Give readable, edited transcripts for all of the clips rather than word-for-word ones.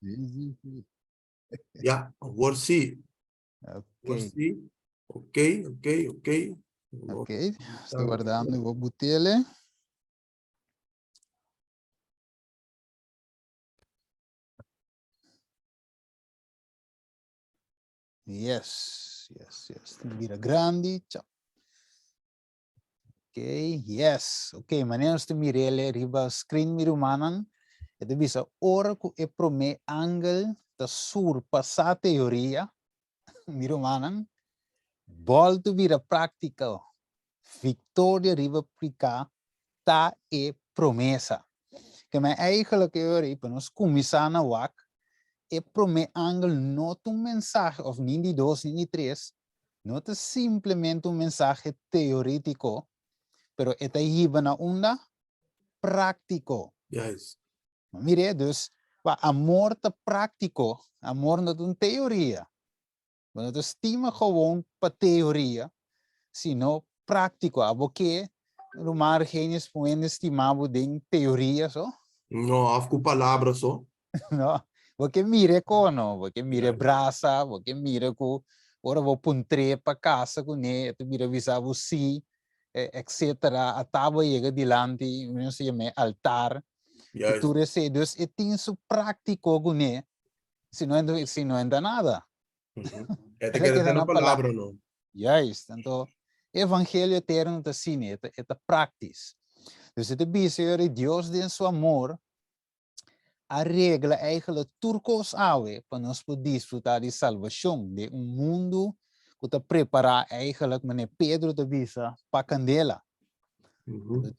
Sí, sí, sí. Ja, awor sí. Awor Ok, sí. Ok, ok, ok. ok. Sto guardando bo butele. Yes, yes, yes. Bira grandi. Chao. Ok, yes. Ok, manera nos ta mir'el riba screen mi rumannan, e ta bisa ora ku e promé angel ta surpasá teoria, mi rumannan, bòltu bira práktika. Viktoria riba piká ta e promesa. Ke men eigenlijk e ora ei pa nos kuminsá na wak, e promé angel no ta un mensahe, òf ni di dos ni di tres, No ta simplemente un mensahe teorítiko, pero e ta hiba na unda? Práktiko. Juist. Mire, dus, pa amor ta práktiko, amor no ta un teoria. Bo no ta stima gewoon pa teoria, sino práktiko. Abo ke, ruman Argenius, pon hende stima bo den teoria so? No, òf ku palabra so. No, bo ke mira e kono, bo ke mira e brasa, bo ke mira ku ora bo puntr'é pa kasa kuné, e ta bira bisa bo sí, etcetera. Ata bo yega dilanti, nos ta yam'é altar, i tur esei. Dus e tin su práktiko kuné, si no si no ta nada. E ta keda den palabra no. Juist, anto e evangelio eterno ta asina, e ta práktis. Dus e ta bisa yori Dios den su amor a regla eigenlijk tur kos awe pa nos por disfrutá di salbashon den un mundu ku ta prepará eigenlijk, manera Pedro ta bisa, pa kandela.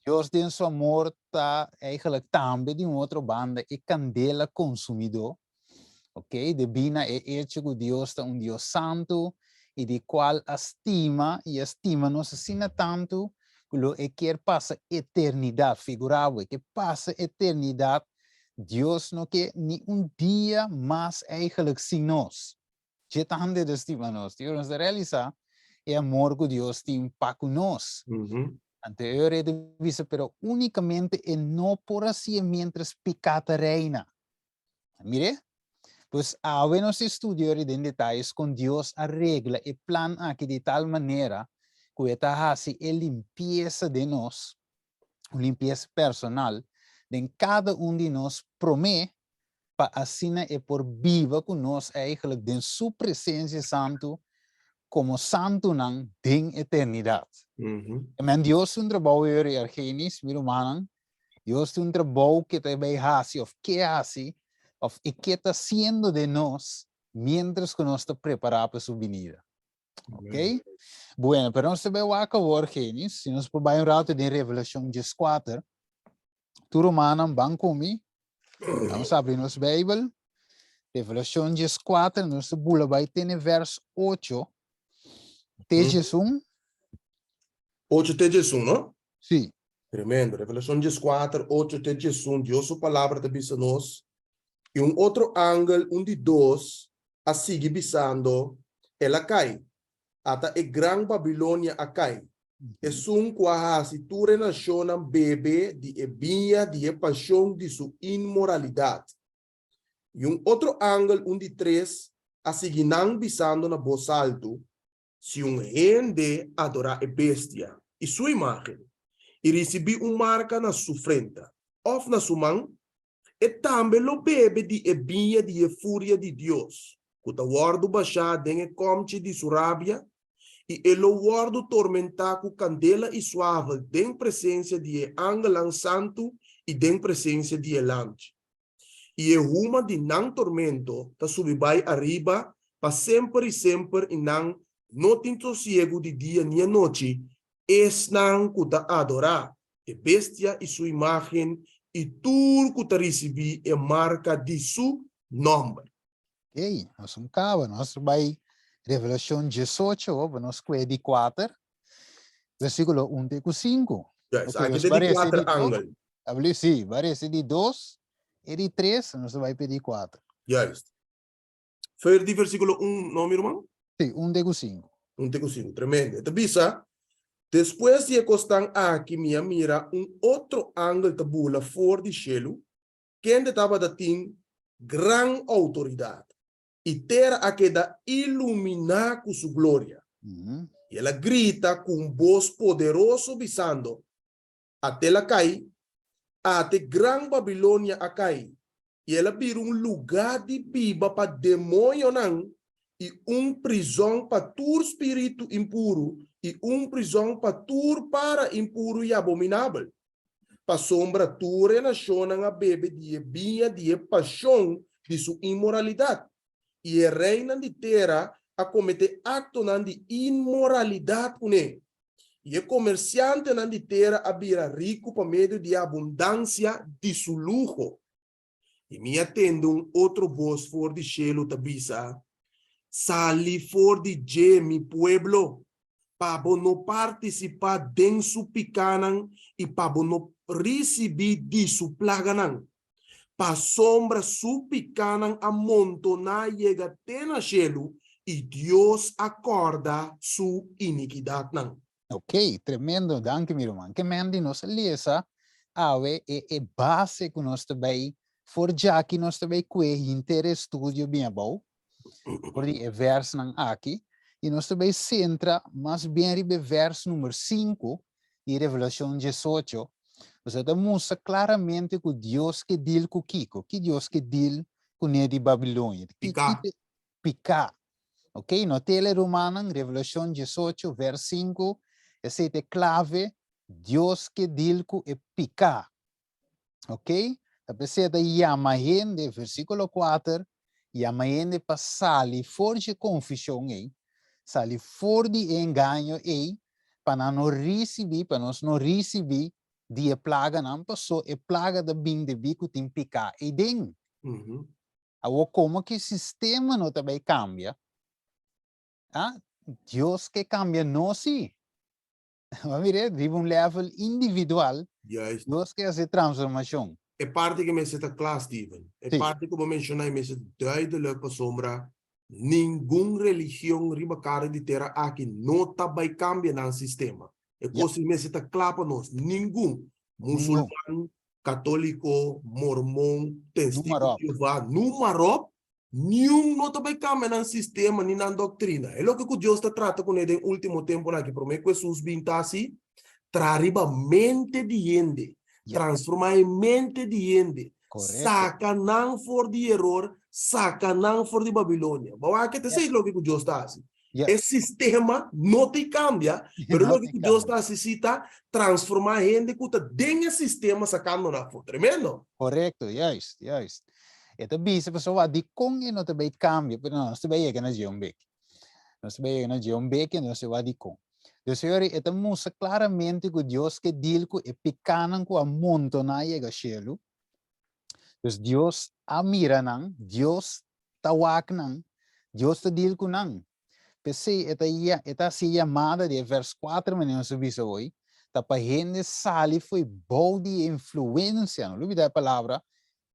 Dios den su amor ta eigenlijk tambe di un otro banda e kandela konsumidó, ok, debí na e echo ku Dios ta un Dios santu i di kual a stima i a stima nos asina tantu ku lo e kier pasa eternidat, figurá bo, e ke pasa eternidat, Dios no ke ni un dia mas eigenlijk sin nos. Dje tantu e ta stima nos. Dios nos ta realisá e amor ku Dios tin pa ku nos. Anto e ora e ta bisa, pero únikamente e no por hasié miéntras piká ta reina. Mir'é? Pues awe nos estudio ri den detayes kon Dios a regla e plan aki di tal manera ku e ta hasi e limpiesa den nos, un limpiesa personal, den kada un di nos promé pa asina e por biba ku nos eigenlijk den su presensia santu komo santunan den eternidat. Amen. Dios tin un trabou eri, Argenis, mi rumannan, Dios tin un trabou ke ta bai hasi of ke hasi of e ke ta hasiendo den nos mientras ku nos ta prepará pa su binida. Ok? Bueno, pero nos ta bai wak awor, Genis, si nos por bai un rato den Revelashon dieskuater. Tur rumannan ban ku mi. Vamos abri nos Bijbel. Revelashon dieskuater, nos ta bula bai tene vers ocho te diesun. Ocho te diesun, no? Sí. Tremendo. Revelashon dieskuater, ocho te diesun, Dios su Palabra ta bisa nos, I un otro angel, un di dos, a sigui bisando, El a kai! Ata e gran Babilonia a kai, esun ku a hasi tur e nashonnan bebe di e biña di e pashon di su inmoralidat. I un otro angel, un di tres, a sigui nan bisando na bos altu, Si un hende adorá e bestia i su imágen i risibí un marka na su frenta òf na su man, e tambe lo bebe di e biña di e furia di Dios, ku ta wòrdu bashá den e kòmchi di su rabia, i e lo wòrdu tormentá ku kandela i suavel den presensia di e angelnan santu i den presensia di e Lamchi. I e huma di nan tormento ta subi bai ariba pa semper i semper i nan no tin sosiegu di dia ni anochi, esnan ku ta adorá e bestia i su imágen i tur ku ta risibí e marka di su nòmber. Oké, nos un kaba, nos bai Revelashon diesocho, pa nos kue di kuater, versíkulo un te ku sinku. Juist, aki ta di kuater angel. Abli, sí, barese di dos e di tres, nos ta bai pe di kuater. Juist. Ver di versíkulo un, no mi ruman? Sí, un te ku sinku. Un te ku sinku, tremendo. E ta bisa, Despues di e kosnan aki mi a mira un otro angel ta bula for di shelu, kende tabata tin gran outoridat, i tera a keda iluminá ku su gloria. I el a grita ku un bos poderoso, bisando, Ate el a kai, ate gran Babilonia a kai, i el a bira un lugá di biba pa demoñonan i un prizòn pa tur spiritu impuru i un prizòn pa tur para impuru i abominabel. Pasobra tur e nashonnan a bebe di e biña di e pashon di su inmoralidat, i e reinan di tera a kometé aktonan di inmoralidat kuné, i e komersiantenan di tera a bira riku pa medio di e abundansia di su luho. I mi a tende un otro bos for di shelu ta bisa, Sali for di dje, mi pueblo, pa bo no partisipá den su pikánan i pa bo no risibí di su plaganan. Pasobra su pikánan a montoná yega te na shelu, i Dios a kòrda su inikidatnan. Ok, tremendo, danki mi ruman. Ke men di nos a lesa awe e e base ku nos ta bai for djaki nos ta bai kue hinter e studio bin abou for di e versnan aki i nos ta bai sentra mas bien riba e vers number sinku di Revelashon diesocho. Pasobra ta mustra klaramente ku Dios ke dil ku kiko? Ki Dios ke dil kuné di Babilonia? Piká. Piká. Ok, no tele rumannan, Revelashon 18, vers 5, esei ta e klave, Dios ke dil ku e piká. Ok, ta p'esei e ta yama hende, versíkulo 4, yama hende pa sali for dje konfushon ei, sali for di e engaño ei, pa nan no risibí, pa nos no risibí di e plaganan, paso e plaga ta bin debí ku tin piká ei den. Awor komo ki sistema no ta bai kambia? Ah, Dios ke kambia nos si. Bo mira, riba un level individual, Juist. Dios ke hasi transformashon. E parti ke mester ta kla, Steven. E Sí. parti ku bo menshoná e mester duidelijk pasobra ningun religion riba kara di tera aki no ta bai kambia nan sistema. E Ja. kos ei mester ta kla pa nos. Ningun. Ningun. Musulman, Katóliko, Mormon, Testigo Noem maar op. di Jehová, noem maar op, niun no ta bai kambia nan sistema ni nan doktrina. E loke ku Dios ta trata kuné den último tempunan aki, promé ku Hesus bin ta hasi, traha riba mente di hende, Ja. transformá e mente di hende, Korekto. saka nan for di eror, saka nan for di Babilonia. Bo wak ke ta Ja. esei loke ku Dios ta hasi. Yes. E sistema no te cambia, pero No loke te Dios cambia. ta hasi si ta transforma hende ku ta den e sistema sakando nan afó. Tremendo. Correcto, juist, juist. E ta bisa pasobra dikon e no ta bay cambia, pero no, nos ta bay yega na dje un bek. Nos ta bay yega na dje un bek en nos ta wak dikon. Dus señor, e ta mustra claramente ku Dios ke deal ku e pikanan ku a montona yega shelu. Dus Dios a mira nan, Dios ta wak nan, Dios ta deal ku nan. P'esei e ta e ta hasi e yamada di e vers kuater manera nos a bisa hoy, ta pa hende sali fo'i bou di e influensia, no lubida e palabra,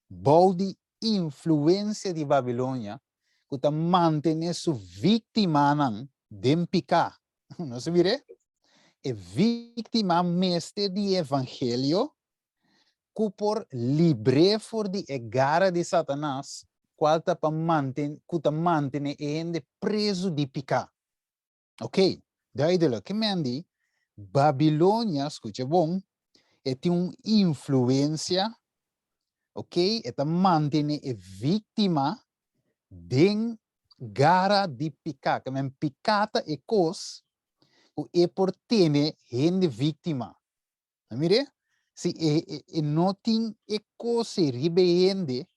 bou di influensia di Babilonia ku ta mantené su víktimanan den piká. Nos a mir'é? E víktima mester di e evangelio ku por libr'é for di e gara di Satanas, kual ta pa manten, ku ta mantené e hende prezu di piká. Oké, duidelijk. Ke men di, Babilonia, skucha bon, e tin un influensia, oké, e ta mantené e víktima den gara di piká. Ke men piká ta e kos ku e por tene hende víktima. A mire, si e, e, e no tin e kos ei riba e hende,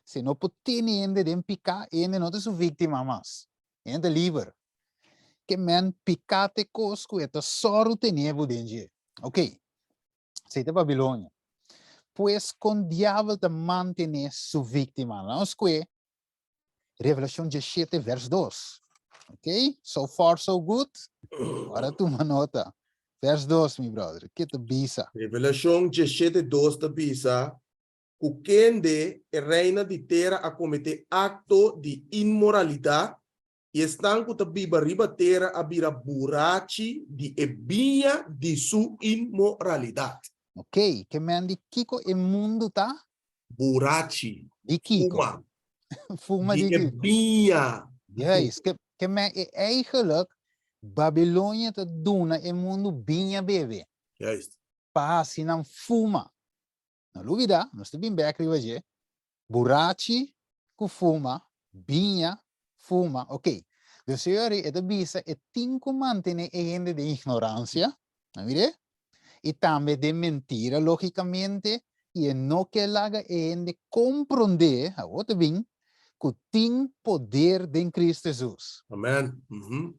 si no por tene hende den piká, e hende no ta su víktima mas. E hende ta liber. Ke men piká ta e kos ku e ta sòru tene bo den dje. Ok, esei ta Babilonia. Pues kon diabel ta mantené su víktimanan? Nos kue Revelacion 17 vers 2. Ok, so far so good. Ora tuma nota. Vers 2, mi brother. Ke ta bisa? Revelacion 17 2 ta bisa ku kende e reina di tera a kometé akto di inmoralidat i esnan ku ta biba riba tera a bira burachi di e biña di su inmoralidat. Ok, ke men di kiko e mundu ta? Burachi. Di kiko? Fuma. Fuma Di di e kiko? biña. Juist, ke men e eigenlijk Babilonia ta duna e mundu biña bebe. Juist. Pa hasi nan fuma. No lubida, nos ta bin bek riba dje. Burachi ku fuma, biña, fuma, ok. Dus señor e ta bisa e tin ku mantene e hende den ignoransia, a mire? I tambe den mentira logicamente, i e no ke laga e hende komprondé, awor ta bin, ku tin poder den Cristo Jesus. Amen.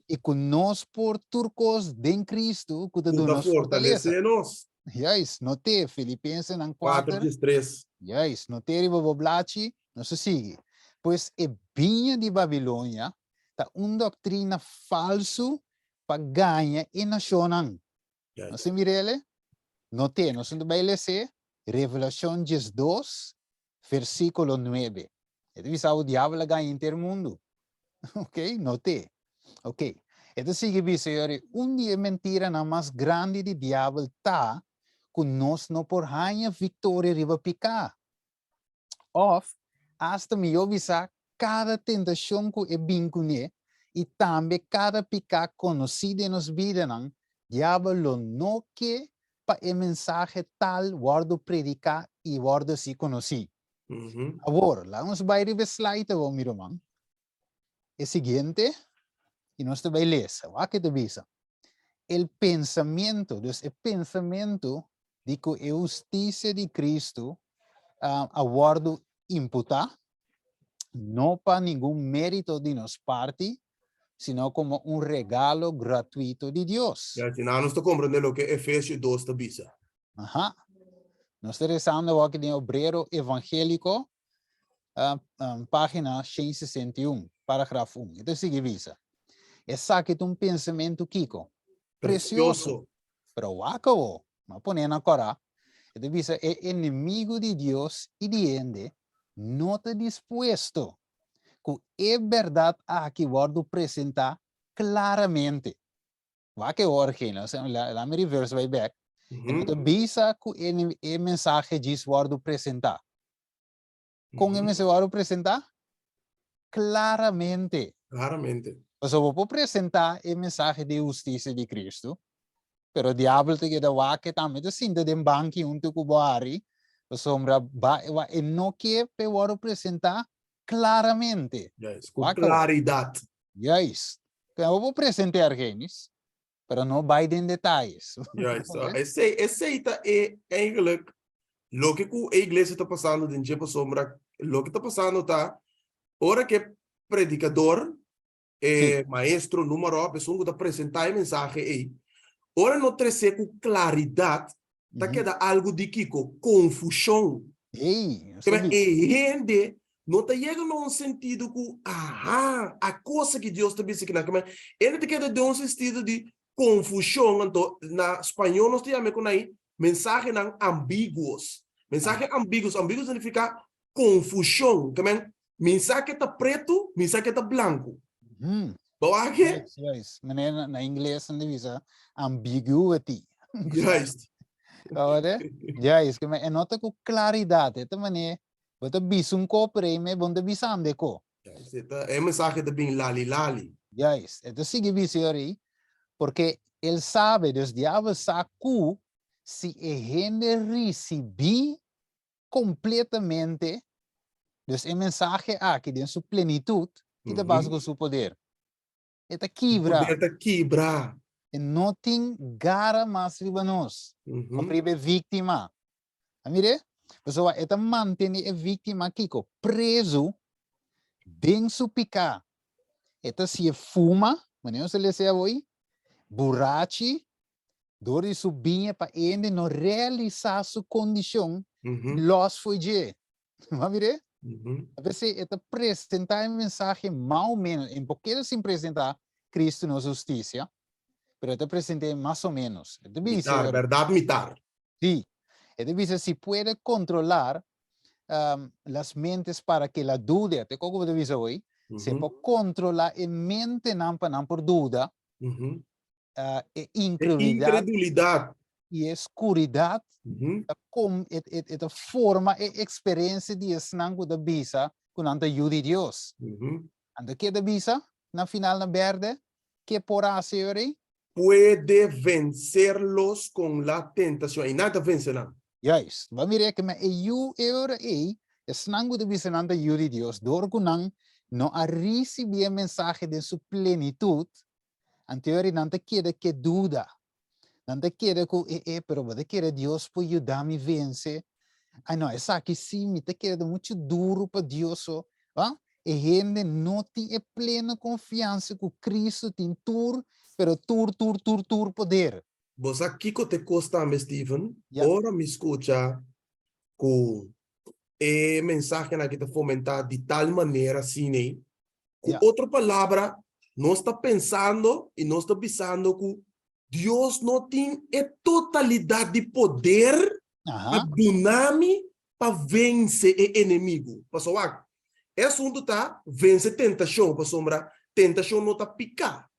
I ku nos por tur kos den Cristo ku ta Ku duna ta nos fortalesa. fortalesé nos. Juist, noté Filipensenan 4 4. 13. Juist, noté riba bo blachi, nos ta sigui. Pues e biña di Babilonia ta un doktrina falsu pa gaña e nashonnan. Nos ta mir'el? Noté, nos ta bai les'é Revelashon 12, versíkulo 9. E ta bisa bo diabel a gaña henter mundu. Ok, noté. Ok. E ta sigui bisa, Yori, un di e mentiranan mas grandi di diabel ta ku nos no por haña viktoria riba piká. Òf, asta mihó bisa, kada tentashon ku e bin kuné i tambe kada piká konosí den nos bidanan, diabel lo no ke pa e mensahe tal wòrdu prediká i wòrdu hasi konosí. Awor, laga nos bai riba e slide awor, mi ruman. E siguiente, i nos ta bai lesa. Wak ke ta bisa. El pensamiento, dus e pensamentu di ku e hustisia di Kristu a wòrdu imputá, no pa ningun mérito di nos parti, sino komo un regalo gratuito di Dios. Ya, asina nos ta komprendé loke Efesio 2 ta bisa. Aha. Nos ta rezando awor aki den Obrero Evangéliko, página 161, paragraf 1. E ta sigui bisa, Esaki ta un pensamentu kiko? Presioso. Pero wak awor, m'a pone na kòrá, e ta bisa e enemigu di Dios i di hende no ta dispuesto ku e bèrdat aki wòrdu presentá klaramente. Wak e ora gene, laat me reverse bai bek. E no ta bisa ku e mensahe djis wòrdu presentá. Kon e mester wòrdu presentá? Klaramente. Klaramente. Pasobra bo por presentá e mensahe di hustisia di Kristu, pero diabel ta keda wak e tambe ta sinta den banki huntu ku bo hari, pasobra ba e no ke pa e wòrdu presentá klaramente. Juist, ku klaridat. Juist. Bo por presentá, Argenis, pero no bai den detayes. Juist. Esei, esei ta e eigenlijk loke ku e iglesia ta pasando den dje pasobra loke ta pasando ta ora ku e predikador, e maestro, noem maar op, esun ku ta presentá e mensahe ei, ora no tres'é ku klaridat, ta keda algu di kiko? Konfushon. Ei, Kibera e hende no ta yega na un sentido ku, aha, a kosa ki Dios ta bisa kinan. Kibera hende ta keda den un sentido di konfushon. Anto na spañó nos ta yama e kon ei mensahenan ambiguos. Mensahe ambiguos, ambiguos ta nifiká konfushon. Kibera mi sa ke ta pretu, mi sa ke ta blanku. Bo wak e? Juist, juist. Meneer, na ingles nan ta bisa ambiguity. Juist. Ora? Juist, ke men e no ta ku klaridat, e ta manera bo ta bisa un ko pero ei bo no ta bisando e ko. Juist, e ta, e mensahe ta bin lali lali. Juist, e ta sigui bisa e ora ei, porque el sabe, dus diabel sa ku si e hende risibí kompletamente, dus e mensahe aki den su plenitut, ki ta pasa ku su poder? E ta kibra. Poder ta kibra. E no tin gara mas riba nos, of riba e víktima. A mira? Pasobra e ta mantene e víktima kiko? Prezu den su piká. E ta hasié fuma, manera nos ta lesa awor, burachi, Dor di su biña pa hende no realisá su kondishon lòs fo'i dje. Bo a mir'é? A pesé e ta presentá e mensahe mas o ménos, e por keda sin presentá Cristo nos hustisia, pero e ta present'é mas o ménos. E ta bisa. Mitar, bèrdat mitar. Sí. E ta bisa si puede kontrolar las mentes para que la dude, te koko bo ta bisa hoy, si e por kontrolá e mentenan pa nan por duda, e incredulidad, e incredulidad y e scuridad ta com, e, e, e ta forma e experiencia di esnan cu ta bisa. ku nan ta yu di Dios. Anto ke ta bisa na final na berde? Ke por hasi e ora ei? Puede vencerlos con la tentacion. I nan ta vence nan. Juist. Bo a mira ke men e yu e ora ei, esnan ku ta bisa nan ta yu di Dios, dor ku nan no a risibi e mensahe den su plenitut, anto e ora ei nan ta keda ke duda. Nan ta kere ku e e, pero bo ta kere Dios por yuda mi vense? Ai no, esaki sí mi ta kere ta muchu duru pa Dios so. Ba? E hende no tin e pleno konfiansa ku Kristu tin tur, pero tur, tur, tur, tur poder. Bo sa kiko ta e kos tambe, Steven? Ya. Ora mi skucha ku e mensahenan aki ta fomentá di tal manera asina, Ku otro palabra, nos ta pensando i nos ta bisando ku Dios no tin e totalidat di poder pa duna mi pa vense e enemigu. Pasobra wak, e asuntu ta vense tentashon, pasobra tentashon no ta piká.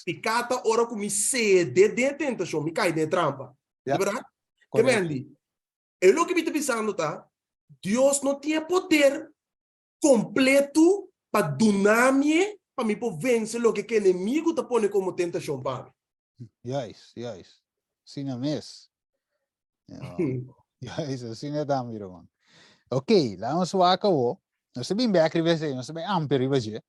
Piká ta ora ku mi sede den e tentashon, mi kai den e trampa. Di bèrdat? Ke men di? E loke mi ta bisando ta, Dios no tin e poder kompletu pa duna mi e pa mi por vense loke ku enemigu ta pone komo tentashon pa mi. Juist, juist. Asina mes. Juist, asina ta mi ruman. Ok, laat nos wak awo. Nos ta bin bek riba esei, nos ta bai amplia riba dje.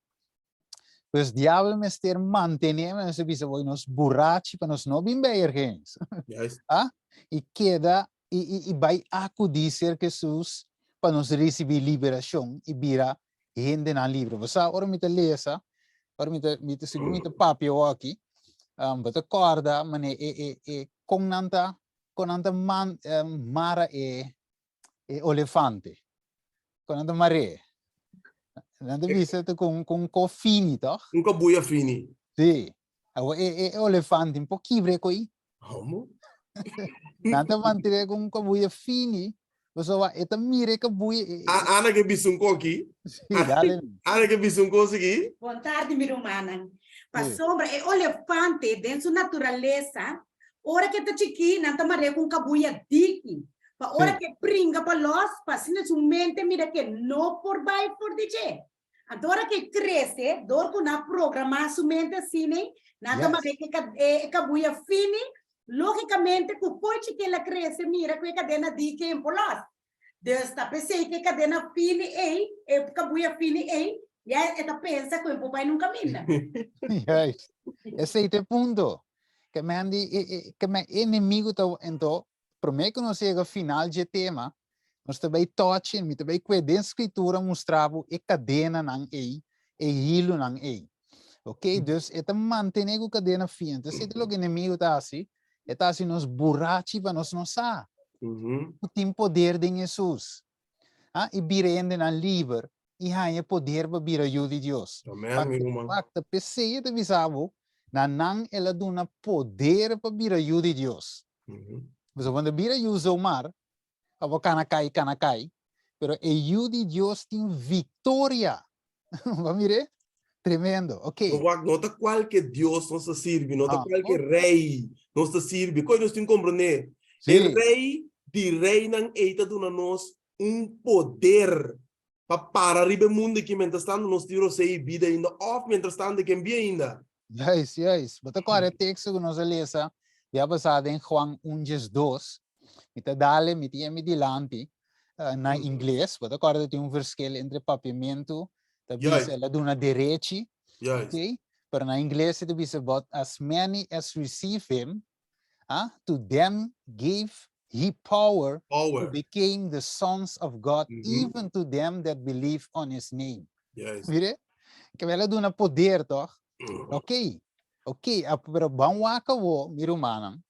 Pues diabel mester mantené, nos ta bisa boy, nos burachi pa nos no bin bij ergens. Juist. Ah? I keda i, i, i bai akudí serka Hesus pa nos risibí liberashon i bira hendenan libre. Bo sa, ora mi ta lesa, ora mi ta, mi ta, segun mi ta papia awor aki, bo ta kòrda manera e, e, e kon nan ta, kon nan ta man, mara e, e olefante. Kon nan ta mar'é. Nan ta bisa ta ku un, ku un ko fini, tòg? Un kabuya fini. Sí. Awor e, e olefante por kibra e koi? Homo? Nan ta mantené ku un kabuya fini, pasobra e ta mira e kabuya. E, e, A, Ana ke bisa un koki. Sí, dale. Ana ke bisa un kos aki. Bon tardi mi rumannan. Pasobra e olefante den su naturalesa, ora ke ta chikí nan ta mar'é ku un kabuya diki. Pa ora ke bringa pa lòs, pa asina su mente mira ke no por bai for di dje. Anto ora ke krese, dor ku nan a programá su mente asina, nan ta manda e kabuya fini, lógikamente ku por chikí el a krese mira ku e kadena di ke por lòs. Dus ta p'esei ku e kadena fini ei, e kabuya fini ei, ya e ta pensa ku e por bai nun kaminda. Juist. Esei ta e punto. Ke men di, ke men enemigu ta, anto promé ku nos yega final dje tema, nos ta bai touch en, mi ta bai kue den Skritura mustra bo e kadenanan ei, e hilunan ei. Ok, dus e ta mantené ku kadena fia. Entonces esei ta loke enemigu ta hasi, e ta hasi nos burachi pa nos no sa ku tin poder den Hesus. Ah, i bira hendenan liber i haña poder pa bira yu di Dios. Amen, mi ruman. Wak, ta p'esei e ta bisa bo, na nan el a duna poder pa bira yu di Dios. Pasobra bo no ta bira yu zomaar, pa bo kana kai, kana kai, pero e yu di Dios tin viktoria. Bo a mir'é? Tremendo. Ok. No, wak, no ta kualke Dios nos ta sirbi, no ta kualke rei nos ta sirbi. Koi nos tin komprendé? E rei di reinan ei ta duna nos un poder pa para riba e mundu aki mientras tanto nos tin rosé i bida ainda òf mientras tanto e ken bia ainda. Juist, juist. Bo ta kòrda e teksto ku nos a lesa dia pasá den Juan un diesdos? Mi ta dale, mi tin e mi dilanti na ingles. Bo ta kòrda tin un verschil entre papiamentu ta bisa el a duna derechi, ok? Pero na ingles e ta bisa but as many as receive him, ah, to them gave he power, power to became the sons of God, even to them that believe on his name. Mire, ke el a duna poder, toch? Ok, ok, pero ban wak awo, mi rumannan.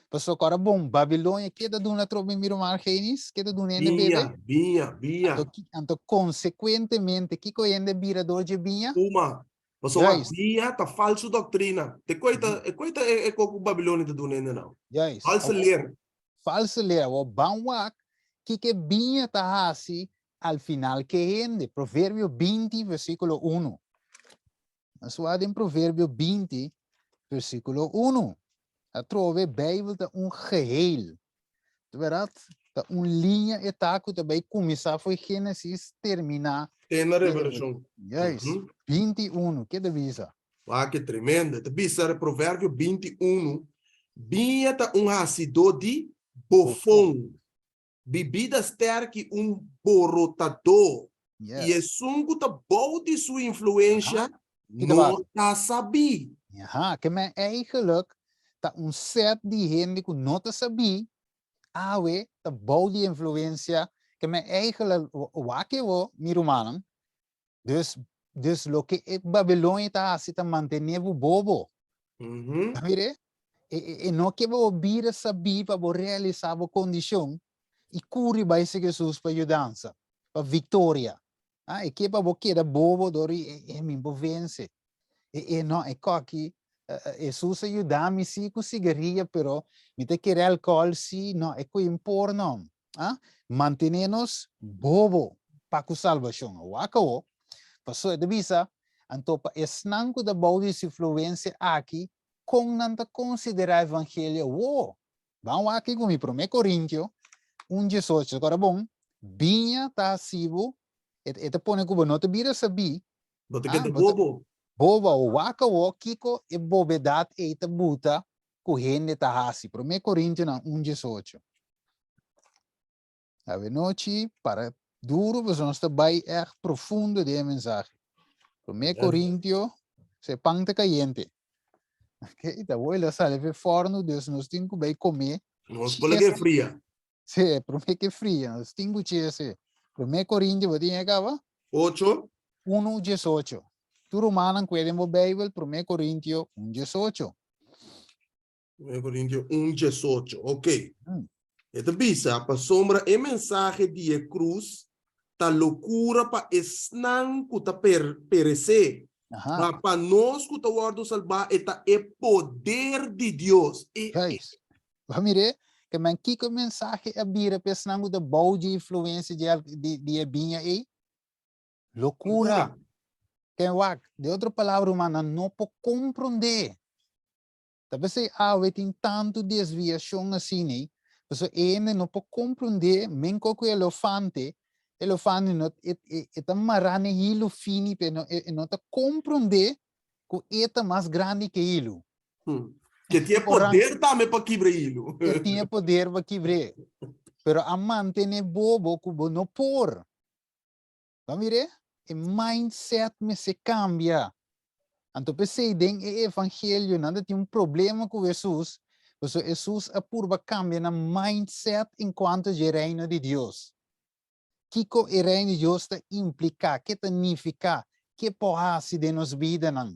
Pasobra ora bon, Babilonia keda duna atrobe, mi ruman Argenis, keda duna hende bebe. Biña, biña, biña. Anto, anto consecuentemente, kiko hende bira dor dje biña? Tuma. Pasobra biña ta falso doctrina. Te koe ta, e koe ta e e koko Babilonia ta duna hende nou. False leer. False leer. Awor ban wak kiko e biña ta hasi al final ke hende. Proverbio 20 versikulo 1. Nos wak den Proverbio 20 versikulo 1. Atrobe Bijbel ta un geheel. Ta bèrdat? Ta un liña e ta ku ta bai kuminsá fo'i Génesis terminá Te na Revelashon. Juist. 21, ke ta bisa? Wak ke tremendo. E ta bisa Proverbio 21, Biña ta un hasidó di bofon, bibida sterki un borotadó, i esun ku ta bou di su influensha no ta sabí. Aha, ke men eigenlijk ta un set di hende ku no ta sabí, awe ta bou di influensia, ke men eigenlijk, wak e wo, mi rumannan, dus, dus loke e Babilonia ta hasi ta mantené bo bobo. Ta mira? E, e, e no ke bo bira sabí pa bo realisá bo kondishon i kuri bai serka Hesus pa yudansa, pa viktoria. Ah, e ke pa bo keda bobo dor i e, e mi por vense. E, e no, e koki, Hesus a yuda mi si ku sigaria, pero mi ta kere alkohol si, no, e koe por no. Ah, mantené nos bobo pa ku salbashon. Wak awo, paso e ta bisa, anto pa esnan ku ta bou di su influensia aki, kon nan ta konsiderá evangelio awo? Ban wak aki ku mi Promé Korintio un 18, kora bon, biña ta hasi bo, e ta pone ku bo no ta bira sabí, Bo ta keda bobo. Bobo awo, wak awo kiko e bobedat ei ta buta ku hende ta hasi. Promé Korintionan un 18. Awe nochi para duro pasobra nos ta bai ègt profundo den e mensahe. Promé Korintio, se pan ta kayente. Ok, ta woi la sali fe forno, dus nos tin ku bai kome. Nos por ke fria. Sí, promé ke fria, nos tin ku chese. Promé Korintio, bo tin e kaba? Ocho. Uno 18. Tur rumannan kue den bo Beibel, Promé Korintio un 18. 1 Corintio 1, 18. Ok. E ta bisa, pasobra e mensahe di e krus ta lokura pa esnan ku ta per, peresé, ma pa nos ku ta wòrdu salbá e ta e poder di Dios. E, Juist. Bo a mir'é? Ke men kiko e mensahe a bira pa esnan ku ta bou dje influensia di, di, di e biña ei? Lokura. Ken wak, den otro palabra, ruman, nan no por komprondé. Ta p'esei awe tin tantu desviashon asina, pasobra e hende no por komprondé menko ku e elefante, elefante no e e ta mará na e hilu fini pe no e no ta komprondé ku e ta mas grandi ku e hilu. Ke tin e poder tambe pa kibra e hilu. E tin e poder pa kibr'é, pero a mantené bobo ku bo no por. Bo a mir'é? E mindset mester kambia. Anto p'esei den e evangelio nan ta tin un problema ku Hesus, pasobra Hesus a purba kambia nan mindset en kuanto dje Reino di Dios. Kiko e Reino di Dios ta impliká? Ke ta nifiká? Ke por hasi den nos bidanan?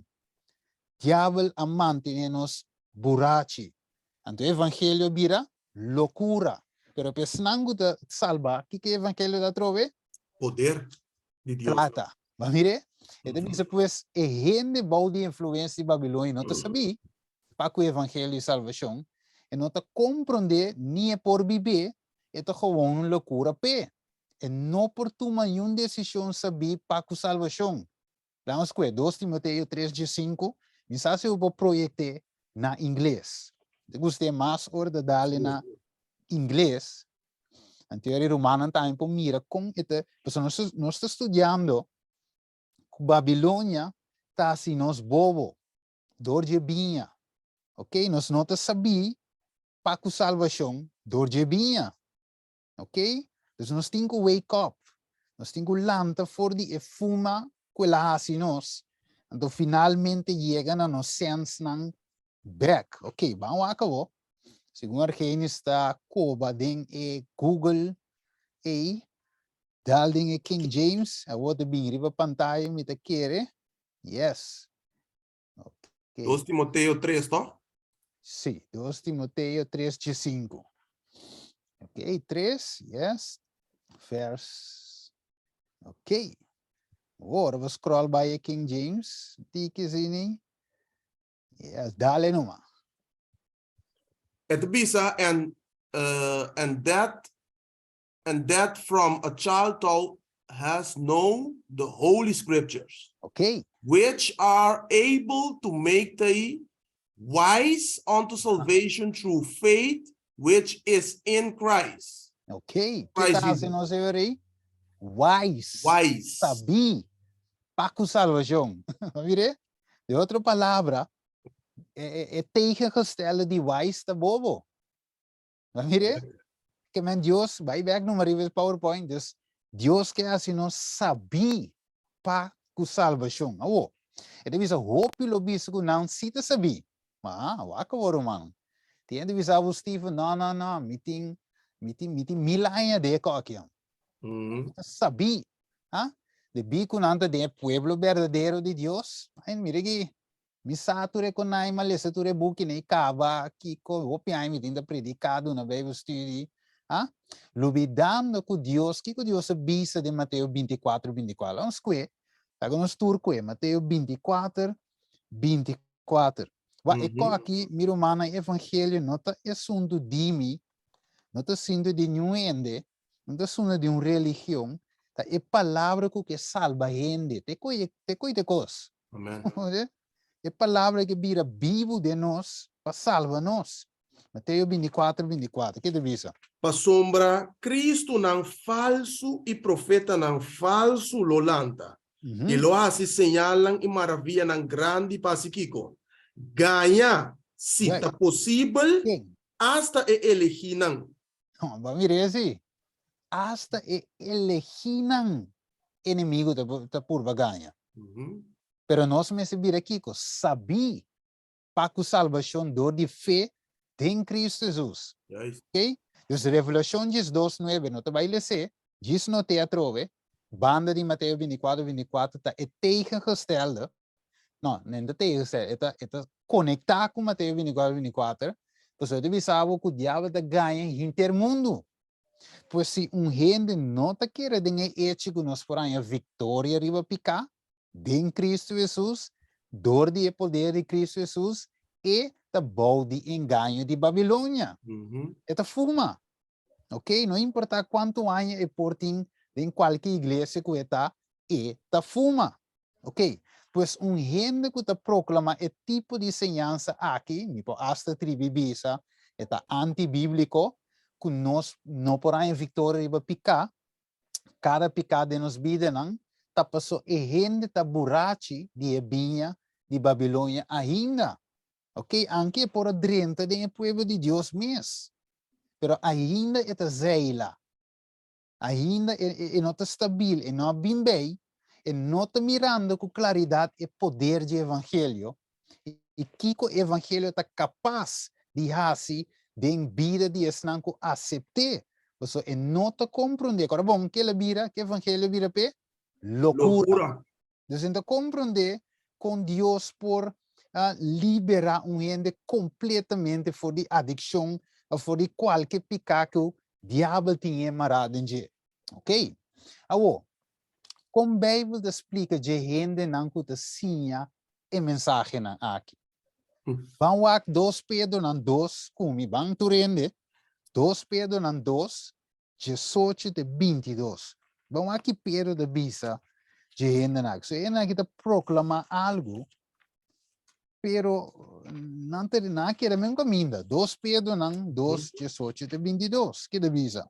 Diabel a mantené nos burachi. Anto e evangelio a bira lokura. Pero pa esnan ku ta salbá, kiko e evangelio ta atrobe? Poder di Dios. Trata. Bo mir'é? E ta bisa pues e hende bou di influensia di Babilonia no ta sabí pa ku e evangelio di salbashon, e no ta komprondé ni e por bib'é, e ta gewoon un lokura p'e. E no por tuma niun desishon sabí pa ku salbashon. Lanos kue 2 Timoteo 3 15, mi sa si bo por proyect'é na ingles. Mi ta gust'é mas ora ta dale na ingles. Anto e rumannan tambe por mira kon e ta, pasobra nos nos ta studiando ku Babilonia ta hasi nos bobo dor dje biña. Ok, nos no ta sabí pa ku salbashon dor dje biña. Ok? Dus nos tin ku wake up. Nos tin ku lanta for di e fuma ku el a hasi nos. Anto finalmente yega na nos sensnan bek. Ok, ban wak awo. Segun Argenis ta koba den e Google ei, dal den e King James, awo ta bin riba pantaya mi ta kere. Yes. Ok. 2 Timoteo 3, toch? Sí, 2 Timoteo 3, 5. Ok, 3, yes. Vers. Ok. Ora we scroll by e King James. Tiki zini. Yes, dale numa. E ta bisa, and, and that and that from a child thou hast known the holy scriptures. Ok. Which are able to make thee wise unto salvation through faith which is in Christ. Ok, ke ta hasi nos e ora ei? Wise. Wise. Sabí pa ku salvashon. Mire, de otro palabra, e tegengestelde di wise ta bobo. Mire, ke men Dios, bai bek numa riba e PowerPoint, dus Dios ke hasi nos sabí pa ku salvashon. Awo, e ta bisa hopi lo bisa ku nan si ta sabí. Ma, wak awor ruman. Tin hende bisa bo Steven, no, no, no, mi tin, mi tin, mi tin mil aña den e kòki. Mi ta sabí. Ha? Debí ku nan ta den e pueblo berdadero di Dios. Ai, mira aki, Mi sa tur e konai, m'a lesa tur e bukinan i kaba kiko hopi aña mi tin ta prediká, duna Bijbelstudie. Ha? Lubidando ku Dios, kiko Dios a bisa den Mateo 24, 24? Laga nos kue, laga nos tur kue, Mateo 24, 24. Wak, e kò aki, mi rumannan, e evangelio no ta asuntu di mi, no ta asuntu di niun hende, no ta asuntu di un religion, ta e palabra ku ke salba hende. Te koe, te koe te kos. Amen. E palabra ke bira bibu den nos pa salba nos. Mateo 24, 24. Ke ta bisa? Pasobra Kristunan falsu i profetanan falsu lo lanta, i lo hasi señalnan i maravianan grandi pa hasi kiko? Gaña, si ta posibel, asta e elegínan. Bo a mira esei? Asta e elegínan enemigo ta purba gaña. Pero nos mester bira kiko? Sabí pa ku salbashon dor di fe den Kristu Hesus. Ok? Dus Revelashon 12, 9 no ta bai les'é, djis not'é atrobe, banda di Mateo 24, 24 ta e tegengestelde, no, no ta tegengestelde, e ta, e ta konektá ku Mateo 24, 24, pasobra e ta bisa bo ku diabel ta gaña henter mundu. Pues si un hende no ta kere den e echi ku nos por haña viktoria riba piká den Kristu Hesus, dor di e poder di Kristu Hesus, e ta bou di engaño di Babilonia. E ta fuma. Ok, no importá kuantu aña e por tin den kualke iglesia ku e ta, e ta fuma. Ok, pues un hende ku ta proklamá e tipo di señansa aki, mi por asta tribi bisa, e ta antibíbliko, ku nos no por haña viktoria riba piká, kada piká den nos bidanan ta paso e hende ta burachi di e biña di Babilonia ainda. Ok, anke e por a drenta den e pueblo di Dios mes, pero ainda e ta zeila. Ainda e no ta stabil, e no a bin bei, e no ta mirando ku klaridat e poder dje evangelio i kiko e evangelio ta kapas di hasi den bida di esnan ku asept'é. Pasobra e no ta komprondé. Kòrda bon, ke el a bira, ke evangelio a bira p'e? Lokura. Dus e no ta komprondé kon Dios por liberá un hende kompletamente for di adikshon òf for di kualke piká ku diabel tin e mará den dje. Ok. Awor, kon Beibel ta splika dje hendenan ku ta siña e mensahenan aki? Ban wak 2 Pedronan 2 ku mi, ban tur hende, 2 Pedronan 2, 18 te 22. Ban wak ki Pedro ta bisa dje hendenan aki. So e hendenan aki ta proklamá algu, pero nan ta nan a keda men kaminda. 2 Pedronan 2, 18 te 22. Ki ta bisa?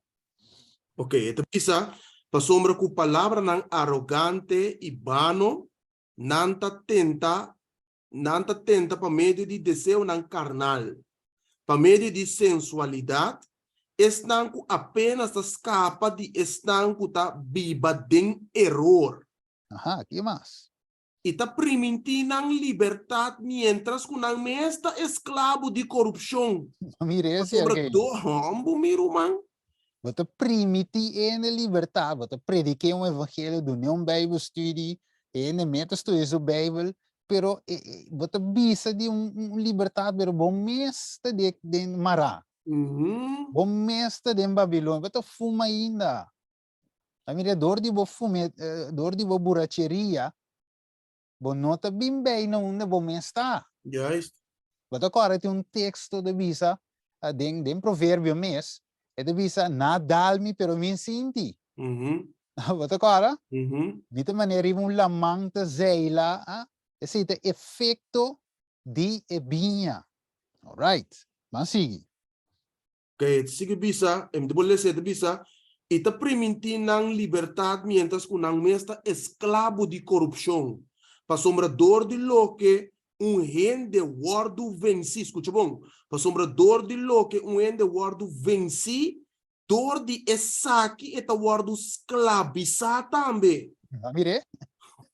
Ok, e ta bisa, pasobra ku palabranan arogante i bano nan ta tenta Nan ta tenta pa medio di deseonan karnal, pa medio di sensualidat, esnan ku apenas ta skapa di esnan ku ta biba den eror. Aha, ki mas? I ta primintí nan libertat miéntras ku nan mes ta esklabu di korupshon. Mira ese, Pasobra Argel. do hòmbu, mi ruman. Bo ta primití hende libertad, bo ta prediké un evangelio, dun'é un Bijbelstudie, e hende mes ta studia su Bijbel, pero bo ta bisa di un libertad, pero bo mes ta den mará. Bo mes ta den Babilonia, bo ta fuma ainda. A mira, dor di bo fume, dor di bo buracheria, bo no ta bin bij na unda bo mes ta. Juist. Bo ta kòrda tin un teksto ta bisa den den Proverbio mes, e ta bisa na dal mi pero mi sinti. Bo ta kòrda? Mi ta manera riba un laman ta zeila, ah, esei ta efekto di e biña. Alright, ban sigui. Oké, e ta sigui bisa, e mi ta por lesa, e ta bisa, I ta primintí nan libertat miéntras ku nan mes ta esklabo di korupshon, pasobra dor di loke un hende wòrdu vensí, skucha bon, pasobra dor di loke un hende wòrdu vensí, dor di esaki e ta wòrdu sklabisá tambe. A mir'é.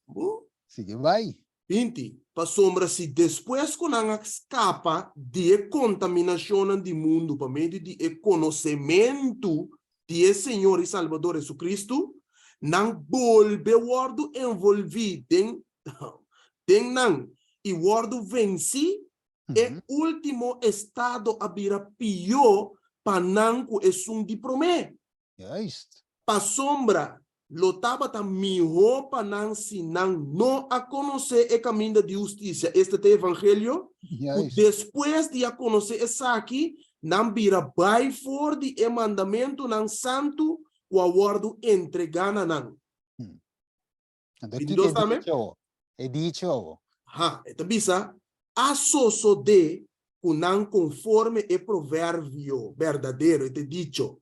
Bo? Sigui bai. 20, Pasobra si despues ku nan a skapa di e kontaminashonnan di mundu pa medio di e konosementu di e Señor i Salbador Hesukristu, nan bolbe wòrdu envolví den den nan i wòrdu vensí, e último estado a bira pió pa nan ku esun di promé. Juist. Pasobra lo tabata mihó pa nan si nan no a konosé e kaminda di hustisia, esta ta e evangelio, ku despues di a konosé esaki, nan bira bai for di e mandamentunan santu ku a wòrdu entregá na nan. Anto kiko e dicho? E dicho. Ha, e ta bisa, A sosodé ku nan konforme e proverbio berdadero, e ta dicho,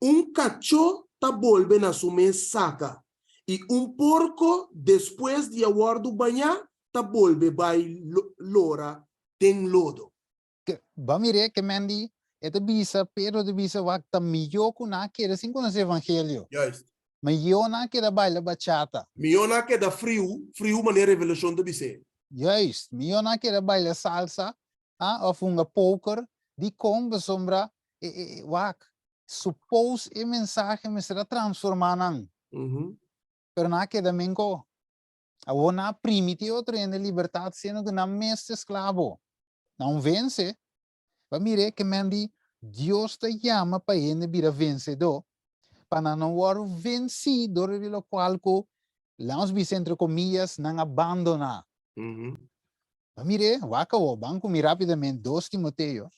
Un kachó ta bolbe na su mes saka, i un porko despues di a wòrdu bañá ta bolbe bai lora den lodo. Bo a mir'é ke men di, e ta bisa, Pedro ta bisa, wak, ta mihó ku nan a keda sin konosé evangelio. Juist. Mihó nan a keda baila bachata. Mihó nan a keda friu, friu manera Revelashon ta bis'é. Juist. Mihó nan a keda baila salsa, ah, òf hunga poker. Dikon? Pasobra, e, e, wak, suppose e mensahe mester a transformá nan. Pero nan a keda menko. Awor nan a primiti otro hende libertat siendo ku nan mes ta esklabo. Nan un vense. Bo a mira ke men di Dios ta yama pa hende bira vensedó, pa nan no wòrdu vensí dor di lokual ku, laga nos bisa entre komiyas, nan a bandoná. Bo a mira, wak awor, ban ku mi rápidamente 2 Timoteo.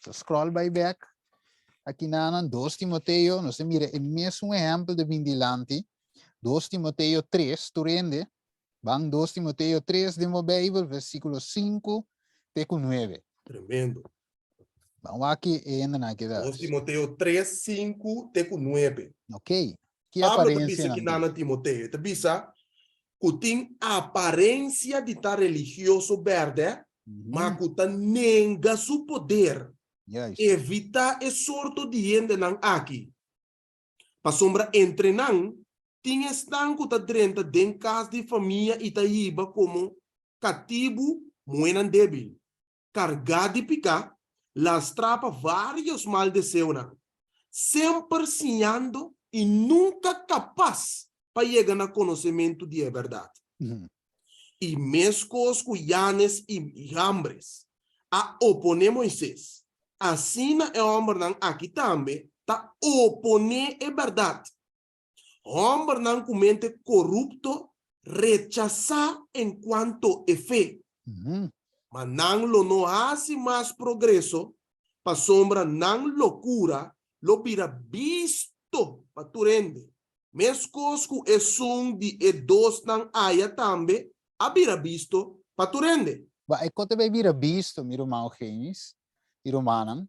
So scroll bai bèk aki nan 2 Timoteo, nos ta mira e mesun ehèmpel ta bin dilanti. 2 Timoteo 3, tur hende, ban 2 Timoteo 3 den bo Bijbel, versículo 5 te ku 9. Tremendo. Ban wak ki e hendenan aki ta. 2 Timoteo 3, 5 te ku 9. Ok. Ki Pablo ta aparencia bisa nan ki tin? nan na Timoteo. E ta bisa ku tin aparencia di ta religioso bèrdè, ma ku ta nenga su poder. Evita e sorto di hendenan aki. Pasobra entre nan tin esnan ku ta drenta den kas di famia i ta hiba komo katibu muhénan débil, kargá di piká, lastrá pa vários mal deseonan, semper siñando i nunka kapas pa yega na konosementu di e bèrdat. I meskos ku Yanes i Jambres a oponé Moises, asina e hòmbernan aki tambe ta oponé e bèrdat. Hòmbernan ku mente korupto rechasá enkuanto e fe. Ma nan lo no hasi mas progreso, pasobra nan lokura lo bira bisto pa tur hende. Meskos ku esun di e dosnan aya tambe a bira bisto pa tur hende. Ba e kote bai bira bisto, mi ruman Eugenis i rumannan,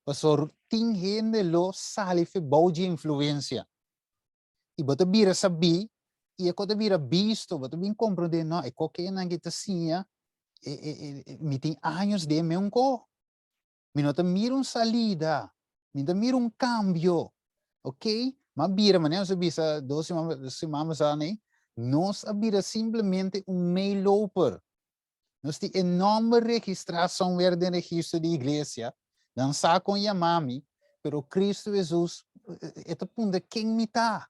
pasobra tin hende lo sali fe bou dje influensia. I bo ta bira sabí i e kote bira bisto, bo ta bin komprondé, no, e kokenan ki ta siña, e, e, e, mi tin años den mi un ko. Mi no ta mira un salida, mi no ta mira un cambio, ok? Ma bira, manera nos a bisa dos siman, siman pasá nei, nos a bira simplemente un meeloper. Nos tin e nomber registrá somewhere den registro di iglesia, nan sa kon yama mi, pero Cristo Jesus, e ta puntra ken mi ta.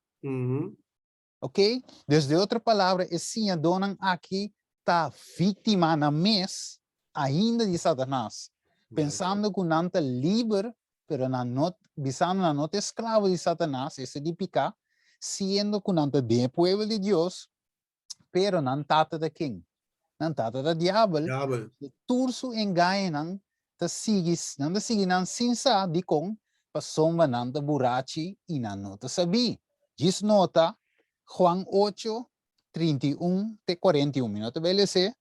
Ok? Dus de otro palabra, e siñadónan aki ta víktima nan mes ainda di Satanas, pensando ku nan ta liber, pero nan no, bisando nan no ta esklabo di Satanas, esta di piká, siendo ku nan ta den e pueblo di Dios, pero nan tata ta ken? Nan tata ta diabel. Diabel. Tur su engañonan ta sigui, nan ta sigui nan sin sa dikon, pasobra nan ta burachi i nan no ta sabí. Djis nota Juan 8, 31 te 41. Mi no ta bai les'é,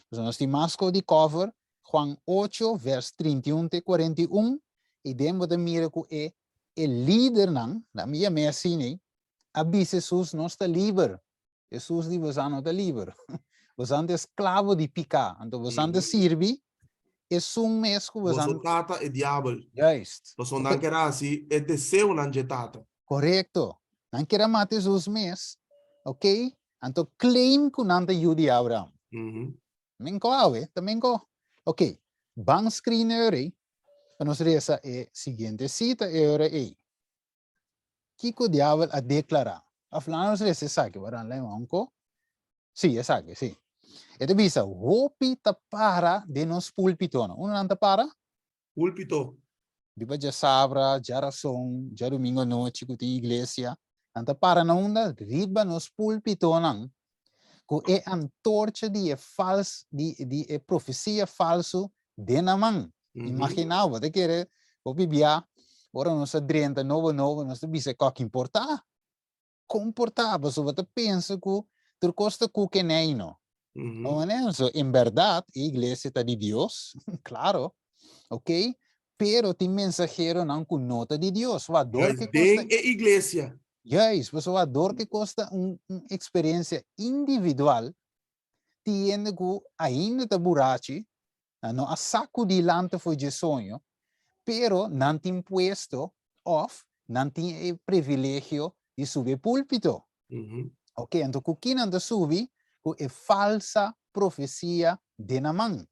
pasobra nos tin mas kos di cover. Juan 8, vers 31 te 41. I den bo ta mira ku e e lidernan, na mi yam'é asina, a bisa Hesus, Nos ta liber. Hesus di, Bosan no ta liber. Bosan ta esklabo di piká. Anto bosan ta sirbi esun mes ku bosan. Boso tata e diabel. Juist. Pasobra nan ker a hasi e deseonan dje tata. Korekto. Nan ker a mata Hesus mes. Oké. Anto claim ku nan ta yu di Abraham. Menko awe, ta menko. Ok, ban screen e ora ei, pa nos resa e siguiente cita e ora ei. Kiko diabel a declara? Of laat nos resa esaki, waran lei onko. Sí, esaki, sí. E ta bisa, hopi ta para den nos pulpitonan. Unda nan ta para? Pulpito. Riba djasabra, djarason, djadumingo anochi ku tin iglesia, nan ta para na unda? Riba nos pulpitonan ku e antorcha di e fals di di e profesia falsu den nan man. Imaginá bo, ta kere hopi bia ora nos a drenta nobo nobo nos ta bisa kòk importá. Komportá pasobra bo ta pensa ku tur kos ta ku keneino. No manera? So, en bèrdat e iglesia ta di Dios, klaro, ok, pero tin mensaheronan ku no ta di Dios. Wak dor Juist ke kos ta den e iglesia. Juist, pasobra wak dor ke kos ta un un eksperensia individual, tin hende ku ainda ta burachi, Nan no a sacudi lanta for dje soño, pero nan tin puesto of nan tin e privilegio di subi e pulpito. Ok, anto cu ki nan ta subi? Cu e falsa profecia den nan man,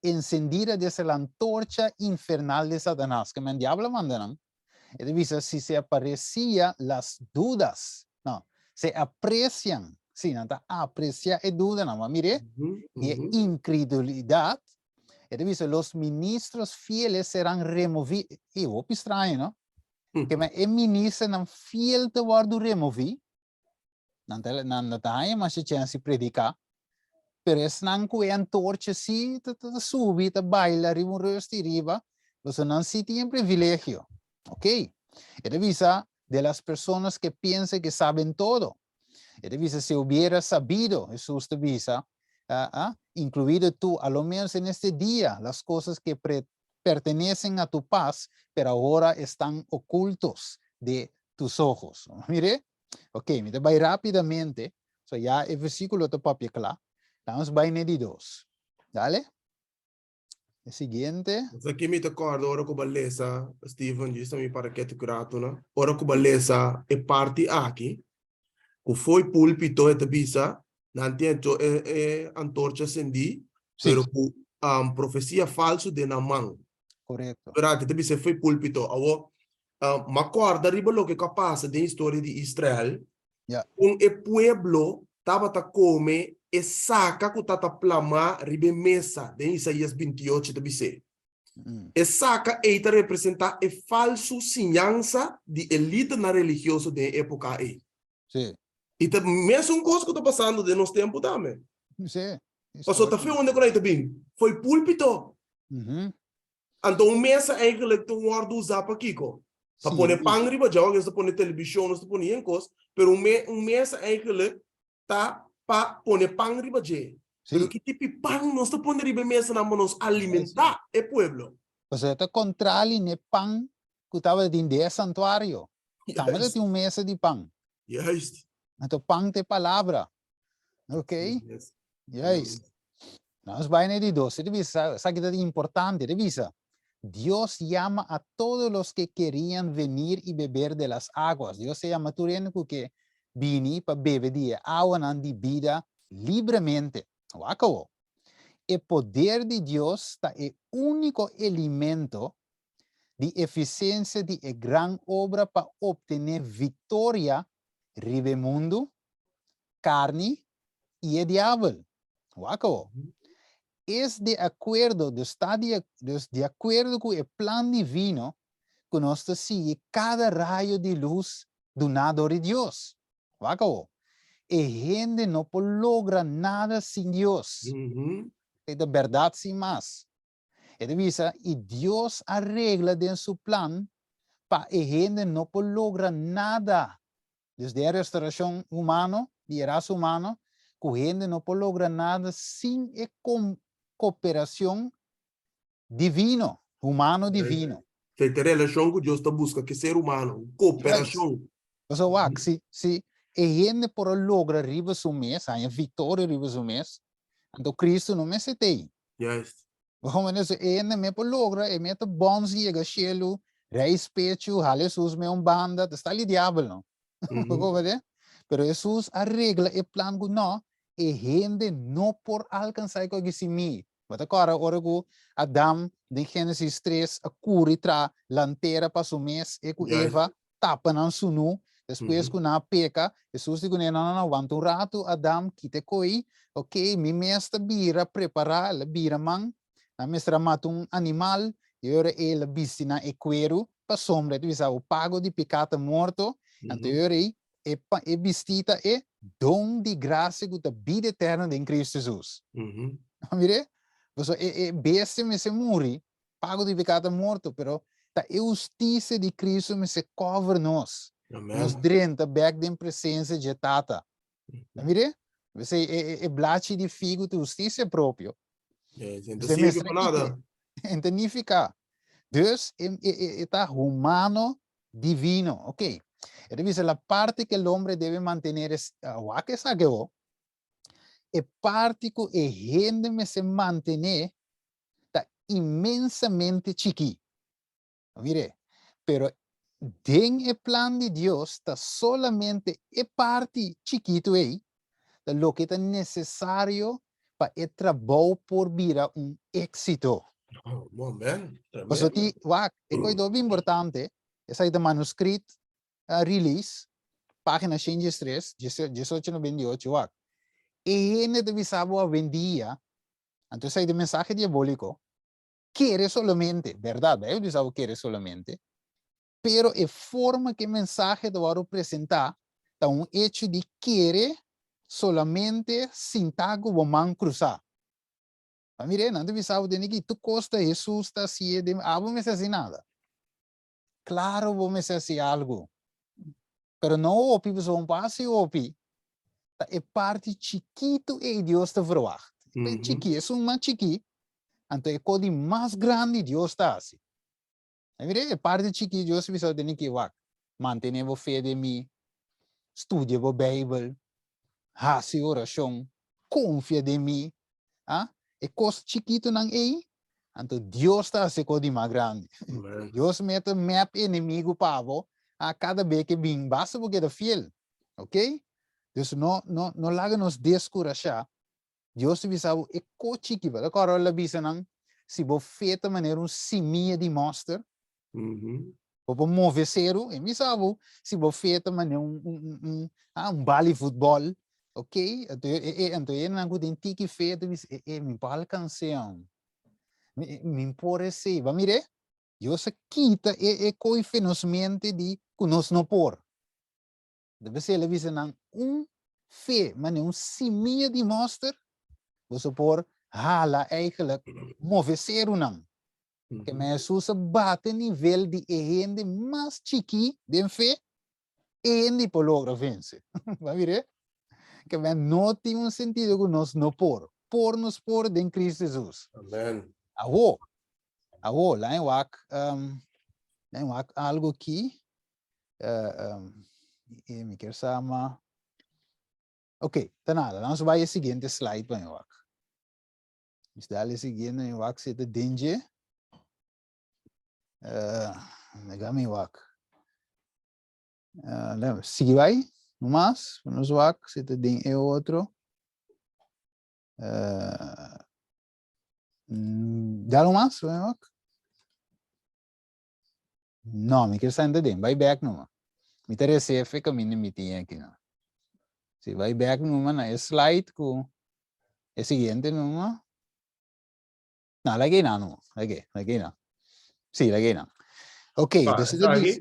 encendida desde la antorcha infernal de Satanas, ke men diablo a manda nan. E ta bisa, si se aparecia las dudas, no, se aprecian, sí, nan ta aprecia e dudanan, ma mire, y e incredulidad, e ta bisa, los ministros fieles serán removi, e hopi straño, no? Ke men e ministernan fiel ta wordo removi, Nan ta, nan no ta haña masha chèns di prediká, pero esnan ku e antorcha sí ta, ta, ta subi, ta baila riba un rust i riba, pasobra nan sí tin e privilegio. Ok. E ta bisa, de las personas que piensan que saben todo. E ta bisa, si hubiera sabido, Jesús ta bisa, ah, ah, incluido tú, a lo menos en este día, las cosas que pre pertenecen a tu paz, pero ahora están ocultos de tus ojos. Mire? Ok, mi ta bai rápidamente. So ya e versículo ta papia kla. Vamos bai ne di dos. Dale. E siguiente. Aki mi ta kòrda ora ku bo a lesa, Steven, djis ta mi para ketu ku ratu na. Ora ku bo a lesa e parti aki, ku fo'i púlpito e ta bisa, nan tin hecho e e antorcha sendí, pero ku profesia falsu den nan man. Korekto. Pero aki ta bisa fo'i púlpito. Awor, m'a kòrda riba loke ku a pasa den historia di Israel, kon e pueblo tabata kome e saka ku tata plamá riba e mesa, den Isaías 28 ta bis'é. E saka ei ta representá e falsu siñansa di e lidernan religioso den e époka ei. I ta mesun kos ku ta pasando den nos tempu tambe. Pasobra ta fe unda ku nan ei ta bin? Fo'i púlpito. Anto un mesa eigenlijk ta wòrdu usá pa kiko? Pa pone pan riba dje, nos ta pone televishon, nos ta pone yen kos, pero un me un mesa eigenlijk ta pa pone pan riba dje. Pero ki tipi pan nos ta pone riba e mesanan pa nos alimentá e pueblo? Pasobra ta kontrali n'e pan ku tabatin den e santuario. Tambe ta tin un mesa di pan. Juist. Anto pan ta e palabra. Ok? Yes. Juist. Nos bai na e di dos. E ta bisa, esaki ta importante. E ta bisa, Dios yama a todos los que querían venir y beber de las aguas. Dios ta yama tur hende ku ke bini pa bebe di e awanan di bida libremente. Wak awo. E poder di Dios ta e úniko elemento di eficiencia di e gran obra pa obtene victoria riba e mundu, carni y e diabel. Wak awo. Es de acuerdo, dus ta di, dus di acuerdo cu e plan divino cu nos ta sigui cada rayo di luz duná dor di Dios. Wak awo. E hende no por logra nada sin Dios. E ta berdad sin mas. E ta bisa, i Dios a regla den su plan pa e hende no por logra nada. Dus den e restauracion humano, di e rasa humano, cu hende no por logra nada sin e cooperacion divino, humano divino. Esei ta e relashon ku Dios ta buska ku e ser humano, un kooperashon. Pasobra wak, si si e hende por a logra riba su mes, haña viktoria riba su mes, anto Kristu no mester t'ei. Juist. Bo mester si e hende me por logra, e me ta bòns yega shelu, reis pechu, hala Hesus me un banda, ta sta li diabel no. Bo comprende? Pero Hesus a regla e plan ku no, e hende no por alkansá e kos sin mi. Bo ta kòrda ora ku Adam den Génesis tres a kuri tra lantera pa su mes, e ku Eva tapa nan sunú, despues ku nan a peka, Hesus di kuné, no, no, no, wanta un ratu, Adam, kita e koi, ok, mi mes ta bira prepará, el a bira man, nan mester a mata un animal, i ora el a bisti nan e kueru pasobra e ta bisa bo pago di piká ta morto, anto e ora ei e pa e bistí ta e don di grasia ku ta bida eterno den Kristu Hesus. Mir'é? Pasobra e e bestia mester muri, pago di piká ta morto, pero ta e hustisia di Kristu mester cover nos, nos drenta bèk den presensia dje Tata. Mir'é? P'esei e e e blachi di figu ta hustisia propio. No ta sirbi pa nada. E ta nifiká. Dus e e e ta humano divino. Ok. E ta bisa la parte que el hombre debe mantener es, wak esaki awo, e parti ku e hende mester mantené ta inmensamente chikí. Mire, pero den e plan di Dios ta solamente e parti chikitu ei ta loke ta nesesario pa e trabou por bira un éksito. Oh, man. Pasobra ti, wak, e kos dobi importante, esaki ta manuskrit release, página shen diestres, diesocho noventa i ocho, wak. E hende ta bisa bo awendia, anto esaki ta mensahe diabóliko, kere solamente, berdad, Bijbel bisa bo kere solamente, pero e forma ku e mensahe ta wòrdu presentá ta un echo di kere solamente sintá ku bo man krusá. Pa mira, nan ta bisa bo tene ki tur kos ta Hesus ta hasié den abo mester hasi nada. Klaro bo mester hasi algu, pero no hopi pasobra bo por hasi hopi. Ta e parti chikitu ei Dios ta verwagt. E chikí, esun mas chikí, anto e kos di mas grandi Dios ta hasi. Mira, e parti chikí Dios ta bisa bo tene ki wak, mantené bo fe den mi, studia bo Beibel, hasi orashon, konfia den mi. Ah, e kos chikitunan ei, anto Dios ta hasi e kos di mas grandi. Dios mete mep enemigu pa bo, ah, kada be ke bin, basta bo keda fiel. Ok? Dus no, no, no laga nos deskurashá. Dios ta bisa bo e ko chiki, bo ta kòrda el a bisa nan, si bo fe ta manera un simia di mòster, bo por move seru, e bisa bo, si bo fe ta manera un, un, un, un, ah, un bal di futbòl, ok, anto e, e, anto e nan ku tin tiki fe ta bisa, e, e, mi por alkans'é, mi, mi por esei, bo a mir'é? Dios a kita e, e koi fe nos mente di ku nos no por. Debe ser el a bisa nan un fe, mane un simia di mòster, boso por hala eigenlijk move serunan. Ke men Hesus a bate nivel di e hende mas chikí den fe, e hende por logra vense. Bo mira? Ke men no tin un sentido ku nos no por. Por nos por den Cristo Hesus. Amen. Awo, awo, laat wak, um, laat wak algo aki. Uh, mi kier sa ma... Ok, ta nada. Nos bai e siguiente slide pa mi wak. Mis dale siguiente mi wak si ta denje. Nega mi wak. Sigui bai, no mas. Nos wak si ta den e otro. Dale un mas, mi wak. No, mi kier senta den. Bai bek numa. Mi ta recefe kaminda mi tin aki no. Si bai bek numa na e slide ku e siguiente numa. No, lag'e nan numa. Lag'e, lag'e nan. Si, lag'e nan. Ok, Ah, dus ta esaki? bisa.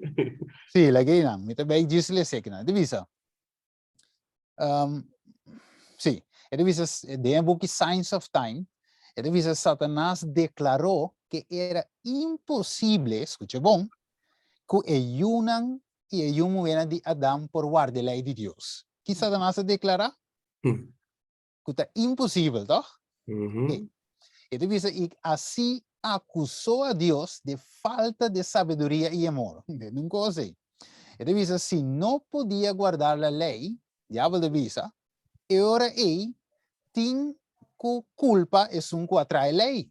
Si, lag'e nan. Mi ta bai djis lese aki nan. Ta bisa. Sí, e ta bisa den e buki Signs of Time, e ta bisa Satanas deklaró ke era imposible, skucha bon, ku e yunan i e yu muhénan di Adam por warda e lei di Dios. Ki Satanas a deklará? Ku ta imposibel, tòg? E ta bisa i así akusó a Dios de falta de sabiduria i amor. Den un kos ei. E ta bisa si no podia guardar la lei, diabel ta bisa, e ora ei tin ku kulpa esun ku a trae lei.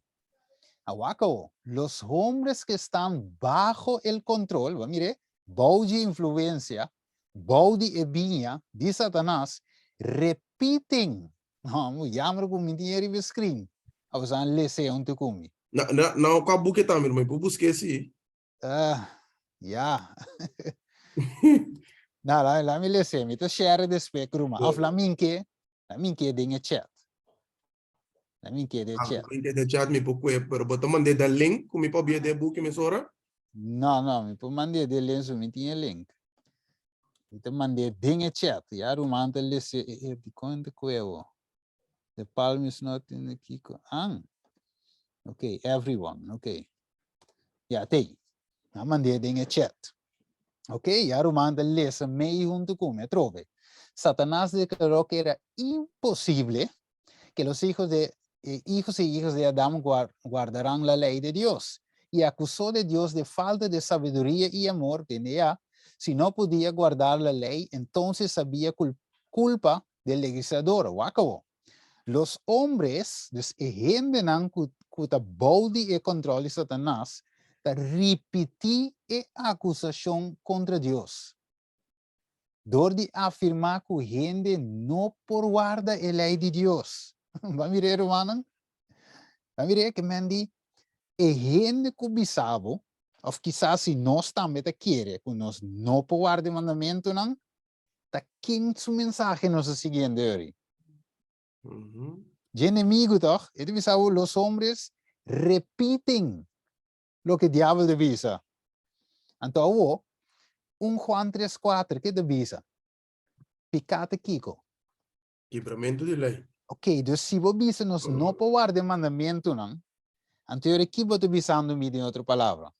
Awak awo, los hombres que están bajo el control, bo a mir'é, bou dje influencia, bou di e biña di Satanas, repiten, no, bo jammer ku mi tin e riba e screen, abo sa les'é huntu ku mi. Na, na, na kua buki ta, mi ruman? Mi por busk'é si. Uh, ya. Na, la, la mi lese, mi ta share después, Kruma. Of la minke, la minke den e chat. La minke den Ah, chat. minke den chat mi por kue, pero bo ta mand'é den link ku mi por bia den buki mesora? No, no, mi por mand'é den link, so mi tin e link. Mi ta mand'é den e chat. Ya ruman ta lese, e, e, di kon ta kue bo? The palm is not in the kiko. Ang. Ok, everyone. Ok. Ya, te. Na mandé den e chat. Ok, ya ruman ta lesa mei junto ku me atrobe. Satanás declaró que era imposible que los hijos de eh, hijos y hijas de Adán guardarán la ley de Dios y acusó de Dios de falta de sabiduría y amor, DNA, si no podía guardar la ley, entonces había culpa del legislador, wak awo. Los hombres, dus e hendenan ku ku ta bou di e control di Satanas, ta ripití e akusashon kontra Dios. Dor di afirmá ku hende no por warda e lei di Dios. Bo a mir'é, rumannan? Bo a mir'é? Ke men di e hende ku bisa bo, òf kisas si nos tambe ta kere ku nos no por warda e mandamentunan, Ta ken su mensahe nos a siguiendo eri? Dje enemigo toch? E ta bisa bo los hombres repiten loke diabel ta bisa. Anto awo, un Juan 3:4 ke ta bisa? Piká ta kiko? Kibramentu di lei. Ok, dus si bo bisa nos no por warda e mandamentunan, anto ora ki bo ta bisando mi den otro palabra?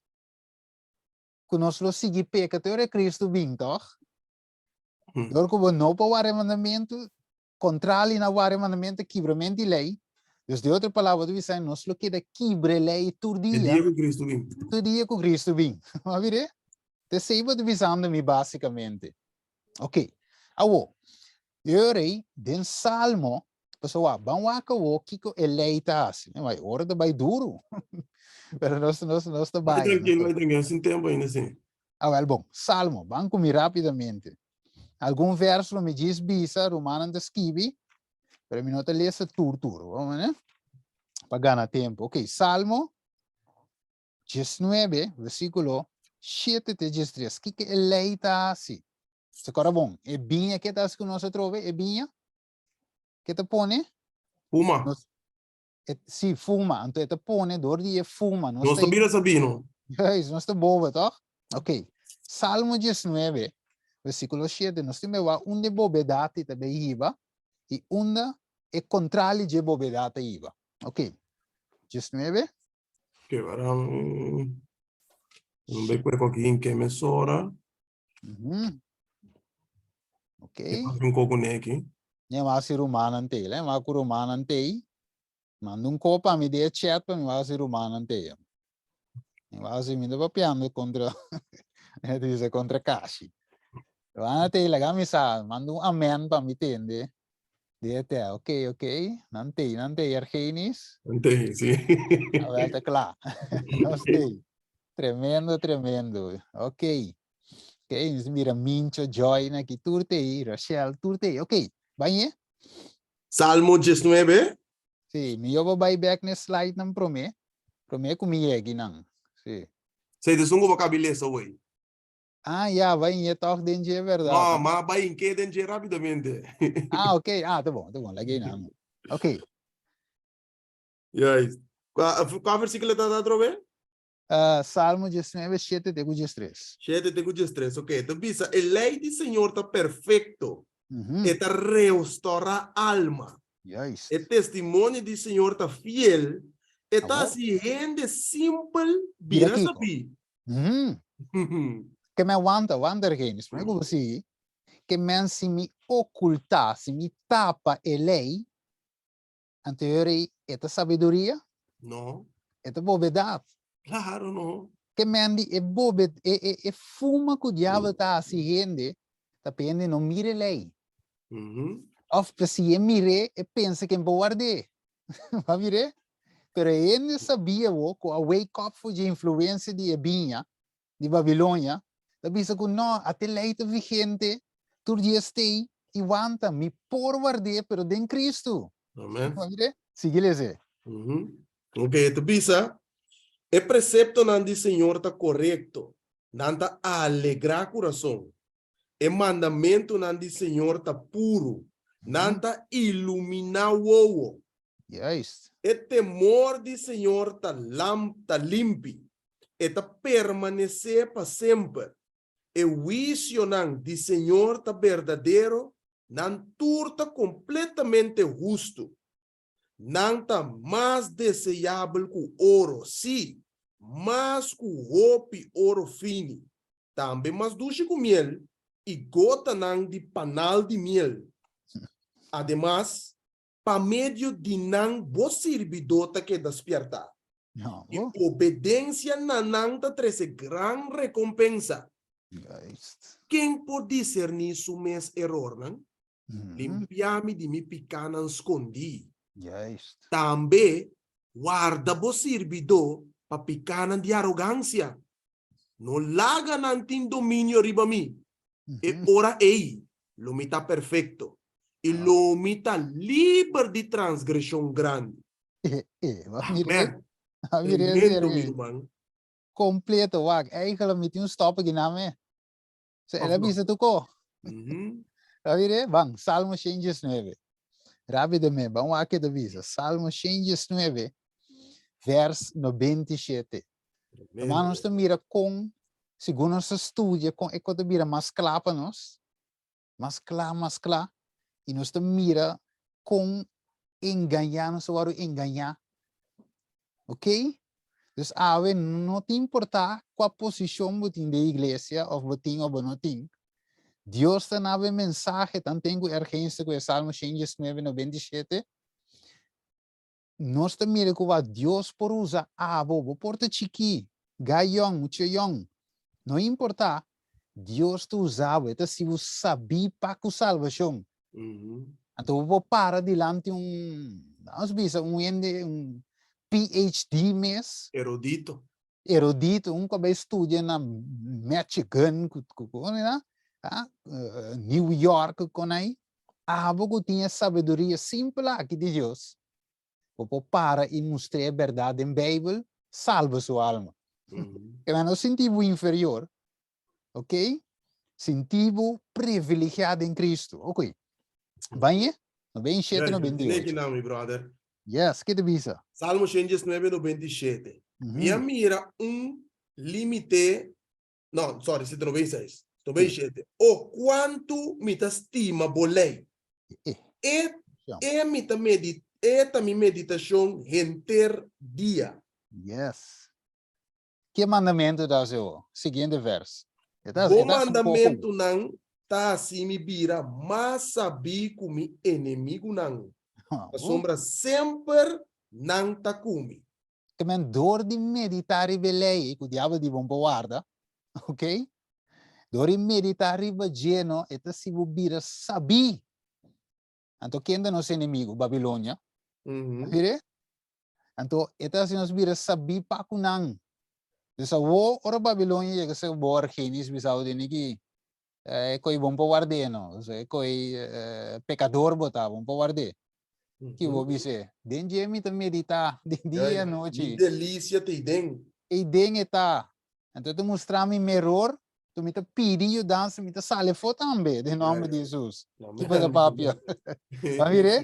Ku nos lo sigui peka te ora Cristo bin, tòg? Dor ku bo no por wara e mandamentu, kontrali na wara e mandamentu, kibramentu di lei. Dus di otro palabra bo ta bisa nos lo keda kibra e lei tur E dia. dia ku Cristo bin. Tur dia ku Cristo bin. Bo a bira? Ta esei bo ta bisando mi basikamente. Ok. Awo, e ora ei den Salmo, pasobra wak, ban wak awo kiko e lei ta hasi. Bai, ora ta bai duru. Pero nos, nos, nos ta Bai bai. tranquilo, bai tranquilo, sin tempo ainda sin. Ah, wel bon. Salmo, ban ku mi rápidamente. Algun verso lo mi djis bisa, rumannan ta skibi, pero mi no ta lesa tur tur, bon, né? Pa gana tempo. Ok, Salmo 19, versículo 7 te 13. Kiko e lei ta hasi? Se kora bon, e biña ke ta hasi ku nos atrobe? E biña? Ke ta pone? Fuma. Nos, e, si, fuma. Anto e ta pone door di e fuma. Nos, nos ta bira sabino. Juist, nos ta bobo, toch? Ok. Salmo 19, versículo 7. Nos tin bewa unda e bobedad ta bay hiba y unda e contrali dje bobedad ta hiba. Ok. 19. Ok, waram. Un bay kwe koki in ke mesora. Ok. Un koko neki. Ne ma si rumannan tei. Le ma ku rumannan tei. Manda un kop pa mi de chat pa mi ma si rumannan tei. Mi ma si mi ta papiando kontra ne dice kontra Kashi. Rumannan tei laga mi sa. Manda un amen pa mi tende. De te. Ok, ok. Nan tei, nan tei Argenis. Nan tei, si. Awel ta kla. Nos tei. Tremendo, tremendo. Ok. Ok, nos mira Mincho, Joy, aquí tur tei, Rachel, tur tei. Ok, bañe. Salmo 19. Sí, mi yo bai back ne slide nan prome. Prome ku mi yegi nan. Sí. Sei de sungo baka bilesa wey. Ah, ya, bai inye toch den dje, verdad? No, ma bai inke den dje rápidamente. Ah, ok. Ah, te bon, te bon. Lagi nan. Ok. Juist. Kua, kua versículo ta atrobe? Salmo 19, 7 te ku 13. 7 te ku 13, ok. Ta bisa, e lei di Señor ta perfekto, e ta reostorá alma. Juist. E testimonio di Señor ta fiel, e ta Awor. hasi hende simpel Bira bira kiko? sabí. Ke men wanta, wanta Ergenis, promé ku bo sigui, ke men si mi okultá, si mi tapa e lei, anto e ora ei e ta sabiduria? No. E ta bobedat. Claro no. Ke men di e bobe e e e fuma ku diabel ta hasi hende ta pa hende no mira e lei. Of pa si e mir'é e pensa ken por ward'é. Bo a mir'é? Pero e hende sabia bo ku a wake up for dje influensia di e biña di Babilonia ta bisa ku no, ate lei ta vigente tur dia stei i wanta, mi por ward'é pero den Kristu. Amen. Bo a mir'é? Sigui lese. Ok, e ta bisa, E preseptonan di Señor ta korekto, nan ta alegrá kurason. E mandamentunan di Señor ta puru, nan ta iluminá wowo. Juist. E temor di Señor ta lam ta limpi, e ta permanesé pa semper. E huisionan di Señor ta berdadero, nan tur ta kompletamente hustu. Nan ta mas deseabel ku oro, sí, mas ku hopi oro fini, tambe mas dushi ku miel i gotanan di panal di miel. Ademas, pa medio di nan bo sirbidó ta keda spièrtá, i obedensia na nan ta trese gran rekompensa. Ken por diserní su mes erornan? Limpia mi di mi pikánan skondí. Juist. Tambe, warda bo sirbidó pa pikánan di arogansia. No laga nan tin dominio riba mi. E ora ei, lo mi ta perfekto, i lo mi ta liber di transgreshon grandi. Amen. Tremendo, mi ruman. Kompleto, wak. Eigenlijk mi tin un stop aki na me. Se el a bisa tu ko. Ta mire, ban, Salmo 119. Rápidamente, ban wak ke ta bisa. Salmo 119, vers 97. Hermano, nos ta mira kon, segun nos ta studia, kon e ko ta bira mas kla pa nos. Mas kla, mas kla. I nos ta mira kon engañá, nos ta wòrdu engañá. Ok? Dus awe no ta importá kua posishon bo tin den iglesia, òf bo tin òf bo no tin. Dios ta na bo e mensahe tanten ku ergensia ku e Salmo 119, 97. Nos ta mira ku wak Dios por usa abo, bo por ta chikí, gai yòn, mucha yòn, no importá, Dios ta usa bo, e ta hasi bo sabí pa ku salbashon. Anto bo por para dilanti un, nos bisa, un hende, un PhD mes. Erudito. Erudito, un ku a bai studia na Michigan, ku, ku, ku, ah, New York, kon ai. Abo ku tin e sabiduria simpel aki di Dios, bo por para i mustr'é e bèrdat den Beibel, salba su alma. Keda no sinti bo inferior, ok? Sinti bo privilegiá den Kristu. Ok. Bañ'e? 97, 98. Neki mi brother. Yes, ke ta bisa? Salmo 119, 97. Mi a mira un límite. No, sorry, si ta 96. 97. O kuantu mi ta stima bo lei. E, e mi ta medi, e ta mi meditashon henter dia. Yes. Ke mandamentu ta hasi bo? Siguiente vers. E ta, Bo e ta hasi un poko. mandamentunan ta hasi mi bira mas sabí ku mi enemigunan, pasobra semper nan ta ku mi. Te men door di medita riba e lei ei ku diabel di bon por warda, ok? Door di medita riba dje no, e ta si bo bira sabí. Anto ken ta nos enemigo? Babilonia. Mire? Anto e ta hasi nos bira sabí pa ku nan. Dus awo ora Babilonia yega se bo Argenis bisa bo tene ki e koi bon por ward'é no, e koi pekador bo ta, bon por ward'é. Ki bo bis'é? Den dje mi ta meditá di dia i anochi. Mi delisia ta ei den. Ei den e ta. Anto e ta mustra mi mi eror, anto mi ta pidi yudansa, mi ta sali afó tambe, den nòmber di Hesus. Ki bo ta papia? Bo a mir'é?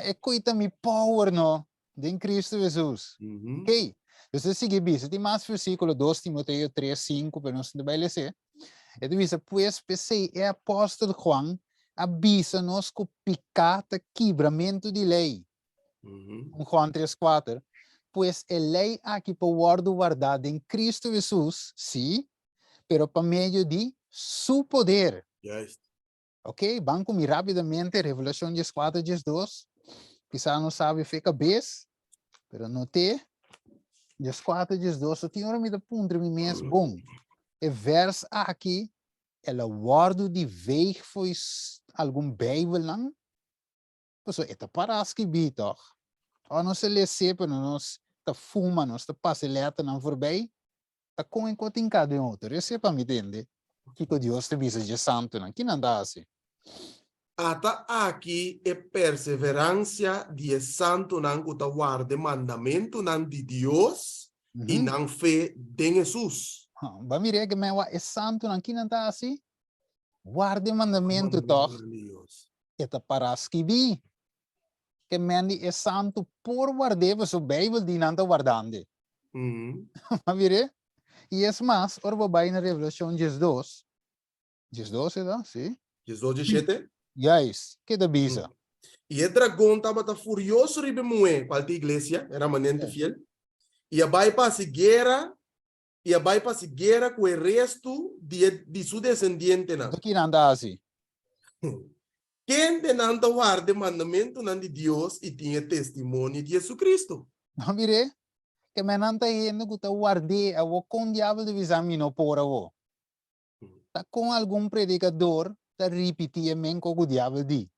E koi ta mi power no, den Cristo Hesus. Oké, dus e sigui bisa, tin mas versículo, 2 Timoteo 3, 5, pero nos no ta bai les'é. E ta bisa, pues p'esei e apòstel Juan a bisa nos ku piká ta kibramentu di lei. Un Juan 3, 4, Pues e lei aki por wòrdu wardá den Cristo Hesus, sí, pero pa medio di Su poder. Juist. Ok, ban ku mi rápidamente, Revelashon 14, 12. Kisas no sabi fe kabes, Pero no te, 14, 12, so tin ora mi ta puntra mi mes, bon, e vers aki, el a wòrdu di veeg fo'i algun Bijbelnan? Pasobra e ta pará skibí tòg. Ora nos ta les'é, pero nos ta fuma, nos ta pasa e lèternan forbei, ta kon e kos tin ka den otro. Esei pa mi tende kiko Dios ta bisa dje santunan. Ki nan ta hasi? Ata aki e perseveransia di e santunan ku ta warda e mandamentunan di Dios i nan fe den Hesus. Bo a mira e men wak e santunan ki nan ta hasi? Warda e mandamentu tòg? E ta pará skibí. Ke men di e santu por ward'é pasobra Beibel di nan ta wardand'é. Bo a mira? I es mas, ora bo bai na Revelashon 12, 12 e ta, si. 12, 17? Juist, ke ta bisa? I e dragon tabata furioso riba e muhé, kual ta e iglesia, e remanente fiel, i a bai pa hasi guera, i a bai pa hasi guera ku e restu di e di su desendientenan. Anto kinan ta hasi? Kendenan ta warda e mandamentunan di Dios i tin e testimonio di Jesucristo. No mir'é? Ke mennan ta hende ku ta ward'é awor, kon diabel ta bisa mi no por awor? Ta kon algun predikador ta ripití e men ku diabel di.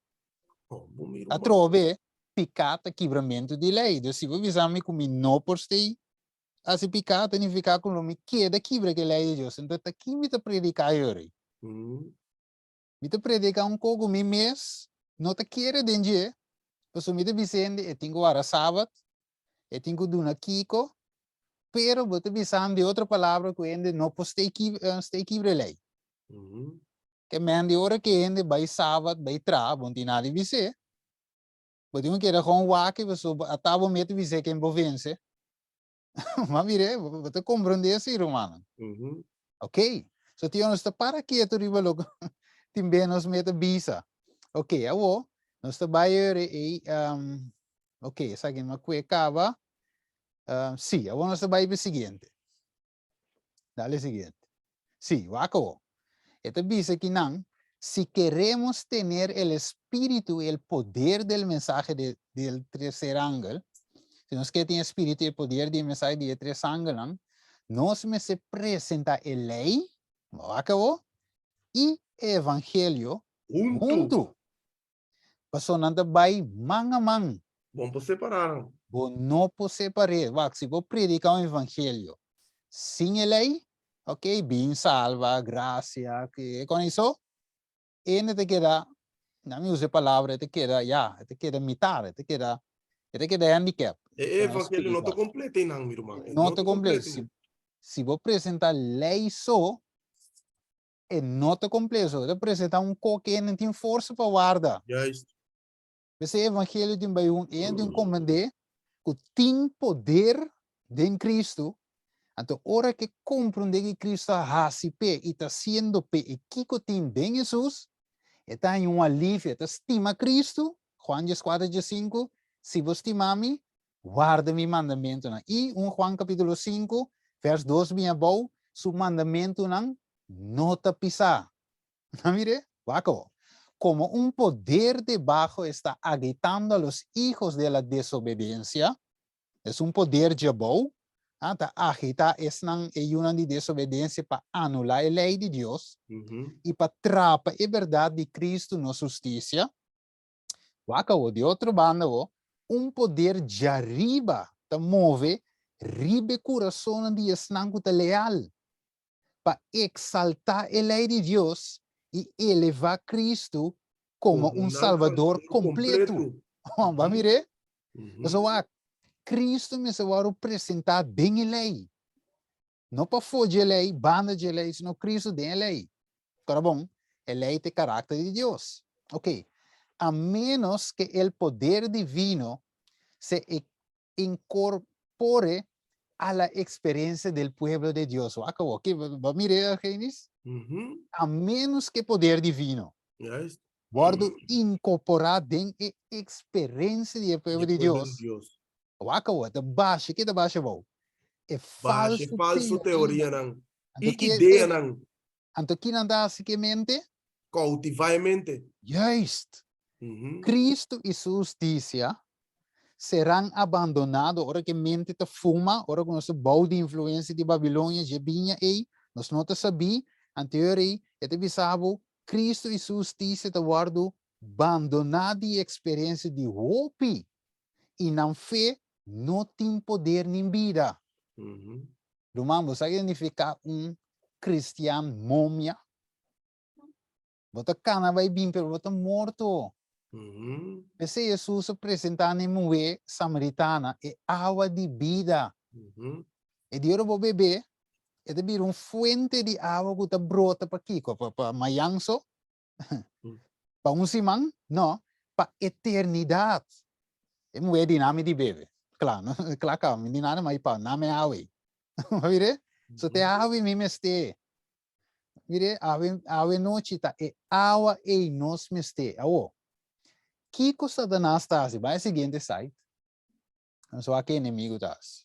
Atrobe, piká ta kibramentu di lei. Dus si bo bisa mi ku mi no por stay hasi piká, ta nifiká ku lo mi keda kibra ku e lei di Dios. Enton ta ki mi ta prediká yori? Mi ta prediká un kos ku mi mes no ta kere den dje, pasobra mi ta bisa hende e tin ku wara sabat, e tin ku duna kiko, pero bo ta bisando di otro palabra ku hende no por stay stay kibra e lei. Ke men di ora ke hende bai sabat bai traha bo no tin nada di bis'é, bo tin ku keda kon wak pasobra ata bo mete bis'é ken bo vense. Ma mir'é, bo ta komprondé si rumannan. Ok, so tin nos ta para ketu riba loke tin be nos mete bisa. Ok, awo nos ta bai ora ei Ok, esaki no a kue kaba. Sí, awor nos ta bai pa e siguiente. Dale siguiente. Sí, wak awor. E ta bisa akinan, si queremos tener el espíritu y el poder del mensahe de, del tercer ángel, si nos ke tin e spiritu y e poder di e mensahe di e tres angelnan, nos mester presenta e ley, wak awor, y e evangelio Huntu. huntu. Pasobra nan ta bai man a man. Bo no por separá nan. Bo no por separ'é. Wak, si bo prediká un evangelio sin e lei, ok, bin salva, grasia, ke kon esou, hende ta keda, nan mi usa e palabra, e ta keda, ya, e ta keda mitar, e ta keda, e ta keda handicap. E evangelio no ta kompleto einan, mi ruman. E no ta kompleto. Si bo presentá lei so, E no ta completo. E ta presenta un ko ke no tin forsa pa warda. Juist. P'esei evangelio tin bai un e tin komprendé ku tin poder den Cristo. Anto ora ke komprendé ke Cristo a hasi p'e i ta hasiendo p'e i kiko tin den Hesus, e ta haña un alivio, e ta stima Cristo, Juan 14, 15, Si bo stima mi, Warda mi mandamentunan. I 1 Juan kapítulo 5, vèrs 2 bin abou, Su mandamentunan no ta pisá. Nan mir'é? Wak awor. Komo un poder debaho está agitando a los hijos de la desobedensia, es un poder djabou, a ta agitá esnan, e yunan di desobedensia pa anulá e lei di Dios i pa trapa e bèrdat di Kristu nos hustisia. Wak awo, di otro banda awo, un poder djariba ta move riba e kurasonnan di esnan ku ta leal, pa eksaltá e lei di Dios i elevá Kristu komo un Salbador kompletu. Bo a mir'é? Pasobra wak, Kristu mester wòrdu presentá den e lei. No pafó dje lei, banda dje lei, sino Cristo den e lei. Ora bon, e lei ta e karakter di Dios. Ok, a menos ke el poder divino se incorpore a la experiencia del pueblo de Dios. Wak awor, ke bo a mira e, Argenis? A menos ke poder divino Juist. wordo incorpora den e experiencia di e pueblo di Dios. Wak awor, ta basha, ke ta basha abou? E Basha falso falso teoria. teorianan Anto i ki ideanan. Anto ki nan ta hasi ku e mente? Koutivá e mente. Juist. Cristo i su hustisia. Serán abandonado, ora ku e mente ta fuma, ora ku nos ta bou di influensia di Babilonia dje biña ei, nos no ta sabí, anterior ei, e ta bisa bo, Cristo i su hustisia ta wòrdu bandoná di e eksperensia di hopi, i nan fe no tin poder nin bida. Ruman, bo sa kiko nifiká un kristian momia? Bo ta kana bai bin, pero bo ta morto. P'esei Hesus a presentá na e muhé samaritana e awa di bida. E di ora bo bebé, e ta bira un fuente di awa ku ta brota pa kiko? Pa mayan so? Pa un siman? No, pa eternidat. E muhé di nami di bebe. Kla, no? Kla kaba, mi di nada mai pa nami awe. Bo mira? So te awe mi mester. Mire, awe, awe nochi ta e awa ei nos mester. Awo, kiko Satanas ta hasi? Bai e siguiente slide. Nos wak ke enemigo ta hasi.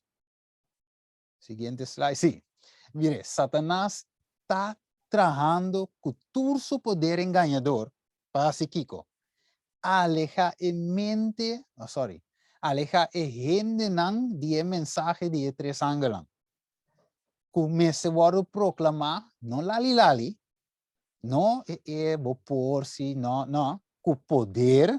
Siguiente slide. Sí. Mire, Satanas ta trahando ku tur su poder engañador pa hasi kiko? Aleha e mente, oh, sorry, aleha e hendenan di e mensahe di e tres angelnan. ku mester wòrdu proklamá, no lali lali, no e e bo por si, no, no, ku poder.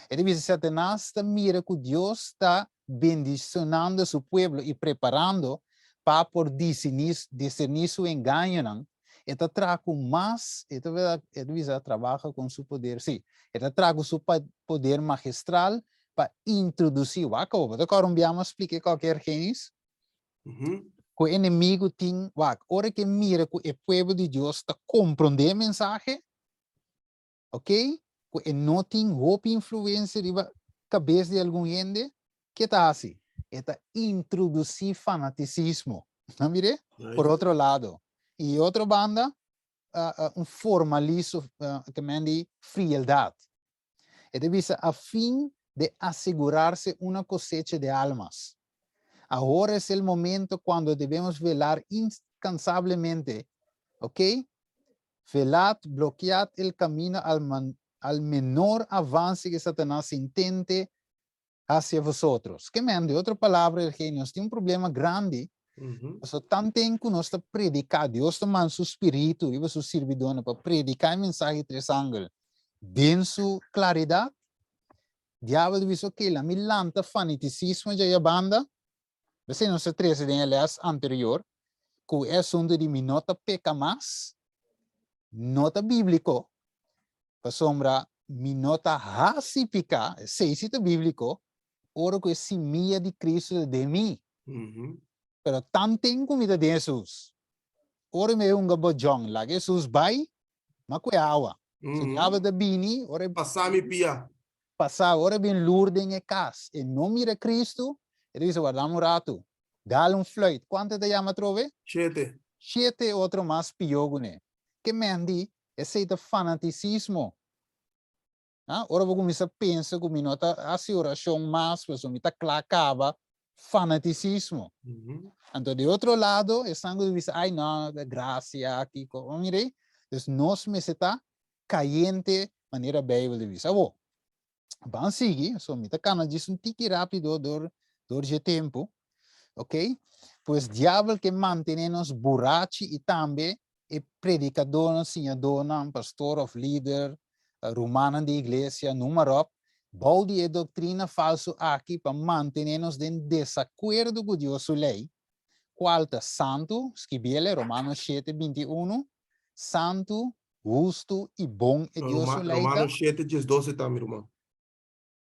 E ta bisa Satanas ta mira ku Dios ta bendishonando su pueblo i preparando pa por disini, diserní su engañonan. E ta traha ku mas, e ta e ta bisa trabaha kon su poder, si, e ta traha ku su poder magistral pa introdusí, wak bo ta kòrda un biaha mi a splika e kòke Ergenis? Ku e enemigu tin wak, ora ku e mira ku e pueblo di Dios ta komprondé e mensahe, ok, ku e no tin hopi influensia riba kabes di algun hende, ke ta hasi? E ta introdusí fanatisismo. Nan mir'é? Por otro lado. I e otro banda, un formaliso, ke men di frieldat. E ta bisa a fin de asegurarse una cosecha de almas. Ahora es el momento cuando debemos velar incansablemente, ok? Velad, bloquead el camino al, man, al menor avance que Satanás intente hacia vosotros. Ke men, di otro palabra, Eugenio, nos tin un problema grandi. Pasobra tanten ku nos ta prediká, Dios ta manda su spiritu riba su sirbidónan pa prediká e mensahe di tres angel den su klaridat. Diabel ta bisa, ok, la mi lanta fanitisismo djaya banda. P'esei nos a trese den e lès anterior ku e asuntu di mi no ta peka mas no ta bíbliko, pasobra mi no ta hasi piká, esei si ta bíbliko, ora ku e simia di Kristu ta den mi. Pero tanten ku mi ta den Hesus, ora mi a hunga bojòn, laga Hesus bai, m'a kue awa. So diabel ta bini, ora e. Pasa mi pia. Pasa, ora e bin lur den e kas, e no mira Kristu, e ta bisa, Wardami un ratu, dal un fluit. Kuantu e ta yama atrobe? Shete. Shete otro mas pió kuné. Ke men di, esei ta fanatisismo. Ha? Ora bo kuminsá pensa ku mi no ta hasi orashon mas, pasobra mi ta kla kaba, fanatisismo. Anto di otro lado, esnan ku ta bisa, ai no, grasia, kiko. Bo mira ei? Dus nos mester ta kayente manera Beibel ta bisa. Awor, ban sigui, so mi ta kana djis un tiki rápido dor dor dje tempu. Ok? Pues diabel ke mantené nos burachi i tambe e predikadónan, siñadónan, pastor òf lider, rumannan di iglesia, noem maar op, bou di e doktrina falsu aki pa mantené nos den desakuerdo ku Dios su lei, kual ta santu, skibiele, Romanos shete, 21, santu, hustu i bon e Dios su lei ta. Romanos shete, 12 ta, mi ruman.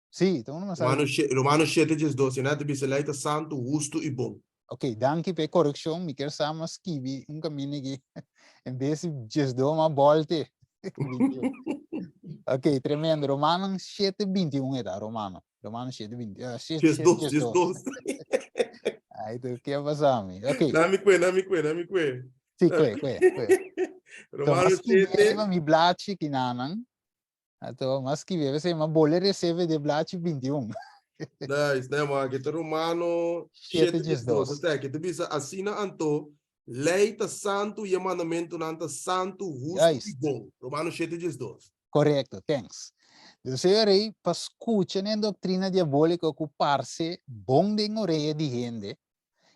Sí, ta uno Romano, Romano 7, 12, na ta bisa lei ta santu, hustu i bon. Ok, danki pa e korekshon. Mi kier sa mas skibi un kaminda aki. En bes di 12 ma bolte. Ok, tremendo. Romanan 7, 21 e ta, Romano. Romano 7, 20. 7, 12, 12. Ai, tu ke pasa mi? Ok. Na mi kwe, na mi kwe, na mi kwe. Sí, kwe, kwe, kwe. Romano 7. Mi blachi kinanan. Anto, mas skibi, a ma bole recebe de blachi 21. Nice, nee, maar kita Romano 7 12. Este, kita bisa asina anto, lei ta santu e mandamentunan ta santu, hustu i bon. Romano 7 12. Correcto, thanks. Dus e rei pa skucha n'e doktrina diabóliko ku parse bon den orea di hende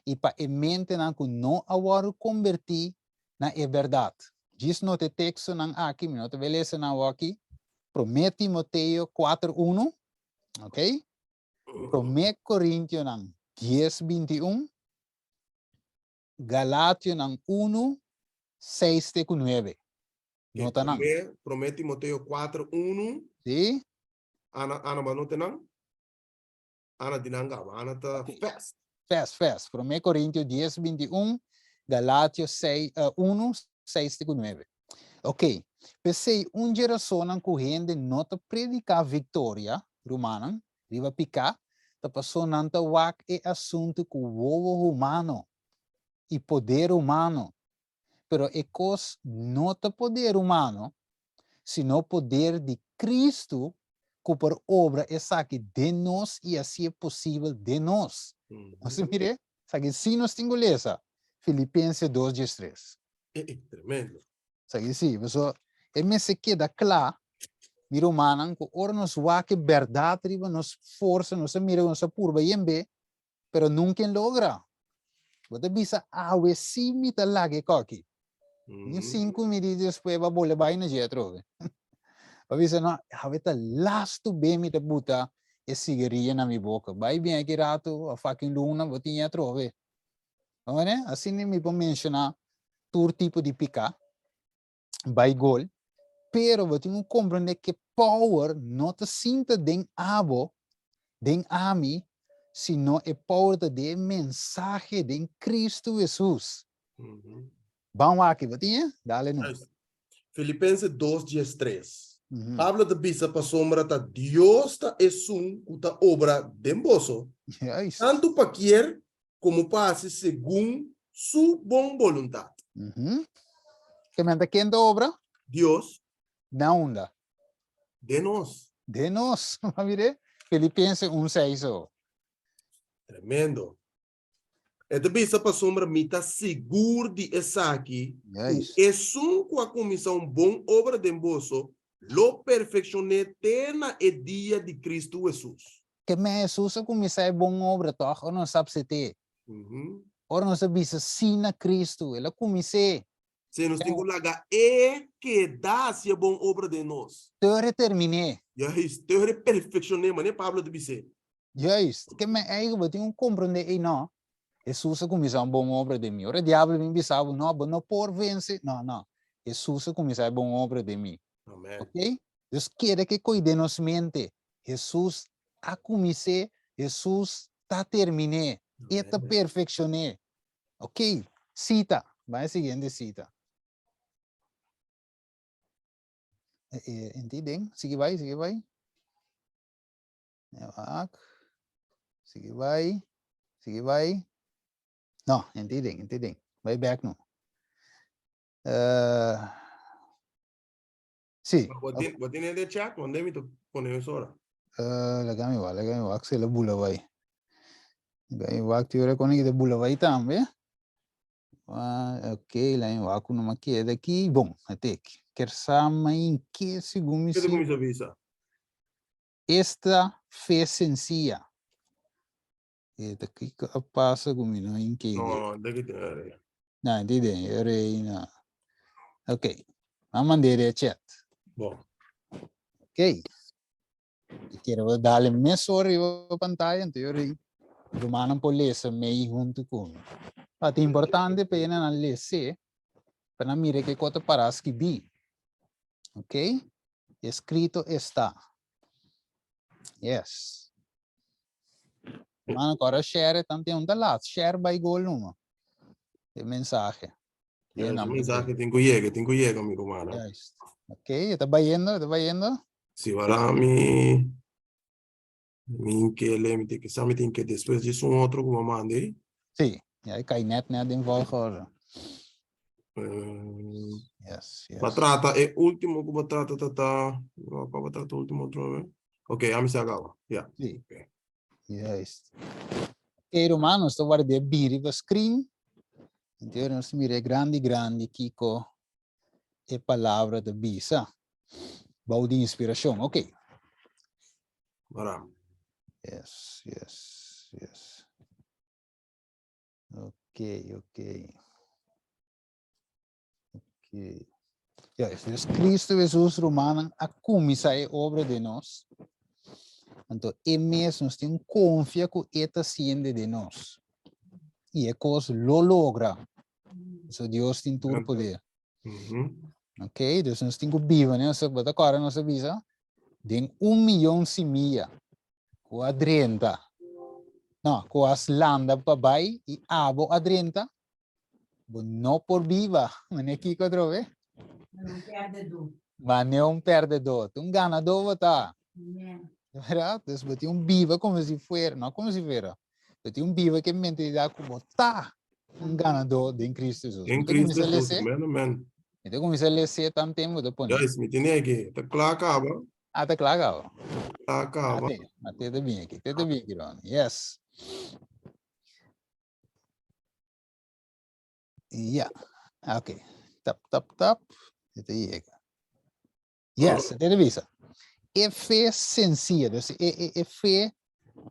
i pa e mentenan ku no a wòrdu kombertí na e bèrdat. Djis nota e tekstonan aki, mi no ta bai lesa nan awor-aki. Promé Timoteo kuater unu, ok? Promé Korintionan dies 21, Galationan unu, seis te ku nuebe. Nota nan. Promé Timoteo 4, 1. Sí. Ana, Ana, ba nota nan? Ana di nan gaba. Ana ta okay. fast. Fast, fast. Promé Corintio 10, 21, Galatio 6, uh, 1, 6 te 9. Ok. Pesei, un gerasonan ku hende no ta prediká victoria, rumannan, riba piká, ta paso nan ta wak e asuntu ku wowo humano i poder humano. Pero e kos no ta poder humano, sino poder di Kristu ku por obra esaki den nos i hasié posibel den nos. Nos a mir'é? Esaki sí nos tin ku lesa, Filipense dos diestres. Tremendo. Esaki sí, pasobra e mester keda kla, mi rumannan, ku ora nos wak e bèrdat riba nos forsa, nos a mira ku nos a purba yembe, pero nunca en logra. Bo ta bisa, awe sí mi ta laga e koki. Ni 5 minuut despues ba bole bai na dje atrobe. Ba bisa, no, awe ta lastu be mi ta buta e sigaria na mi boka. Bai bien aki rato, a fucking luna, bo tin atrobe. Bo Asina mi por menciona tur tipo di pica, bai gol, pero bo tin ku comprende ku power no ta sinta den abo, den ami, sino e power ta den mensahe den Cristo Jesus. Ban wak, bo tin? Dale no. Filipense 2, 13. Pablo ta bisa pasombra ta Dios ta esun ku ta obra den boso, tantu pa kier komo pa hasi segun su bon boluntat. Ke men ta ken ta obra? Dios. Na unda? Den nos. Den nos. Mire, Filipense 1, 6. Oh. Tremendo. E ta bisa pasombra mi ta sigur di esaki, ku esun ku a kuminsá un bon obra den boso lo perfekshon'é te na e dia di Kristu Hesus. Ke men Hesus a kuminsá e bon obra tòg ora nos a apsept'é. Ora nos a bisa sí na Kristu, el a kumins'é. Sí, nos tin ku laga e keda hasi e bon obra den nos. Te ora e termin'é. Juist, te ora e perfekshon'é, manera Pablo ta bis'é. Juist, ke men eigen bo tin ku komprondé ei no. Hesus a kuminsá un bon obra den mi. Ora e diablo bin bisa bo, no, bo no por vense. No, no. Hesus a kuminsá e bon obra den mi. Amen. Ok? Dus keda ke koi den nos mente. Hesus a kumins'é, Hesus ta termin'é, e ta perfekshon'é. Ok, sita. Bai e siguiente sita. Enti den, sigui bai, sigui bai. Wak. Sigui bai, sigui bai. No, enti den, enti den. Bai back no. Sí. Bo tin den chat? Wande mi ta pone eso ora? Laga mi wak, laga mi wak si el a bula bai. Laga mi wak ti ora con e ta bula bai tambe. Ok, laga mi wak ku no keda aki. Bon, até Ker sa mai ke segun mi si. Ke mi bisa? Esta fe sencilla. E ta kiko a pasa ku mi no inke. No, no, de que No, di den, yo rei no. Ok, a mand'é den chat. Bon. Ok. Quiero darle mesora riba pantalla, anto yo rei rumannan por lesa mei huntu ku mi. Pa ta importante pa nan lese, pa nan mira ke kos ta para skibí. Ok? Escrito está. Yes. Mano, agora share tanto un laat. Share by gol numa. E mensahe. E mensahe tin ku yega, tin ku yega, mi rumana. Juist. Ok, ta bayendo, ta bayendo. Si, wara mi kele, mi tin que, mi tin que despues di un otro ku mande. Sí, ja, kai net net in volgorde. Yes. Ba trata e último ku ba trata tata, ba trata último otro vez. Ok, a mi se acaba. Ja. Sí. Okay. Juist. Ok, romanos, to guarde biri pa screen. Entonces nos mire grandi grandi kiko e palabra ta bisa. Bou di inspirashon. Ok. Mara. Yes. Ok. Ok. Juist, dus Cristo Jesus, rumannan, a kuminsá e obra den nos. Anto e mes nos tin konfia ku e ta hasiendo den nos. I e kos lo logra. So Dios tin tur poder. Ok, dus nos tin ku biba, ne? Nos bo ta kòrda nos a bisa, den un miyon simia ku a drenta, no, ku a landa pa bai i abo a drenta, bo no por biba. Mane kiko atrobe? Un perdedó. Mane un perdedó. Un ganadó bo ta. Verdad? Dus bo tin un biba como si fuera, no como si fuera. Bo tin un biba ku mentalidad ku bo ta un ganadó den Cristo Jesus. Den Cristo Jesus. Amen, amen. Mi ta kuminsá lese tan tempu ta pone. Juist, mi tene aki. Ta kla kaba. Ah, ta kla kaba. Kla kaba. Ate, ate ta bin aki. Te ta bin aki, Ronnie. Yes. Ja, ok. Tap, tap, tap. E ta yega. Yes, e ta bisa. E fe sencilla, dus e, e, e fe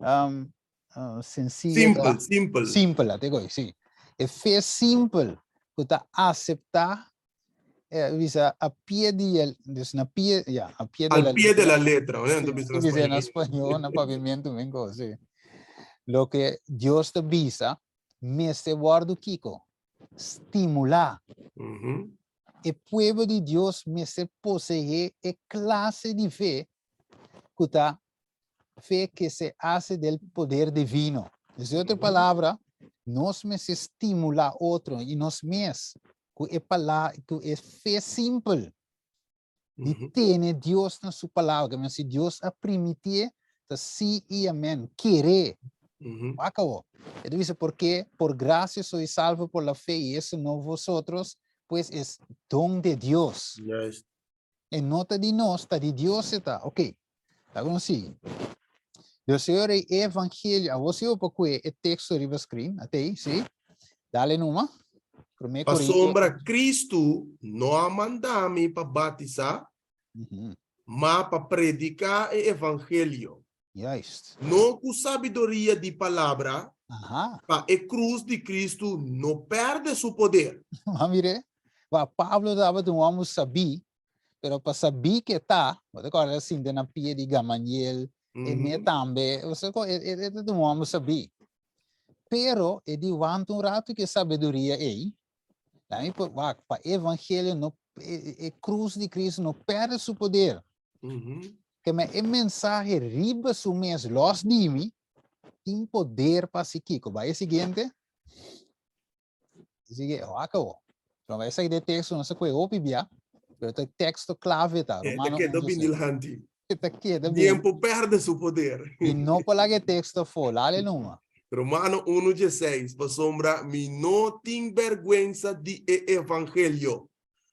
um, uh, sencilla. Simpel, simpel. Simpel, te gooi, sí. E fe simpel ku ta acepta eh, bisa a pie di el, dus na pie, ja, a pie de Al la pie de letra. la letra, ¿no? Entonces, Sí, bisa na español, na papiamento men ko, sí. Lo que Dios ta bisa, mester wordo kiko? Stimulá. E pueblo di Dios mester poseé e clase di fe ku ta fe que se hace del poder divino. Dus otro palabra, nos mester stimulá otro i nos mes ku e pala ku e fe simpel di tene Dios na su palabra. Ke men si Dios a primitié, ta sí i amén. Kere. Wak awo. E ta bisa, porque por gracia sois salvo por la fe y eso no vosotros, pues es don de Dios. E no ta di nos, ta di Dios e ta. Ok. Laga nos sigui. Dios Señor e evangelio. Awor si pa kue e teksto riba screen. Atei, si. Dale numa. Promé Corinto. Pasobra Cristo no a manda mi pa batisá, ma pa prediká e evangelio. No ku sabiduria di palabra, pa e krus di Cristo no pèrdè su poder. Ma mir'é, wa Pablo tabata un hòmber sabí, pero pa sabí ke ta, bo ta kòrda el a sinta na pia di Gamaliel, e me tambe, osea ku e e ta un hòmber sabí. Pero e di wanta un ratu ku e sabiduria ei, Dami por wak, pa e evangelio no, e, e cruz di Cristo no perde su poder. Que me e mensahe riba su mes los di mi, tin poder pa si kiko. Bai e siguiente. Sigue, wak awo. Pero bai sa de texto, no sa kue hopi bia, pero ta texto clave ta. E ta Romano keda 11, bin dilanti. E ta keda bin. Tiempo perde su poder. I no por laga e teksto afó. Lale numa. Romano unu dieseis, Pasobra mi no tin bèrgwensa di e evangelio,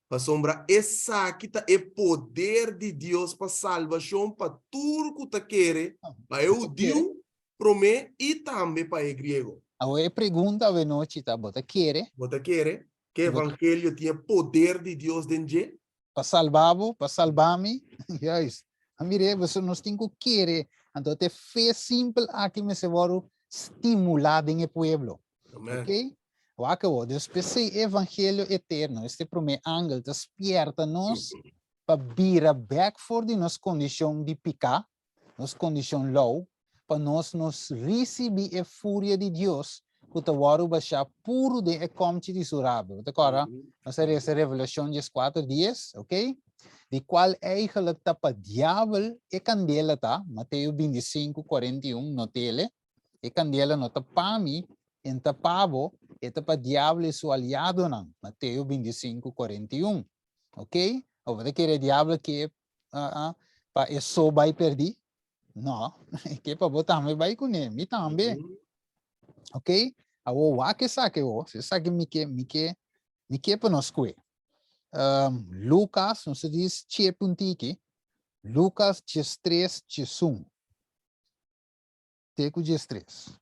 pasobra esaki ta e poder di Dios pa salbashon pa tur ku ta kere, pa e hudiu promé i tambe pa e griego. Awor e pregunta awenochi ta, bo ta kere? Bo ta kere ku e evangelio tin e poder di Dios den dje? Pa salba bo, pa salba mi. Juist. A mire, boso nos tin ku kere. Anto te fe simpel aki mester wòrdu stimulá den e pueblo. Amen. Ok? Wak awor, dus p'esei e evangelio eterno, este promé angel ta spièrta nos pa bira bèk for di nos kondishon di piká, nos kondishon lou, pa nos nos risibí e furia di Dios ku ta wòrdu bashá puru den e kòmchi di su rabia. Bo ta kòrda? Nos a resa Revelashon dieskuater dies, ok? Di kual eigenlijk ta pa diabel e kandela ta, Mateo 25, 41, notele, e kandela no ta pa mi, en ta pa bo, e ta pa diabel i su aliadonan, Mateo 25, 41. Ok? Bo ta kere diabel ke pa e so bai perdí? No, e ke pa bo tambe bai kuné, mi tambe. Ok? Awor wak esaki awor, si esaki mi ke, mi ke, mi ke pa nos kue. Um, Lucas, nos ta dis chepe un tiki, Lucas 13, 11. Te ku 13.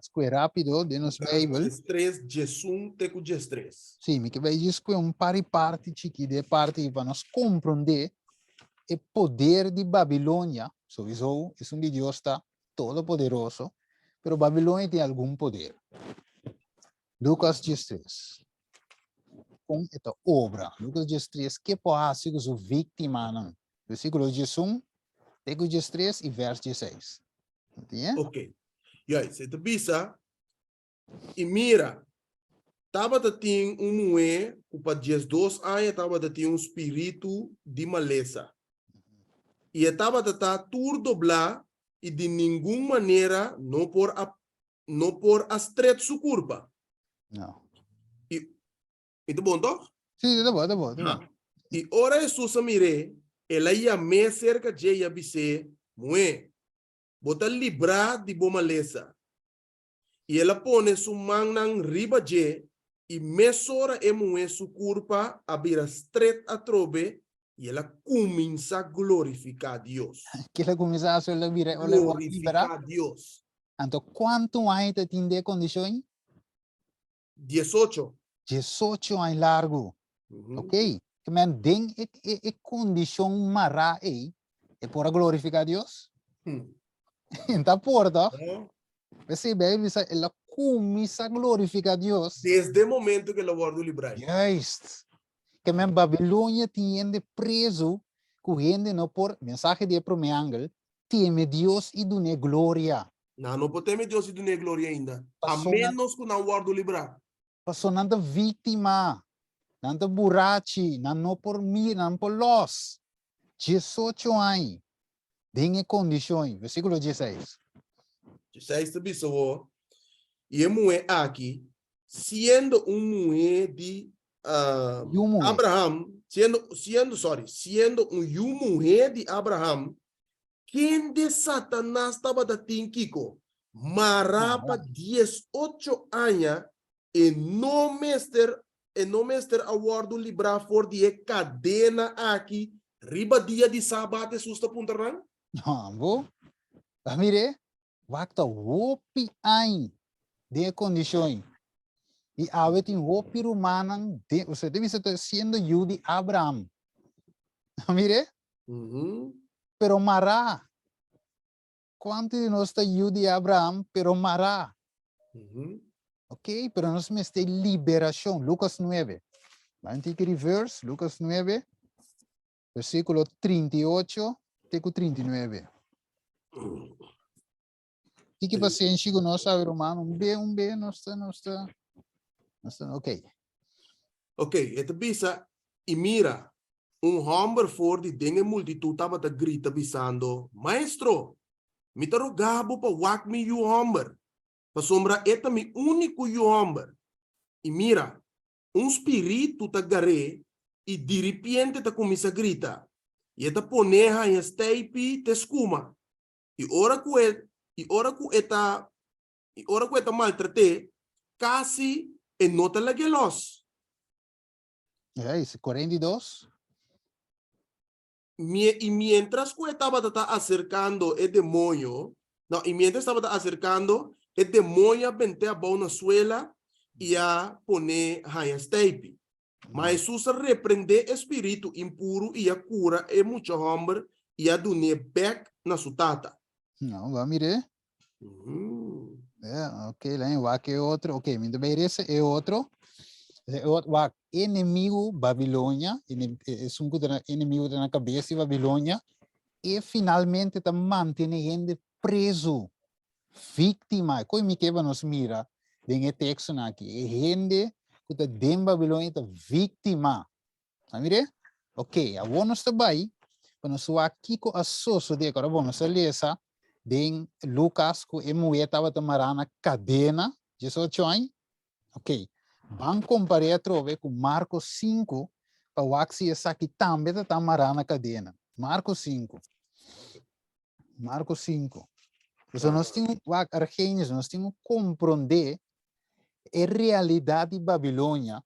Skue rápido den nos Bijbel. 13, 11 te ku 13. Sí, mi ke bai djis kue un par di parti chiki de parti pa nos komprondé. e poder di Babilonia, sowieso esun di Dios ta todopoderoso, pero Babilonia tin algun poder. Lucas 13. Kon e ta obra? Lucas 13, ke por hasi ku su víktimanan? Versíkulo 11 te ku 13 i vers 16. Tin, eh? Ok. Juist, e ta bisa, I mira, tabata tin un muhé ku pa 12 aña tabata tin un spiritu di malesa. I e tabata ta tur doblá i di ningun manera no por a no por a stret su kurpa. No. I, i ta bon toch? Sí, ta bon, ta bon, ta bon. I ora Hesus a mir'é, el a yam'é serka dje i a bis'é, Muhé, bo ta librá di bo malesa. I el a pone su mannan riba dje, i mesora e muhé su kurpa a bira stret atrobe i el a kuminsá glorifiká Dios. Kila a kuminsá hasi? El a bira, el a libra. Glorifiká Dios. Anto kuantu aña ta tin den e kondishon? 18. 18 aña largu. Ok. Ke men den e, e, e kondishon mará ei, e por a glorifiká Dios? En ta por, toch? No. P'esei Bijbel bisa, el a kuminsá glorifiká Dios. Desde e momento ku el a wòrdu librá. Juist. Ke men Babilonia tin hende prezu ku hende no por, mensahe di e promé angel, teme Dios i dun'é gloria. Nan no por teme Dios i dun'é gloria ainda, a Pasobra nan. ménos ku nan wòrdu librá. Pasobra nan ta víktima, nan ta burachi, nan no por mira, nan por lòs. 18 aña den e kondishon ei. Versíkulo 16. 16 ta bisa bo, I e muhé aki, siendo un muhé di Yu muhé. Abraham, siendo, siendo, sorry, siendo un yu muhé di Abraham, Kende Satanas tabata tin kiko? Mará pa 18 aña, e no mester e no mester a wòrdu librá for di e kadena aki riba dia di Sabat? Hesus ta puntra nan. Bo a mir'é? Wak ta hopi aña den e kondishon ei. I awe tin hopi rumannan den, usted ta bisa ta siendo yu di Abraham. A mir'é? Pero mará. Kuantu di nos ta yu di Abraham, pero mará? Ok, pero nos mester liberashon. Lucas 9. Ban tiki reverse, Lucas 9, versíkulo 38 te ku 39. Tiki pasenshi ku nos awe, ruman. Un be, un be, nos ta, nos ta, nos ta, ok. Ok, e ta bisa, I mira, un hòmber for di den e multitut tabata grita bisando, Maestro, mi ta roga bo pa wak mi yu hòmber, pasobra e ta mi úniko yu hòmber. I mira, un spiritu ta gar'é i diripiente ta kuminsá grita, i e ta pon'é haña steipi te skuma. I ora ku e i ora ku e ta i ora ku e ta maltrat'é, kasi e no ta lag'é lòs. Juist, 42. Mie i miéntras ku e tabata ta aserkando e demoño, no, i miéntras tabata aserkando, e demoño a bent'é abou na suela i a pon'é haña steipi. Ma Hesus a reprendé e spiritu impuru i a kura e mucha hòmber i a dun'é bèk na su tata. No, bo a mir'é? Ja, ok, laat wak e otro. Ok, mi ta bay resa e otro. E ot, wak, enemigo Babilonia, esun ku ta na, enemigo ta na kabes di Babilonia, e finalmente ta mantene hende preso, víktima. Koe mi ke pa nos mira den e tekstonan aki. E hende ku ta den Babilonia ta víktima. A mir'é? Ok, awor nos ta bai pa nos wak kiko a sosodé. Kora bon, nos a lesa den Lukas ku e muhé tabata mará na kadena 18 aña. Ok, ban kompar'é atrobe ku Marko 5 pa wak si esaki tambe ta ta mará na kadena. Marko 5. Marko 5. Pasobra nos tin, wak, Argenius, nos tin ku komprondé e realidat di Babilonia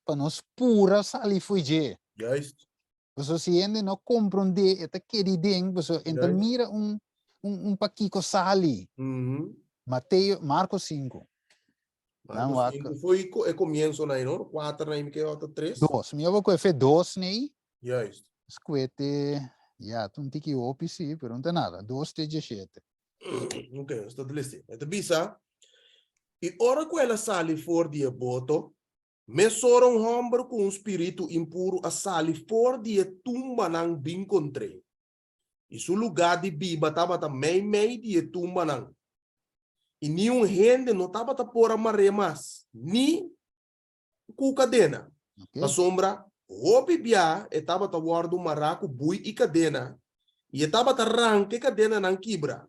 pa nos pura sali fo'i dje. Juist. Pasobra si hende no komprondé, e ta kedi den, pasobra e ta Juist. mira un, un, un pakiko sali. Mateo, Marko 5. Dan Marko wak. 5 foi e komienso na no? 4 na mi ke ota 3. 2. Mi abo ku efe 2 nei. Juist. Skuete. Ya, ta un tiki hopi sí, pero no ta nada. 2 te 17. Ok, nos ta lesi. E ta bisa, I ora ku el a sali for di e boto, mesora un hòmber ku un spiritu impuru a sali for di e tumbanan bin kontr'é. I su lugá di biba tabata meimei di e tumbanan. I niun hende no tabata por a mar'é mas, ni ku kadena. Pasobra hopi bia e tabata wòrdu mará ku bui i kadena, i e tabata ranka e kadenanan kibra.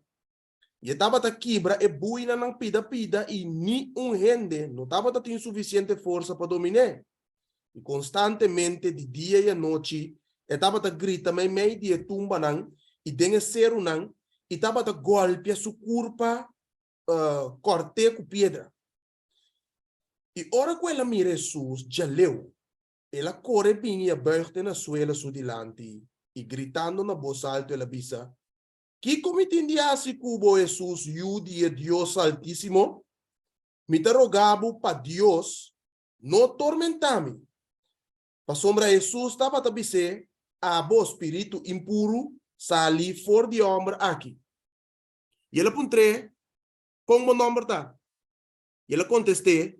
I e tabata kibra e buinan nan pida pida i ni un hende no tabata tin sufisiente forsa pa domin'é. I konstantemente di dia i anochi e tabata grita meimei di e tumbanan i den e serunan i tabata gòlpia su kurpa kòrt'é ku piedra. I ora ku el a mira Hesus djaleu, el a kore bini i a bùig te na suela su dilanti, i gritando na bos altu el a bisa, Kiko mi tin di hasi ku bo, Hesus, Yu di e Dios Altísimo? Mi ta roga bo pa Dios, no tormentá mi. Pasobra Hesus tabata bis'é, Abo, spiritu impuru, sali for di e hòmber aki. I el a puntr'é, Kon bo nòmber ta? I el a kontest'é,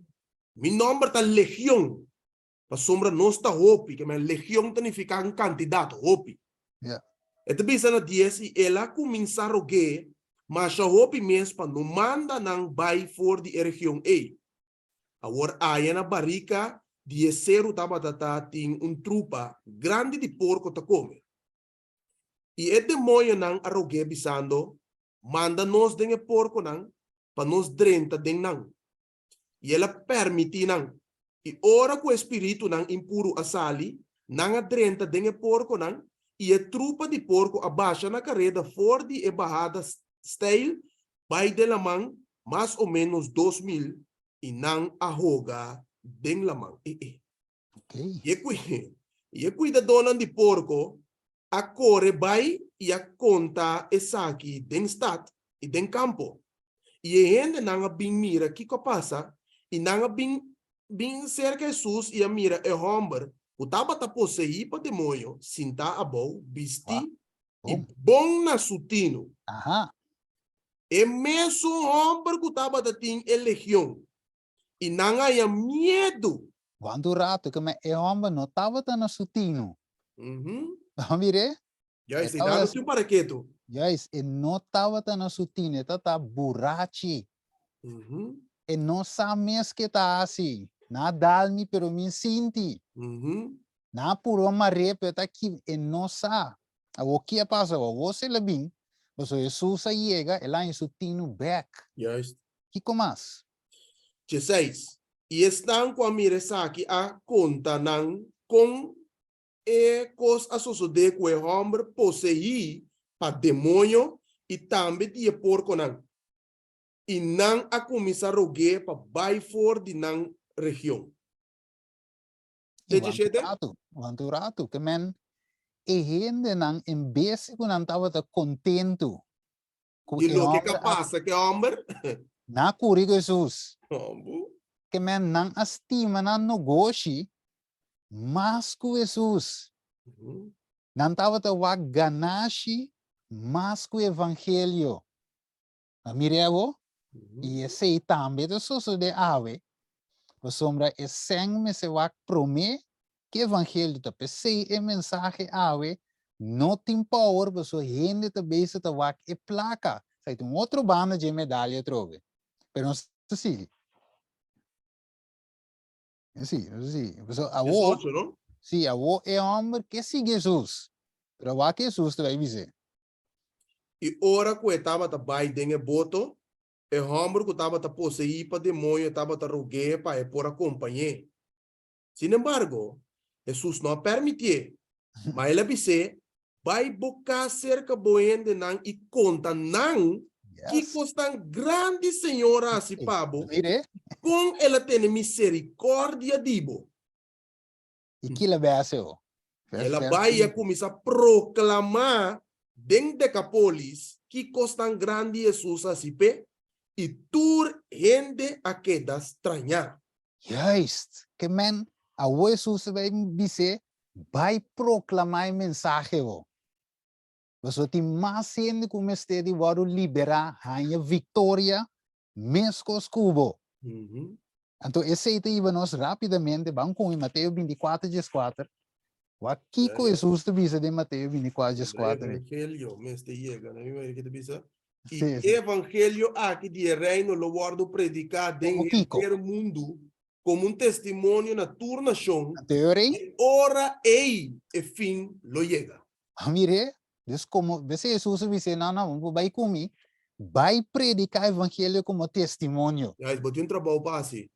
Mi nòmber ta Legion, pasobra nos ta hopi. Ke men legion ta nifiká un kantidat, hopi. E ta bisa na dies, i el a kuminsá rog'é masha hopi mes pa no manda nan bai for di e region ei. Awor aya na barika di e seru tabata ta tin un trupa grandi di porko ta kome. I e demoñonan a rog'é bisando, Manda nos den e porkonan pa nos drenta den nan. I el a permití nan. I ora ku e spiritunan impuru a sali, nan a drenta den e porkonan, i e trupa di porko a basha na kareda for di e bahada steil bai den laman, mas o ménos 2000, i nan a hoga den laman. I e kuidadónan di porko a kore bai i a konta esaki den stat i den kampo. I e hendenan a bin mira kiko a pasa, i nan a bin bin serka Hesus i a mira e hòmber ku tabata poseí pa demoño sintá abou, bistí i bon na su tinu. E mesun hòmber ku tabata tin e legion. I nan a haña miedu. Wantu ratu ku e hòmber no tabata na su tinu. Bo mir'é? Juist, e dado su paraketu. Juist, e no tabata na su tinu, e tabata burachi. E no sa mes ke ta hasi. Nan a dal mi, pero mi sinti. Nan a purba mar'é, pero e ta ki, e no sa. Awor ki a pasa awor? Awor si el a bin, pasobra Hesus a yega, el a haña su tinu bèk. Juist. Kiko mas? 16, I esnan ku a mira esaki a konta nan kon e kos a sosodé ku e hòmber poseí pa demoño i tambe di e porkonan. I nan a kuminsá rog'é pa bai for di nan region. I wanta un ratu, wanta un ratu, ke men e hendenan en bes ku nan tabata kontentu ku e loke ka pasa ku e hòmber. Nan a kuri ku Hesus. Ke men nan a stima nan nogoshi mas ku Hesus. Nan tabata wak ganashi mas ku evangelio. A mira abo? I esei tambe ta sosodé awe, pasobra e sèn mester wak promé ku evangelio. Ta p'esei e mensahe awe no tin power, pasobra hende ta bezig ta wak e plaka. Esei ta un otro banda dje medalia atrobe. Pero nos ta sigui. Sí, sí. Pasobra awor, 18, no? sí, awor e hòmber ke sigui Hesus, pero wak Hesus ta bai bis'é. I ora ku e tabata bai den e boto, e hòmber ku tabata poseí pa demoño tabata rog'é pa e por a kompañ'é. Sinembargo, Hesus no a pèrmitié, ma el a bis'é, Bai bo kas serka bo hendenan i konta nan ki kosnan grandi Señor a hasi pa bo i kon el a tene miserikòrdia di bo. I kila bese o. El a bai i a kuminsá proklamá den Dekapolis ki kosnan grandi Hesus a hasi p'e, i tur hende a keda strañá. Juist! Ke men, awor Hesus a bai bis'é, Bai proklamá e mensahe o. Pasobra tin mas hende ku mester di wòrdu liberá, haña viktoria meskos ku bo. Anto esei ta hiba nos rápidamente ban ku Mateo 24, 14. Wak kiko Hesus ta bisa den Mateo 24, 14. Evangelio mester yega, na mi ke ta bisa. I evangelio aki di e reino lo wòrdu prediká den henter mundu komo un testimonio na tur nashon, i ora ei e fin lo yega. A mir'é, dus komo, bes Hesus a bis'é, No, no, bo bai ku mi, bai prediká evangelio komo testimonio. Juist, bo tin un trabou pa hasi.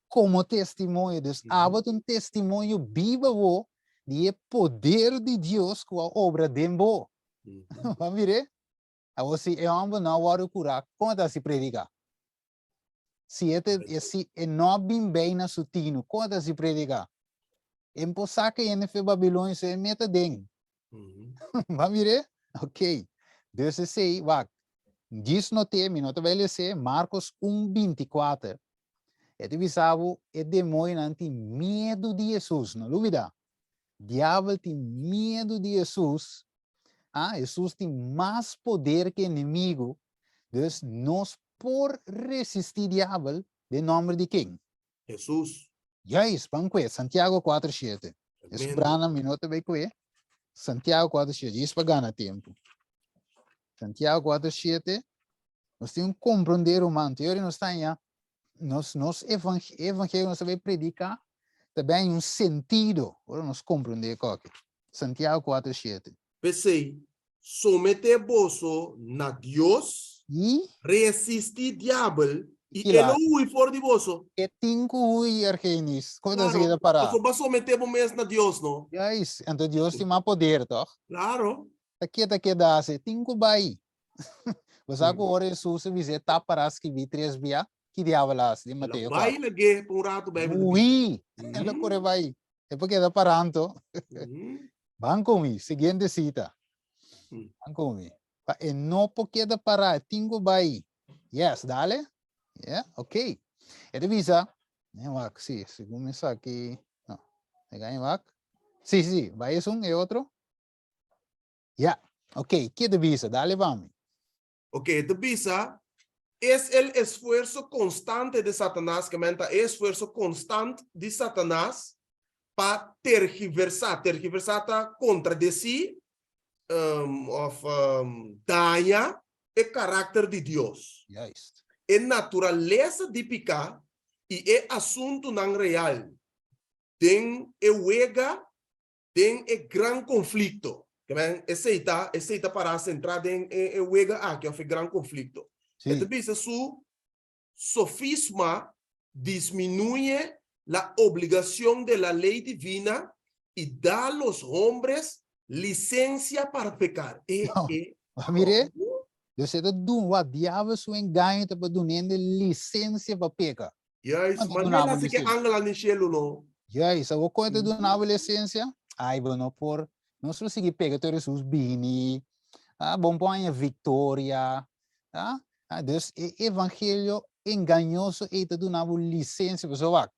Komo testimonio, dus abo ta un testimonio biba bo di e poder di Dios ku a obra den bo. Bo a mir'é? Awor si e hòmber no a wòrdu kurá, kon e ta hasi prediká? Si e te, e si e no a bin bei na su tinu, kon e ta hasi prediká? E por saka hende fe Babilonia so e meta den. Ba mir'é? Ok. Dus esei, wak, djis noté, mi no ta bai les'é, Markos un 24. E ta bisa bo e demoñonan tin miedu di Hesus, no lubidá. Diabel tin miedu di Hesus. Ah, Hesus tin mas poder ku enemigu. Dus nos por resistí diabel den nòmber di ken? Hesus. Juist, ban kue, Santiago 4 shete. Es brana mi no ta bai kue. Santiago 4 shete, juist pa gana tempu. Santiago 4 shete, nos tin un komprondé ruman, te ora nos ta haña nos nos evangelio nos ta bai prediká ta bai un sentido ora nos komprondé koke. Santiago 4 shete. P'esei, Someté boso na Dios, I? resistí diabel, i Kila. e lo hui for di boso. E tin ku hui, Argenis. Kon ta Claro, sigui ta pará? pasobra bo a someté bo mes na Dios, no? Juist, anto Dios tin mas poder, tòg? Claro. Ta ke ta keda hasi? Tin ku bai. Bo sa ku ora Hesus a bisa e ta pará skibí tres bia, ki diabel a hasi? Di El a Mateo bai 4. lag'é pa un ratu, Bijbel ta bisa. Hui! El a kore bai. E por keda pará anto. Ban ku mi, siguiente sita. Ban ku mi. Pa e no por keda pará, e tin ku bai. Yes, dale. Yeah, ok. E ta bisa, e wak, si, segun mi sa ki, no, e gaña wak. Si, si, bai esun, e otro. Ya, ok, ke ta bisa? Dale pa mi. Ok, e ta bisa, Es el esfuerso constante de Satanás, ke men ta e esfuerso constant di Satanás pa tergiversá, tergiversá ta contradesí of daña e karakter di Dios, e naturalesa di piká i e asuntunan real den e wega Den e gran konflikto. Ke men, esei ta, esei ta pará sentrá den e, e wega aki òf e gran konflikto. E ta bisa su sofisma disminuye la obligacion de la ley divina y da los hombres licencia para pecar. E, No. e, Bo mir'é? Dus e ta dun, wak, diabel su engaño ta pa duna hende lisensia pa peka. Juist, Cuánto maar dunabo no así que licencia? angelan den cielo no. Juist, awor con te dunabo licencia? Ay, bo no por, nos lo sigui pega tur Jesús bini. Ah, bon por haña victoria. Ah, ah, dus e evangelio engañoso ei ta dunabo licencia. Pasobra wak,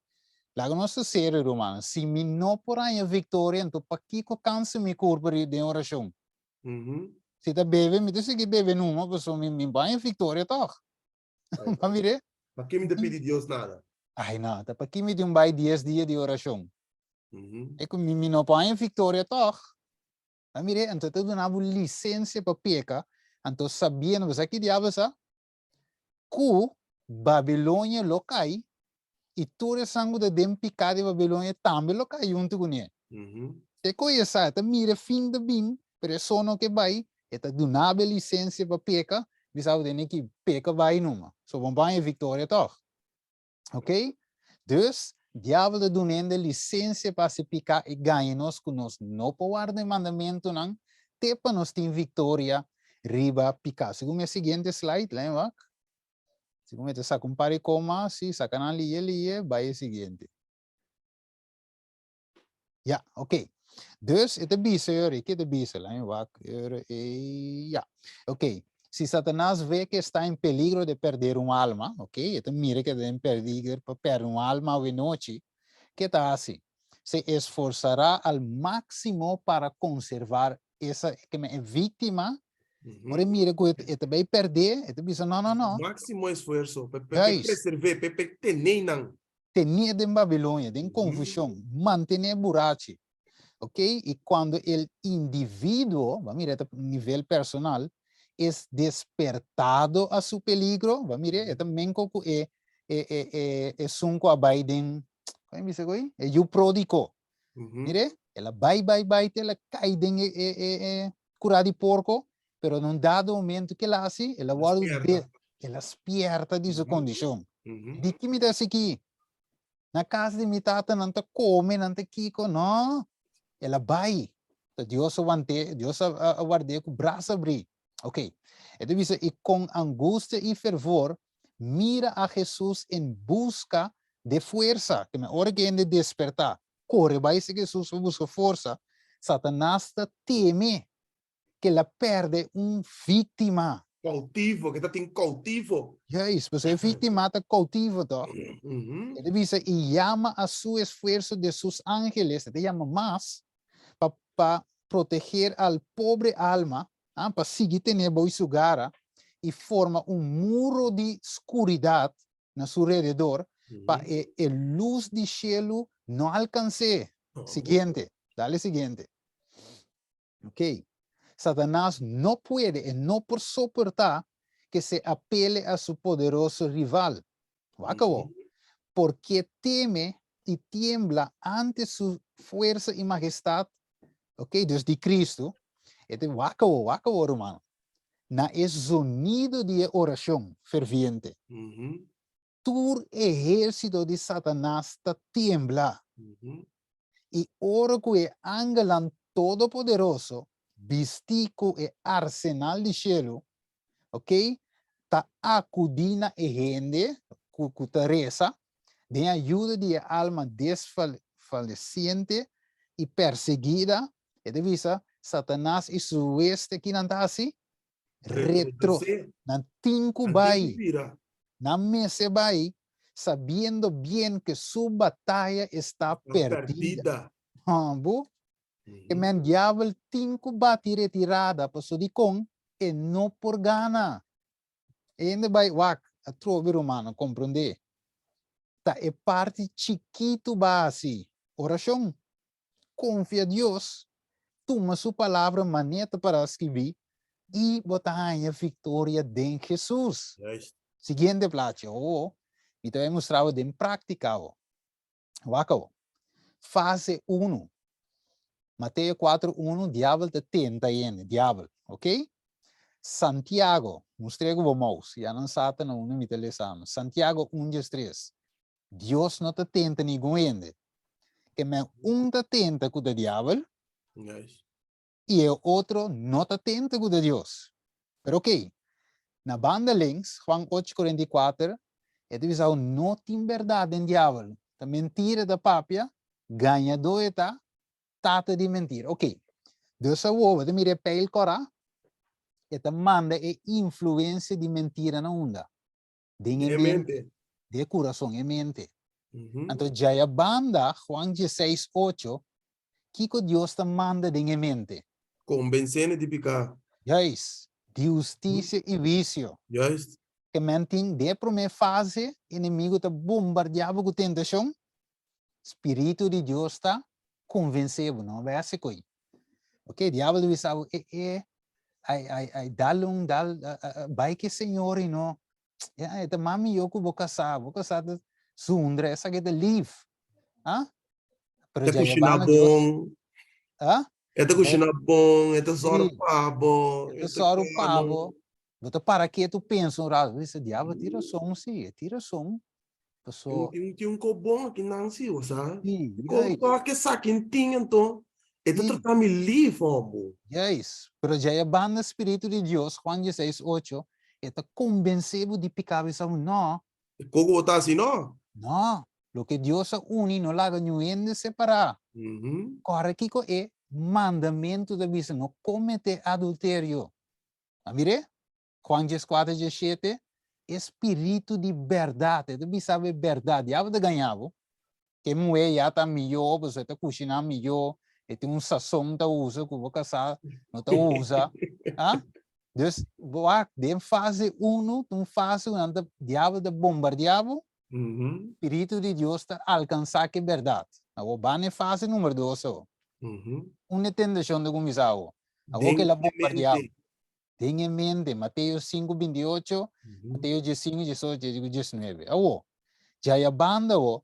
laga nos ta serio, rumannan. Si mi no por haña victoria, anto pakiko cansa mi curpa den oracion? Si ta bebe, mi ta sigui bebe numa, pasobra mi por haña victoria toch. Pa mir'é? Pa ki mi ta pidi Dios nada? Ai no, ta pa ki mi tin un bai 10 dia di orashon? E ku mi no por haña viktoria tòg. Pa mir'é? Anto ta duna bo lisensia pa peka, anto sabiendo, bo sa ki diabel sa? Ku Babilonia lo kai i tur esnan ku ta den piká di Babilonia tambe lo kai huntu kuné. Te ku e sa, e ta mira e fin ta bin, pero e so no ke bai, e ta duna bo e lisensia pa peka, bisa bo tene ki peka bai numa. So bo baña e viktoria tòg. Ok? Dus, diabel ta duna hende lisensia pa hasi piká i gaña nos ku nos no por warda e mandamentunan te pa nos tin viktoria riba piká. Segun mi e siguiente slide, lei wak. Si bo mester saka un par di koma, si, saka nan liye liye, bai e siguiente. Ja, oké. Dus e ta bisa yori, ke ta bisa? Laat me wak. Yori, ja. Oké. Si Satanás ve que está en peligro de perder un alma, oké, e ta mira ke ta den peligro pa perde un alma awe nochi, ke ta hasi? Se esforzará al máximo para conservar. Esa ke men e víktima, ora e mira ku e ta bai pèrdè, e ta bisa, No, no, no. Máksimo esfuerso pa e preserv'é, pa e ten'é nan. Ten'é den Babilonia, den konfushon, manten'é burachi. Ok, i kuando el individuo, bo a mira e ta nivel personal, es despertado a su peligro, bo a mira e ta menko ku e e e e esun ku a bai den, kon e bisa ku ei? E yu pródigo. Mire, el a bai bai bai te el a kai den e e e e kurá di porko, pero na un dado momento ke el a hasi, el a wòrdu de, el a spierta di su kondishon. Di ki mi ta hasi aki? Na kas di mi tata nan ta kome, nan ta kiko, no, el a bai. Ta Dios a want'é, Dios a ward'é ku bras abrí. Ok, e ta bisa, i kon angustia i fervor mira a Hesus en buska de fuersa. Ke men ora ku hende despertá, kore bai si Hesus pa buska forsa, Satanas ta teme ku el a pèrdè un víktima. Koutivo, ke ta tin koutivo. Juist, pasobra e víktima ta koutivo tòg. E ta bisa, i yama a su esfuerso de sus ángeles, e ta yama mas, pa pa proteger al pobre alma, ah, pa sigui tene bou su gara i forma un muro di skuridat na su rededor, pa e e lus di shelu no alkans'é. Siguiente, dale siguiente. Ok. Satanas no puede, e no por soportá ke se apele a su poderoso rival. Wak awo. Porque teme i tiembla ante su fuersa i magestat, ok, dus di Cristo, e te wak awo, wak awo ruman, na e zonido di e orashon ferviente. Tur ehérsito di Satanas ta tembla. I ora ku e angelnan todopoderoso, bistí ku e arsenal di shelu, ok, ta akudí na e hende ku ku ta resa, den ayuda di e alma desfalesiente i perseguida, e ta bisa, Satanas i su hueste, ki nan ta hasi? Retro. Nan tin ku bai. Nan mester bai, sabiendo bien ke su bataya está perdida. Bu? Ke men diabel tin ku bati retirada paso dikon e no por gana. E hende bai wak atrobe rumannan komprondé. Ta e parti chikitu ba hasi orashon. Konfia Dios, tuma su palabra manera ta para skibí i bo ta haña viktoria den Hesus. Siguiente plachi. Awor mi ta bai mustra bo den práktika awor. Wak awor. Fase unu. Mateo kuater unu, diabel ta tenta hende, diabel, ok? Santiago, mustr'é ku bo mouse, ya nan sa ta na unda mi ta lesando. Santiago un diestres. Dios no ta tenta ningun hende. Ke men un ta tenta ku ta diabel i e otro no ta tenta ku ta Dios. Pero ok, na banda links, Juan ocho kuarenta i kuater, e ta bisa no tin bèrdat den diabel. Ta mentira ta papia, gañadó e ta, tata di mentira. Ok, dus awor bo ta mira e peil kòrá, e ta manda e influensia di mentira na unda? Den e mente. Den e kurason, e mente. Anto djaya banda, Juan dieseis ocho, kiko Dios ta manda den e mente? Konbensé di piká. Juist, di hustisia i huisio. Juist. Ke men tin den e promé fase, enemigu ta bombardiá bo ku tentashon, Spiritu di Dios ta konvensé bo, no bai hasi koi. Ok, diabel ta bisa bo, e e, ai ai ai dal un dal bai ke Señor i no, ya e ta mas mihó ku bo kasá, bo kasá ta zundra, esaki ta lif, ah? Pero E ta kushiná bon. Ah? E ta kushiná bon, e ta sòru pa bo. E ta sòru pa bo. Bo ta para ketu pensa un rato, bo bisa, diabel tin rason si, e tin rason. Paso. Tin un ko bon aki nan si, bo sa. Si, Kon toke sa kin tin anto, e ta trata mi lif, hombo. Juist, pero djaya banda Spiritu di Dios, Juan dieseis ocho, e ta konbensé bo di piká, bisa bo, no. E koko bo ta hasi no. No, loke Dios a uni no laga niun hende separá. Kòrda kiko e mandamentu ta bisa, no kometé adulterio. A mir'é? Juan dieskuater diesshete, E spiritu di bèrdat, e ta bisa bo e bèrdat, diabel ta gaña bo, ke muhé ya ta mihó, pasobra e ta kushiná mihó, E tin un sazon ta usa ku bo kasá no ta usa. Ah? Dus, bo wak, den fase uno, ta un fase ku nan ta, diabel ta bombardiá bo, Spiritu di Dios ta alkansá ku e bèrdat. Awor, ba na e fase number dos awor. Unda e tentashon ta kuminsá awor? Awor ku el a bombardiá bo. Den e mente, Mateo 5, 28, Mateo 15, 18, 19. Awor, djaya banda awor,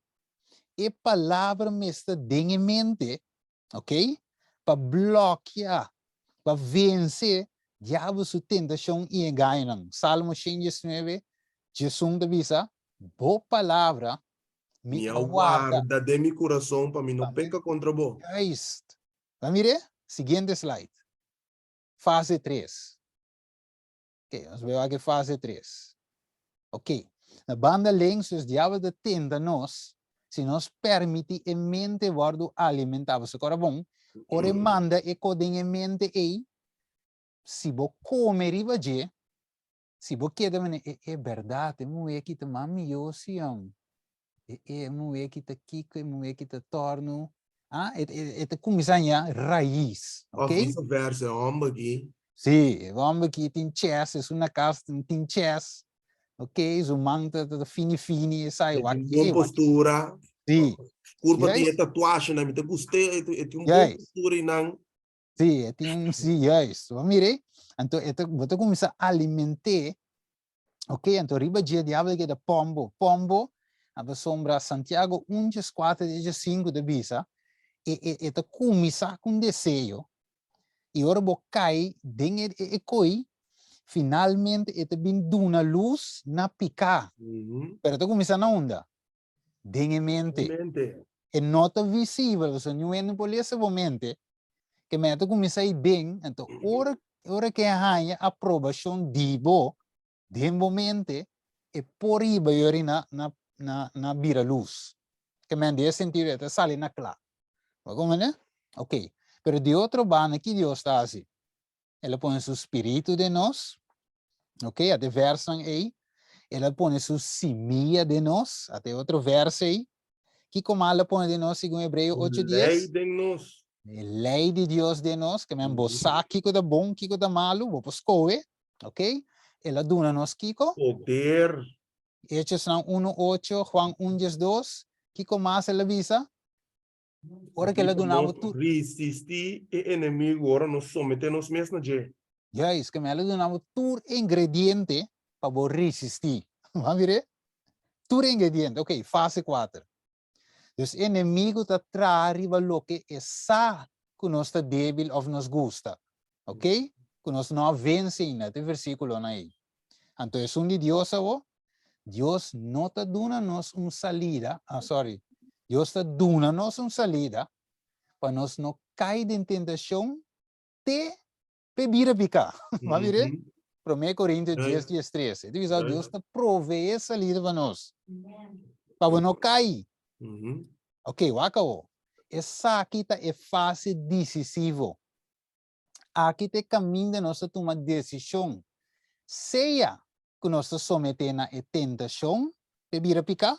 e palabra mester den e mente, ok, pa blòkia, pa vense diabel su tentashon i engañonan. Salmo 119, 11 ta bisa, Bo palabra mi Mi a a warda. warda den mi kurason pa mi no peka kontra bo. Juist. Bo a mir'é? Siguiente slide. Fase tres. Ok, nos bai wak e fase tres. Ok, na banda links dus diabel ta tenta nos si nos permiti e mente wordu alimentá. Pasobra ora bon, ora e manda e ko den e mente ei, si bo kome riba dje, si bo keda mene e e bèrdat e muhé aki ta mas mihó si yòn. E e muhé ki ta kiko, e muhé ki ta tòrnu. Ah, e e e ta kuminsá haña rais, Òf ok? vice versa, e hòmber aki. Sí, e hòmber aki tin chès, esun na kas tin chès, ok? Su man ta ta fini fini, esai E wak tin bon e wak. postura. Sí. Kurpa tin Juist. e tatuashenan, mi ta gust'é, e e tin un bon Juist. postura einan. Sí, e tin un, sí, juist. Bo mira ei? Anto e ta, bo ta kuminsá aliment'é. Ok, anto riba dje diabel a keda pombo, pombo, a pasobra Santiago un djes kuater te djes sinku ta bisa, e e e ta kuminsá ku un deseo, i ora bo kai den e e koi, finalmente e ta bin duna lus na piká. Pero e ta kuminsá na unda? Den e mente. E no ta visibel, pasobra niun hende por lesa bo mente, ke men a ta kuminsá i den, anto ora ora ke haña aprobashon di bo den bo mente, e por hiba yori na na na na bira lus. Ke men den e sentido e ta sali na kla. Bo a komprende? Ok. Pero di otro banda ki Dios ta hasi? El a pone su spiritu den nos, ok, ate versnan ei. El a pone su simia den nos, ate otro vers ei. Kiko mas el a pone den nos segun Hebreo ocho dies? Lei den nos. E lei di Dios den nos, ke men bo sa kiko ta bon, kiko ta malu, bo por skohe, ok. El a duna nos kiko? Poder. Hechosnan uno ocho, Juan un 12. Kiko mas el a bisa? Ora ku el a duna bo tur. Resistí e enemigu ora nos someté nos mes na dje. Juist, ku el a duna bo tur ingrediente pa bo resistí. Bo a mir'é? Tur ingrediente. Ok, fase kuater. Dus e enemigu ta traha riba loke e sa ku nos ta débil òf nos gusta. Ok? Ku nos no a vense ainda. Ta e versíkulonan ei. Anto esun di Dios awor? Dios no ta duna nos un salida, ah sorry, Dios ta duna nos un salida pa nos no kai den tentashon te p'e bira piká. Bo a mira? Promé Korintio dies, dies tres. E ta bisa Dios ta proveé salida pa nos, pa bo no kai. Ok, wak awor. Esaki ta e fase disisivo. Aki ta e kaminda nos ta tuma desishon, sea ku nos ta someté na e tentashon p'e bira piká,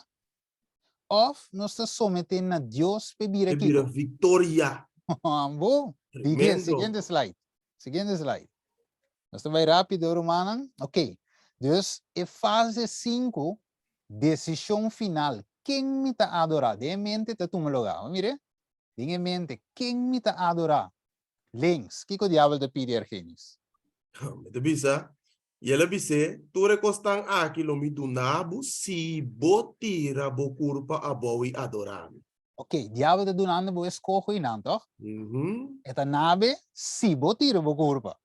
òf nos ta someté na Dios p'e bira P'e bira kiko? viktoria. Bo, Tremendo. Siguiente slide. Siguiente slide. Nos ta bai rápido, rumannan. Ok. Dus e fase sinku, desishon final. Ken mi ta adorá? Den e mente ta tuma lugá. Bo mira? Den e mente, ken mi ta adorá? Links, kiko diabel ta pidi Argenis? Mi ta bisa, i el a bis'é, Tur e kosnan aki lo mi duna bo si bo tira bo kurpa abou i adorá mi. Ok, diabel ta dunando bo e skoho einan, tòg? E ta nabe si bo tira bo kurpa.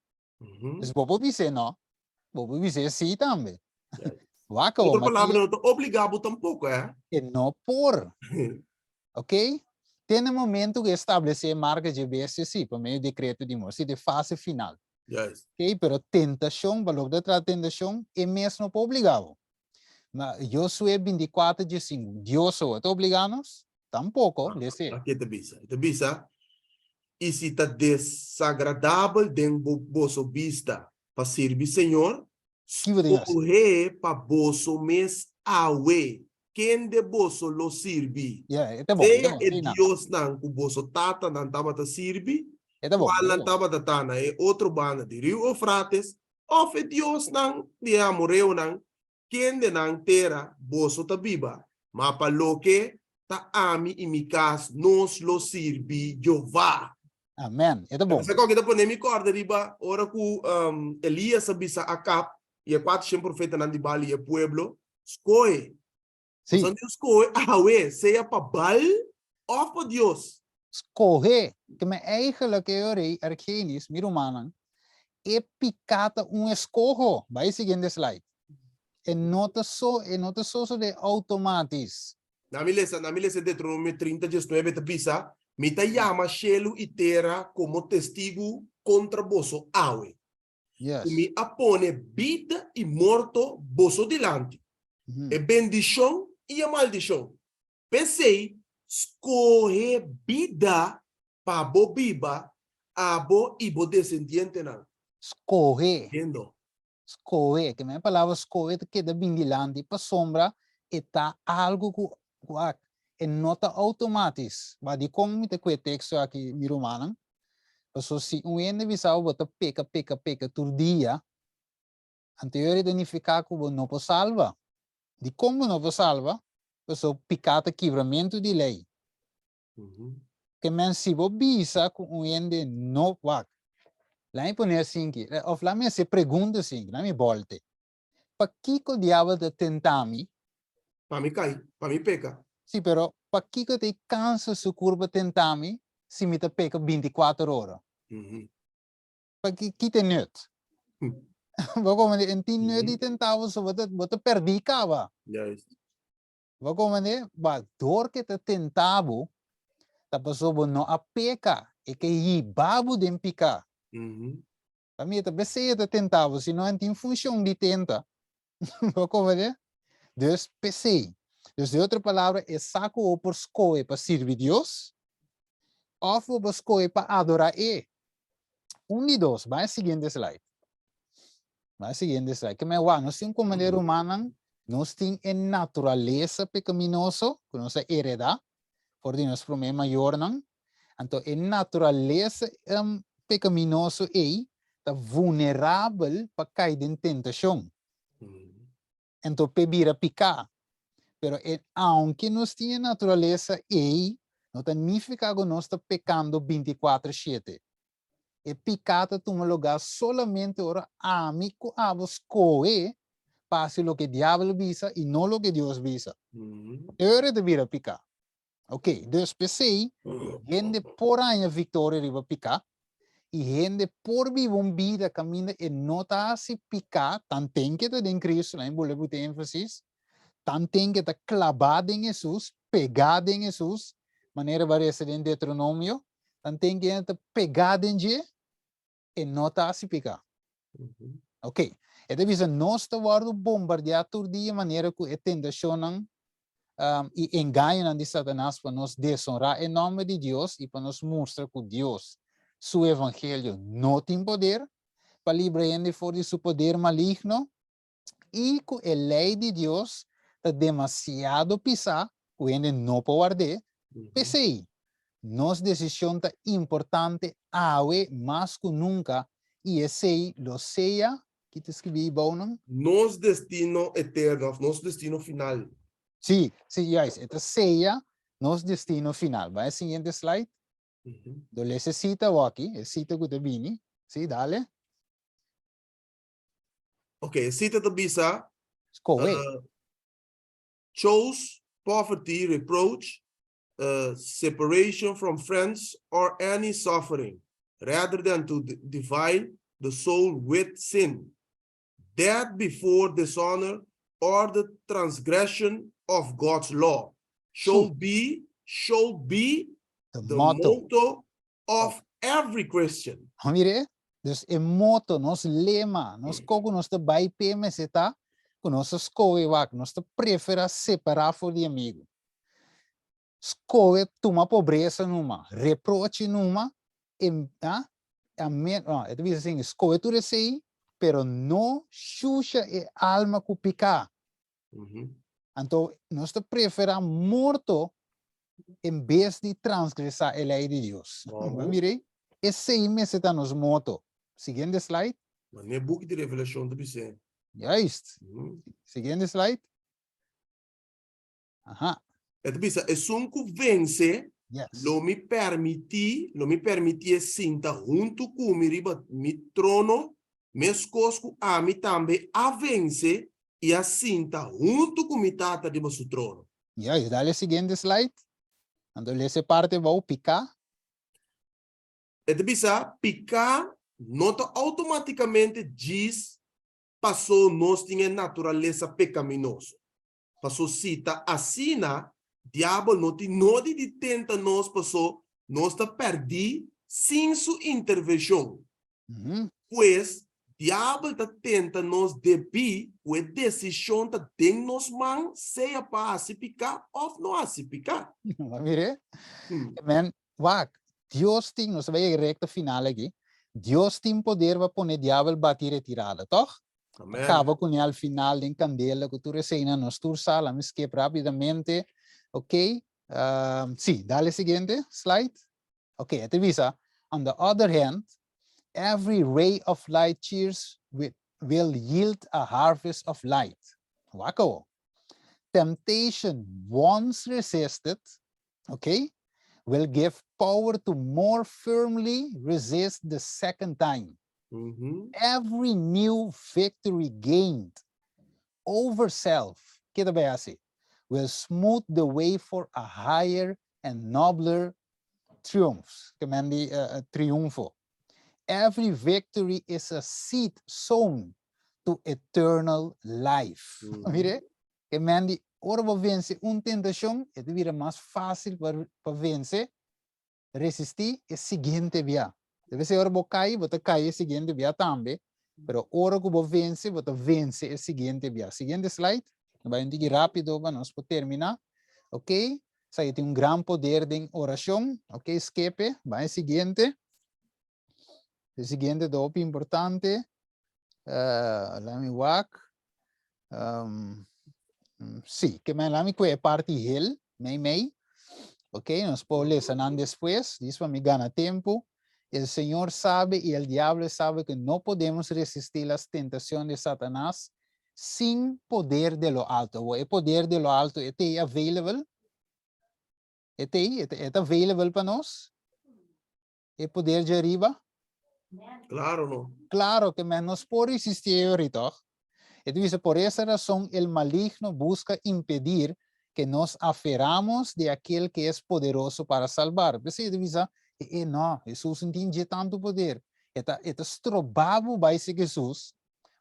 Dus bo por bis'é nò, bo por bis'é sí tambe. Wak awor, Otro palabra, Matías. no ta obligá bo tampoko, eh? E no por. Ok? Te na momento ku e establesé e marka dje bestia, sí, pa medio di dekreto di morte, sí, ta e fase final. Ok? Pero tentashon, pa loke ta trata tentashon, e mes no por obligá bo. Ma Josué 24 diesinku, Dios awor ta obligá nos? Tampoko, lese. Aki e ta bisa, e ta bisa, I si ta desagradabel den bo boso bista pa sirbi Señor, Ki bo tin hasi? skohe pa boso mes awe. Kende boso lo sirbi? Ja, e ta bon, e ta Sea bon, e sí, nan. diosnan ku boso tatanan tabata sirbi, E ta bon, e ta kualnan bon. tabata ta na e otro banda di riu Eufrates, òf e diosnan di e amoreonan, kende nan tera boso ta biba. Ma pa loke ta ami i mi kas, nos lo sirbi Jehová. Amen. E ta bon. Sa koke ta pone mi kòrda riba ora ku Elias a bisa Akab i e kuatershen profetanan di Baal i e pueblo, Skohe. Sí. Boso diu skohe awe, sea pa Baal òf pa Dios. Skohe. Ke men eigenlijk e ora ei, Argenis, mi rumannan, e piká ta un eskoho. Bai siguiente slide. E no ta so, e no ta sosodé outomatis. Na mi lesa, na mi lesa Deuteronomio 30, 19 ta bisa, Mi ta yama shelu i tera komo testigu kontra boso awe, Yes. ku mi a pone bida i morto boso dilanti, e bendishon i e maldishon. P'esei, skohe bida pa bo biba, abo i bo desendientenan. Skohe. Entiendo. Skohe, ke men palabra skohe ta keda bin dilanti pasobra e ta algu ku wak e no ta outomatis. Ba dikon mi ta kue teksto aki mi rumannan? Paso si un hende bisa bo bo ta peka peka peka tur dia, anto e ta nifiká ku bo no por salba. Dikon bo no por salba? Paso piká ta kibramentu di lei. Ke men si bo bisa ku un hende no wak. Laat mi pone asinki, of laat mi hasi e pregunta asinki, laat mi bolte. Pakiko diabel ta tenta mi? Pa mi kai, pa mi peka. Si, pero pakiko ta e kansa su kurpa tenta mi si mi ta peka 24 ora? Paki, ki ta e nut? Bo komprende? En tin nut di tenta bo, so bo ta pèrdí kaba. Juist. Bo komprende? Ba dor ke ta tenta bo, ta pasobra bo no a peka, e ke hiba bo den pika. Pa mi e ta p'esei e ta tenta bo, si no e tin funshon di tenta. Bo komprende? Dus p'esei. Dus den otro palabra, e sa ku bo por skohe pa sirbi Dios, òf bo por skohe pa adorá E. Un di dos. Bai e siguiente slide. Bai siguiente slide. Ke men wak, nos tin komo de rumannan, nos tin e naturalesa pekaminoso ku nos a heredá for di nos promé mayornan. Anto e naturalesa pekaminoso ei ta vulnerabel pa kai den tentashon. Anto p'e bira piká. Pero e aunke nos tin e naturalesa ei, no ta nifiká ku nos ta pekando 24 shete. E piká ta tuma lugá solamente ora ami ku abo skohe pa hasi loke diabel bisa i no loke Dios bisa. E ora e ta bira piká. Oké, dus p'esei hende por haña viktoria riba piká i hende por biba un bida kaminda e no ta hasi piká, tanten ke ta den Kristu, laat mi bolbe put e énfasis, tanten ke ta klabá den Hesus, pegá den Hesus, manera bo a resa den Deuteronomio, Tanten ku hende ta pegá den dje, e no ta hasi piká. Ok, e ta bisa nos ta wòrdu bombardiá tur dia manera ku e tentashonnan i engañonan di Satanas pa nos desonrá e nòmber di Dios i pa nos mustra ku Dios su evangelio no tin poder pa libra hende for di su poder maligno i ku e lei di Dios ta demasiado pisá ku hende no por ward'é. P'esei, nos desishon ta importante awe mas ku nunka i esei lo sea, ki ta skibí ei bounan? Nos destino eterno òf nos destino final. Sí, sí, juist, e ta sea nos destino final. Bai e siguiente slide. Do lesa e sita awor aki, e sita ku ta bini. Sí, dale. Ok, e sita ta bisa, Skohe. Chose poverty, reproach, separation from friends or any suffering, rather than to defile the soul with sin. Death before dishonor or the transgression of God's law shall be the the motto motto of every Christian. Bo mira? Dus e moto, nos lema, nos ko ku nos ta bai p'e mester ta ku nos ta skohe wak, nos ta preferá separá for di amigu. Skohe tuma pobresa numa, reproche numa, e a amen, no, e ta bisa asin, skohe tur esei, pero no shusha e alma ku piká. Anto nos ta preferá morto en bes di transgresá e lei di Dios. Wow. Mire, esei mester ta nos moto. Siguiente slide. Manera e buki di Revelashon ta bis'é. Juist. Siguiente slide. Aha. E ta bisa, esun ku vense, Yes. lo mi permití, lo mi permitié sinta huntu ku mi riba mi trono, meskos ku ami tambe a vense i a sinta huntu ku mi Tata riba su trono. Juist, dale siguiente slide. Anto lesa e parte bou, piká. E ta bisa, piká no ta outomátikamente djis pasó nos tin e naturalesa pekaminoso. Paso si ta asina, diabel no tin nodi di tenta nos paso nos ta pèrdí sin su intervenshon. Pues, diabel ta tenta nos debí ku e desishon ta den nos man sea pa hasi piká òf no hasi piká. Mire, men, wak, Dios tin, nos ta bai e rekta final aki, Dios tin poder pa pone diabel bati retirada, tòg? Amen. Kaba kuné al final den kandela ku tur eseinan nos tur sa, la mi skip rápidamente. Ok, sí, dale siguiente slide. Ok, e ta bisa, on the other hand, every ray of light cheers with, will yield a harvest of light. Wak awo. Temptation once resisted, ok, will give power to more firmly resist the second time. Every new victory gained over self, ke ta bay hasi? Will smooth the way for a higher and nobler triumphs, ke men di triunfo. Every victory is a seed sown to eternal life. Mire, ke men di ora bo vense un tentashon, e ta bira mas fásil pa vense resistí e siguiente bia. Debe ser ora bo kai, bo ta kai e siguiente bia tambe, pero ora ku bo vense, bo ta vense e siguiente bia. Siguiente slide. No bai un tiki rápido pa nos por terminá. Ok, sa tin un gran poder den orashon. Ok, skepe, bai e siguiente. E siguiente ta hopi importante. Laat mi wak. Sí, ke men laat mi kue e parti hel, mei mei. Ok, nos por lesa nan despues, dis pa mi gana tempo. El Señor sabe y el diablo sabe que no podemos resistir las tentaciones de Satanás sin poder de lo alto. Awor, e poder de lo alto e ta available? E ta, e ta available pa nos? E poder dje ariba? Claro no. Claro ke men nos por resistí e toch? E ta bisa, por esa razón el maligno busca impedir que nos aferramos de aquel que es poderoso para salvar. P'esei e ta bisa, e, e no, Hesus no tin dje tantu poder. E ta, e ta stroba bo bai serka Hesus.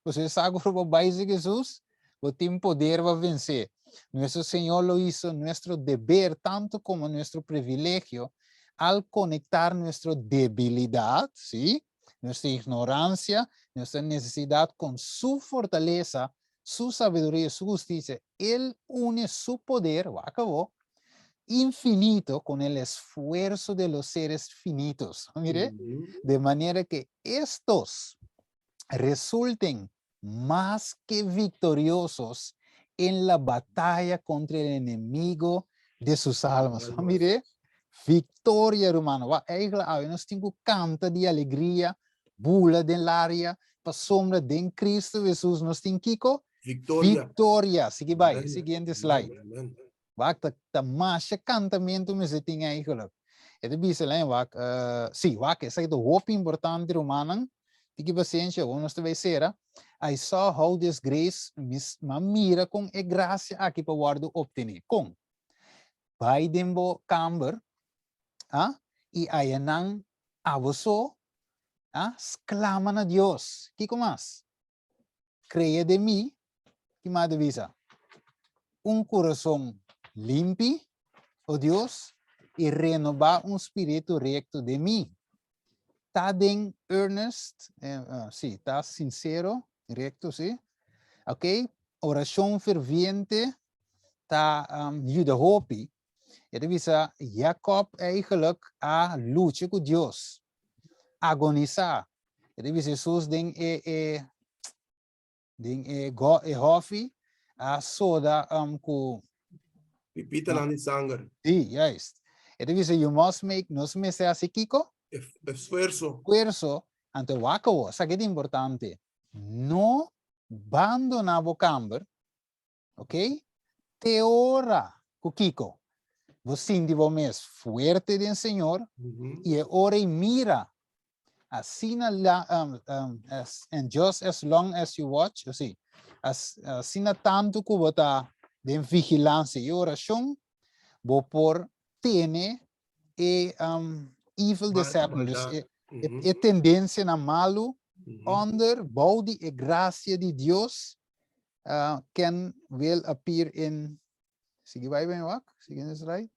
Pasobra e sa ku ora bo bai serka Hesus, bo tin poder pa vensé. Nuestro Señor lo hizo nuestro deber tanto como nuestro privilegio al conectar nuestro debilidad, ¿sí? Nuestra ignorancia, nuestra necesidad con su fortaleza, su sabiduría, su justicia. Él une su poder, acabó, infinito con el esfuerzo de los seres finitos. Mire, de manera que estos resulten mas que victoriosos en la batalla contra el enemigo de sus almas. Almas. Mire, victoria, ruman. Wa eigenlijk awe nos tin ku kanta di alegria, bula den laria, pasobra den Cristo Jesus nos tin kiko? Victoria. Victoria. Sigui bai, Amen. siguiente Amen, slide. amen. Wak, ta masha kantamentu mester tin eigenlijk. E ta bisa lei, wak, sí, wak, esaki ta hopi importante, rumannan. Tiki pasensia, awor nos ta bai sera. I saw how this grace, mi m'a mira kon e grasia aki pa wòrdu optené. Kon? Bai den bo kamber, ah, i ayanan abo so, ah, sklama na Dios. Kiko mas? Krea den mi, ki mas ta bisa? Un kurason limpi, o Dios, i renobá un spiritu rekto den mi. Ta den earnest, sí, ta sinsero, rekto, sí. Ok, orashon ferviente ta yuda hopi. E ta bisa, Jacob eigenlijk a lucha ku Dios, agonisá. E ta bisa Jesus den e, e, den e, go, e hofi, A soda ku Pipitanan di sanger. Sí, juist. E ta bisa, you must make, nos mester hasi kiko? Esfuerso. Esfuerso, anto wak awo, esaki ta importante. No bandoná bo kamber, ok? Te ora ku kiko? Bo sinti bo mes fuerte den Señor i e ora ei mira Asina la, as, and just as long as you watch, o sí, as, asina tantu ku bo ta den vigilansia i orashon, bo por tene e evil deception, dus e, e, e tendensianan malu onder, bou di e grasia di Dios, can will appear in, sigui bai ben wak, siguiente slide.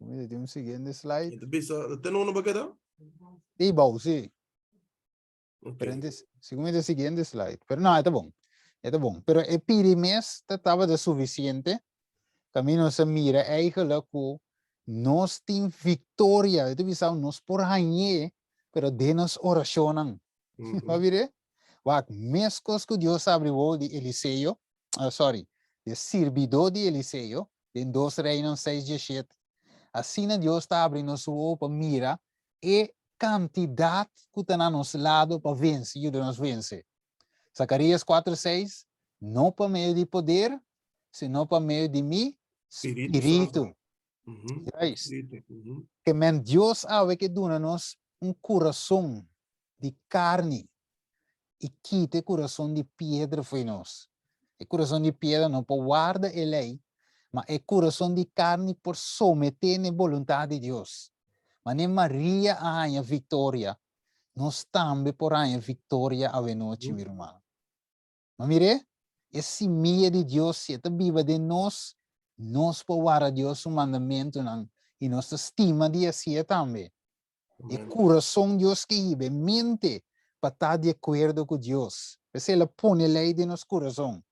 Mira, tin un siguiente slide. Ito bisa, ten uno ba keda? Di bou, sí. Ok. Pero ente, según e siguiente slide. Pero no, eta bon. Eta bon. Pero e piri mes ta taba de suficiente. Camino se mira eigenlijk ku nos tin victoria. Ito bisa nos por hañé, pero den nos oracionnan. Ba mire? Wak, meskos ku Dios abri wowo di Eliseo, ah, sorry, de sirbidó di Eliseo, den Dos Reinan seis diesshete. Asina Dios ta abri nos wowo pa mira e kantidat ku ta na nos lado pa vense, yuda nos vense. Zakarias kuater seis, No pa medio di poder, sino pa medio di mi spiritu. Juist. Ke men Dios awe ke duna nos un kurason di karni i kita e kurason di piedra fo'i nos. E kurason di piedra no por warda e lei, ma e kurason di karni por someté na e boluntat di Dios. Manera Maria a haña viktoria, nos tambe por haña viktoria awenochi, mi ruman. Ma mir'é, e simia di Dios si e ta biba den nos, nos por warda Dios su mandamentunan i nos ta stima di hasié tambe. E kurason Dios ke hiba, e mente pa ta di akuerdo ku Dios. P'esei el a pone lei den nos kurason.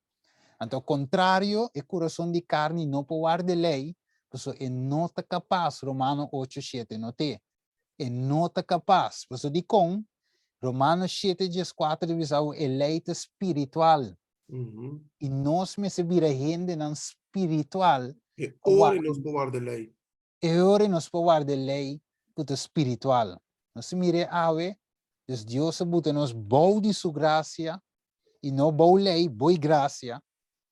Anto al kontrario, e kurason di karni no por warda e lei, pasobra e no ta kapas, Romano ocho shete, not'é, e no ta kapas. Pasobra dikon? Romano shete dieskuater ta bisa bo e lei ta spiritual. I nos mester bira hendenan spiritual. E ora nos por warda e lei. E ora nos por warda e lei ku ta spiritual. Nos a mira e awe, dus Dios a buta nos bou di su grasia i no bou lei, bou grasia,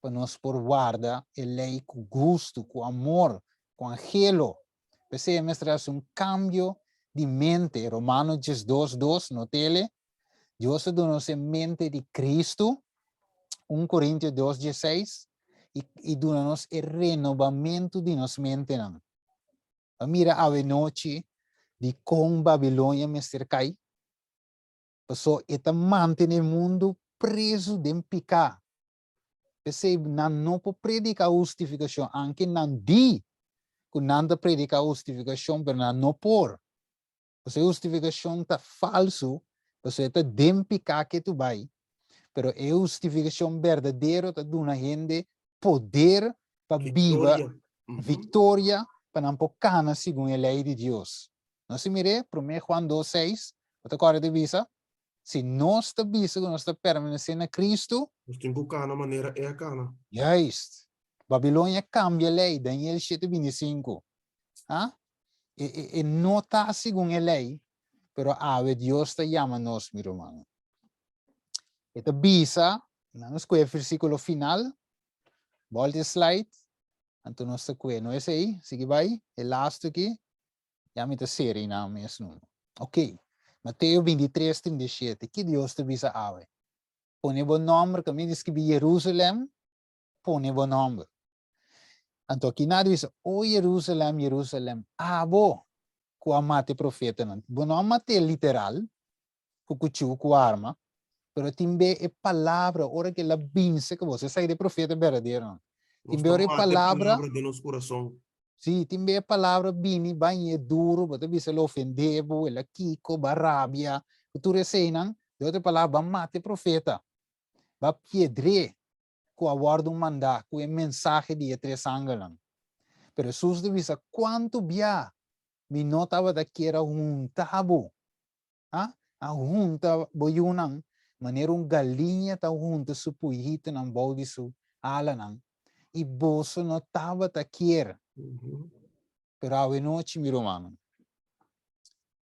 pa nos por warda e lei ku gustu, ku amor, ku anhelo. P'esei e mester hasi un kambio di mente. Romano 12, 2, not'ele, Dios a duna nos e mente di Kristu, 1 Korintio 2, 16, i, i duna nos e renobamentu di nos mentenan. Pa mira awe nochi di kon Babilonia mester kai, paso e ta mantene mundu prezu den piká. P'esei nan no por prediká hustifikashon, anke nan di ku nan ta prediká hustifikashon, pero nan no por. Pasobra e hustifikashon ta falsu, pasobra e ta den piká ke tu bai. Pero e hustifikashon berdadero ta duna hende poder pa biba viktoria, pa nan por kana segun e lei di Dios. Nos a mir'é, Promé Juan dos seis, bo ta kòrda ta bisa, Si nos ta bisa ku nos ta permanesé na Kristu, Nos tin ku kana manera E a kana. Juist. Babilonia kambia lei, Daniel shete 25. Ha? E, e, e no ta segun e lei, pero awe Dios ta yama nos, mi ruman. E ta bisa, na nos kue versíkulo final, bolta e slide, anto nos ta kue, no esei, sigui bai, e laatste aki, ya mi ta seri na mes numo. Ok, Mateo 23, 37, ki Dios ta bisa awe? Pone bo nomber, kaminda di skibi Jerusalem, pone bo nomber. Anto aki na bisa, O Jerusalem, Jerusalem, abo ku a mata e profetanan. Bo no a mat'é literal, ku kuchú, ku arma, pero tin be e palabra, ora ku el a binse ku bo, esaki ta e profeta berdaderonan. Tin be ora e palabra, den nos kurason. Sí, tin be e palabra bini bañ'é duru, bo ta bisa el a ofendé bo, el a kiko, bo a rabia, ku tur eseinan, den otro palabra, bo a mata e profeta, bo a piedr'é, ku a wòrdu mandá ku e mensahe di e tres angelnan. Pero Hesus ta bisa, Kuantu bia mi no tabata kier a hunta bo, ha? A hunta bo yunan, Manera un galiña ta hunta su puyitonan bou di su alanan, i boso no tabata kier. Pero awe nochi, mi rumannan,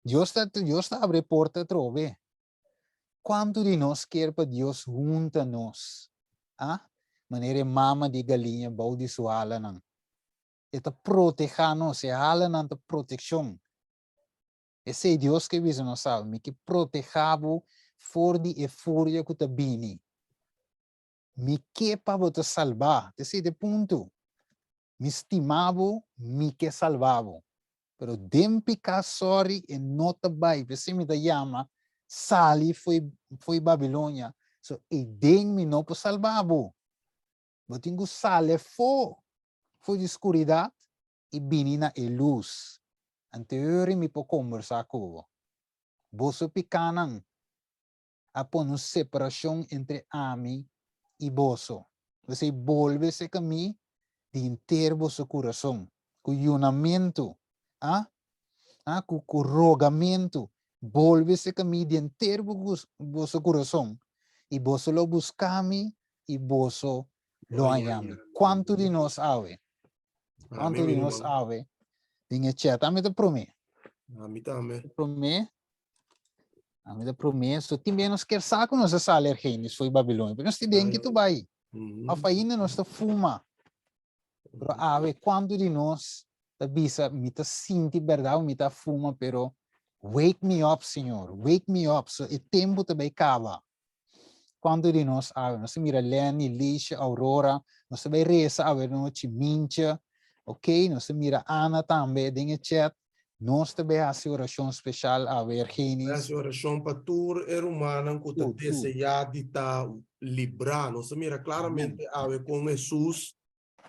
Dios ta, Dios ta abri e porta atrobe. Kuantu di nos kier pa Dios hunta nos, ah? Manera e mama di galiña bou di su alanan. E ta protehá nos, e alanan ta protekshon. Esei Dios ke bisa nos awe, Mi ke protehá bo for di e furia ku ta bini. Mi ke pa bo ta salbá. Ta esei ta e punto. Mi stima bo, mi ke salbá bo. Pero den piká sòri e no ta bai. P'esei mi ta yama, Sali fo'i fo'i Babilonia. So eiden mi no por salbá bo. Bo tin ku sali afó for di skuridat i bini na e lus. Anteori mi por kombersá ku bo. Boso pikánan a pone un separashon entre ami i boso. P'esei bolbe serka mi di henter boso kurason, ku yunamentu, a, a, ku, ku rogamentu, bolbe serka mi di henter boso kurason, i boso lo buska mi i boso lo haña mi. Kuantu di nos awe? Kuantu di nos awe den e chat? Ami ta promé. Ami tambe. Promé. Ami ta promé. So tin bia nos kier sa ku nos a sali Argenis fo'i Babilonia, pero nos tin den ki tu bai. Of ainda nos ta fuma. Pero awe kuantu di nos ta bisa mi ta sinti bèrdat mi ta fuma, pero wake me up Señor, wake me up. So e tempu ta bai kaba. Kuantu di nos awe nos ta mira Lenny, Liesje, Aurora, nos ta bai resa awe nochi, Mintje, ok, nos ta mira Ana tambe den e chat, nos ta bai hasi orashon speshal awe, Ergenis. Hasi orashon pa tur e rumannan ku ta deseá di ta librá. Nos ta mira klaramente awe kon Hesus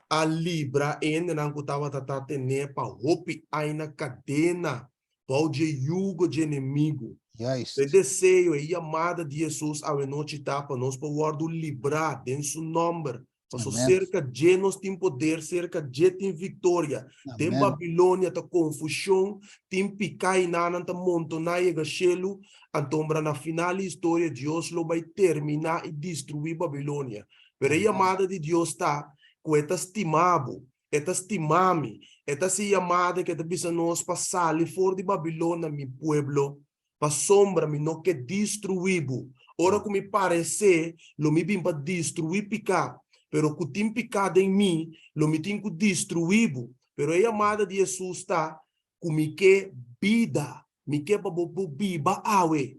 a libra e hendenan ku tabata ta ten'é pa hopi aña na kadena bou dje yugo dje enemigu. Juist. E deseo, e yamada di Hesus awenochi ta pa nos por wòrdu librá den Su nòmber, paso Amen. serka dje nos tin poder, serka dje tin viktoria. Den Amen. Babilonia ta konfushon, tin piká i nanan ta montoná yega shelu, antombra na final di historia Dios lo bai terminá i destruí Babilonia. Pero e yamada di Dios ta ku e ta stima bo, e ta stima mi, e ta hasi yamada ku e ta bisa nos pa sali for di Babilonia, mi pueblo, pasobra mi no ke destruí bo. Ora ku mi paresé, lo mi bin pa destruí piká, pero ku tin piká den mi, lo mi tin ku destruí bo. Pero e yamada di Hesus ta ku mi ke bida, mi ke pa bo por biba awe.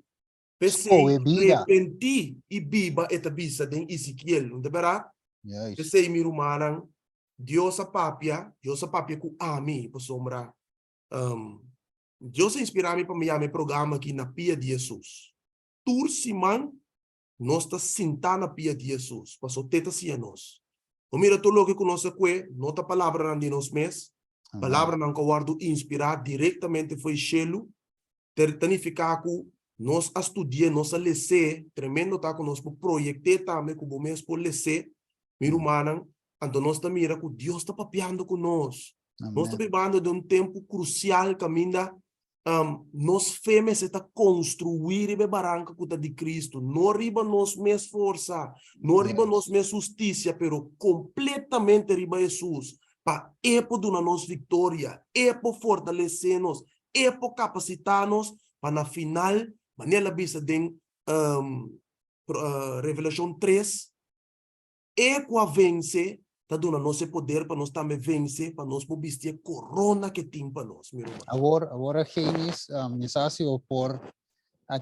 P'esei, Skohe bida. repentí i biba, e ta bisa den Ezekiel, no ta bèrdat? Juist. P'esei, mi rumannan, Dios a papia, Dios a papia ku ami, pasobra Dios a inspirá mi pa mi yama e programa akí Na Pia di Hesus. Tur siman nos ta sintá na pia di Hesus, pasobra te ta siña nos. Bo mira tur loke ku nos a kue no ta palabranan di nos mes, palabranan ku a wòrdu inspirá direktamente for e shelu. Ter ta nifiká ku nos a studi'é, nos a les'é, tremendo ta ku nos por proyekt'é tambe ku bo mes por les'é, mi rumannan, anto nos ta mira ku Dios ta papiando ku nos. Nos ta bibando den un tempu krusial kaminda nos fe mester ta konstruí riba e baranka ku ta di Kristu, no riba nos mes forsa, no riba nos mes hustisia, pero kompletamente riba Hesus, pa E por duna nos viktoria, E por fortalesé nos, E por kapasitá nos pa na final, manera el a bisa den Revelashon tres, E ku a vense ta duna nos e poder pa nos tambe vense, pa nos por bisti e korona ku e tin pa nos, mi ruman. Awor, awor Argenis, mi sa si bo por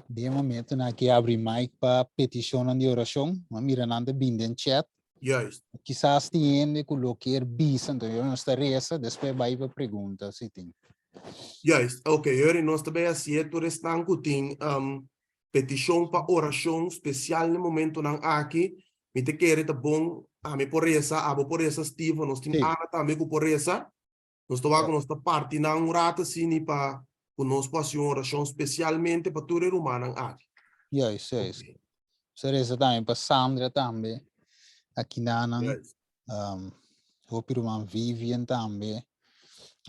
den e momentonan aki abri mic pa petishonnan di orashon. Mi a mira nan ta bini den chat. Juist. Kisas tin hende ku lo kier bisa, enton yo nos ta resa, despues bai pa pregunta si tin. Juist, ok, Yori, nos ta bai hasié tur esnan ku tin petishon pa orashon spesial na e momentonan aki. Mi ta kere ta bon, ami por resa, abo por resa, Steven, nos tin Ana tambe ku por resa. Nos ta wak ku nos ta parti nan un rato asini pa ku nos por hasi un orashon spesialmente pa tur e rumannan aki. Juist, juist. Nos ta resa tambe pa Sandra tambe, akinanan. Juist. Hopi ruman Vivian tambe.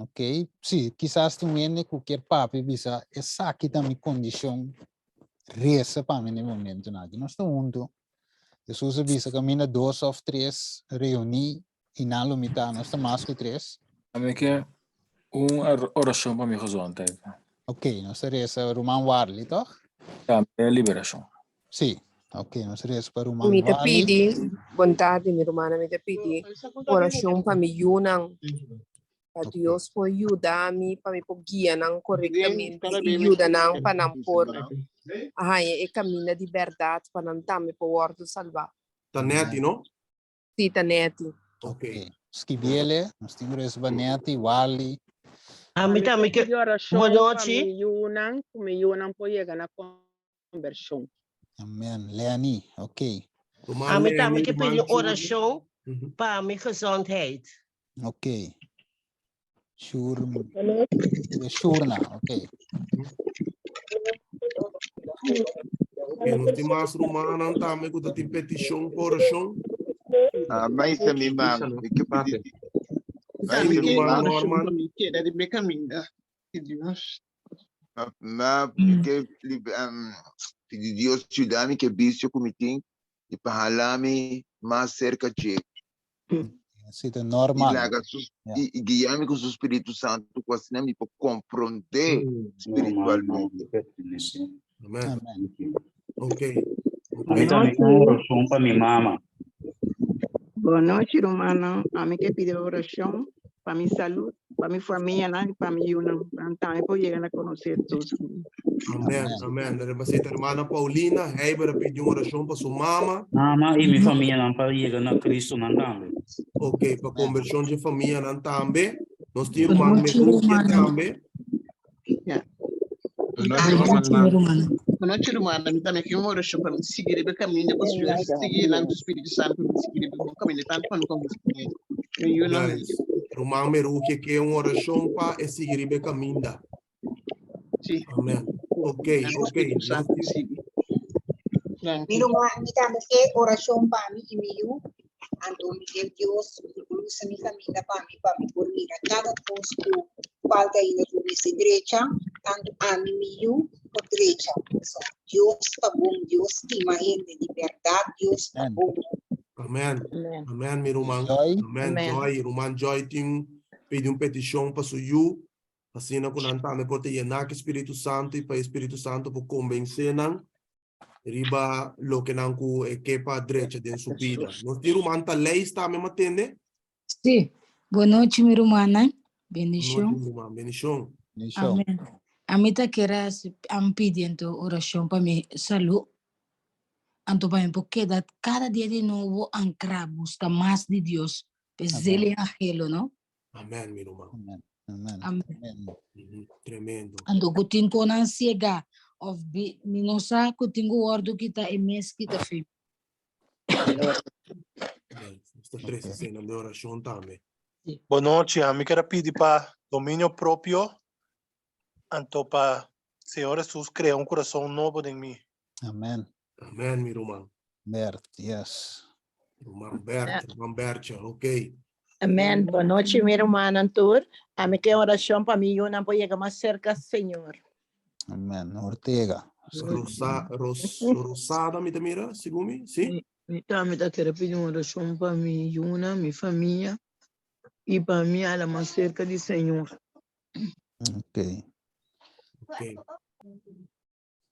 Ok, si, kisas tin un hende ku kier papia bisa esaki ta mi kondishon. Resa pa mi na e momentonan aki. Nos ta huntu. Hesus a bisa kaminda dos òf tres reuní i nan lo mitá. Nos ta mas ku tres. Ami ke un orashon pa mi gezondheid. Ok, nos ta resa ruman Warley, toch? Tambe liberashon. Sí, ok, nos ta resa pa ruman Mi ta Warley. pidi, bon tardi mi rumana, mi ta pidi orashon pa mi yunan, pa Dios por yuda mi, pa mi por guia nan korektamente i yuda nan pa nan por haña e kaminda di bèrdat, pa nan tambe por wòrdu salbá. Ta Netty, no? Sí, ta Netty. Ok. Skibiele, nos tin resa pa Netty, Wally. Ami tambe ke Pidi orashon Bon pa nochi. mi yunan, ku mi yunan por yega na konbershon. Amen. Lenny, ok. Ruman Ami tambe Lenny, ke ruman pidi Judy. orashon Mhm. pa mi gezondheid. Ok. Shur, Shurna, ok. Ok, nos tin mas rumannan tambe ku ta tin petishon pa orashon. Ah, maisa mi mam, mi ke pidi. Ay, mi Maisa mi ruman mam, Norman. Keda riba e kaminda di Dios. Ma ke pidi Dios yuda mi ke bisio ku mi tin i pa hala mi mas serka dje. Si ta normal. I laga su Ja. i guia mi ku su Spiritu Santu ku asina mi por komprondé spiritualmente. Amen. Amen. Ok. Ami tambe tin un orashon pa mi mama. Bon nochi, rumannan. Ami ke pidi orashon pa mi salud, pa mi famianan i pa mi yunan, pa nan tambe por yega na konosé Hesus. Amen, amen. Rebasita hermana Paulina, Heiber a pidi un orashon pa su mama. Mama i mi famianan pa yega na Cristo nan tambe. Ok, pa konvershon dje famianan tambe. Nos tin ruman Merukia tambe. Bonochi rumannan, mi tambe ke un orashon pa mi sigui riba e kaminda ku Señor sigui nan ku Spiritu Santu mi sigui riba e bon kaminda tantu pa mi komo mi yunan. Nice. Ruman Merukia ke un orashon pa e sigui riba e kaminda. Sí. Amen. Ok, Nan ku ok. Spiritu Nos Santu tin sigui. Danki. Mi ruman, mi tambe ke orashon pa mi i mi yu. Anto mi ke Dios lusa mi kaminda pa mi, pa mi por mira kada kos ku falta ainda ku mester drecha, tantu ami mi yu por drecha. So, Dios ta bon, Dios stima hende, di bèrdat Dios ta Amen. bon. Amen. Amen. Amen, mi ruman. Joy. Amen, Amen. Joy. Ruman Joy tin pidi un petishon pa su yu, asina ku nan tambe por ta yená ku e Spiritu Santu i pa e Spiritu Santu por kombensé nan riba loke nan ku e ke pa drecha den su bida. Nos tin ruman Taleis tambe ma tende. Sí. Bon nochi mi rumannan. Bon Bendishon. nochi ruman, bendishon. Bendishon. Amen. Ami ta kere hasi am pidi anto orashon pa mi salú. Anto pa mi por keda kada dia di nobo ankrá buska mas di Dios. P'e Amen. zelo i anhelo, no? Amen mi ruman. Amen. Amen. Amen. Tremendo. Mhm, Tremendo. Anto ku tin konan siega of bi, mi no sa ku tin ku wordu kita e mes kita fe. Esta tres escena de oración tambe. Bon nochi, ami ker a pidi pa dominio propio, anto pa Señor Hesus krea un kurason nobo den mi. Amen. Amen, mi ruman. Bert, yes. Ruman Bert, ruman Bertje, ok. Amen. Bon nochi, mi rumannan tur. Ami ke orashon pa mi yunan por yega mas serka Señor. Amen. Ortega. Rosa, Ros, Rosada, mi ta mira, segun mi, si? Mi tambe ta kere pidi un orashon pa mi yunan, mi famia i pa mi hala mas serka di Señor. Ok. Ok.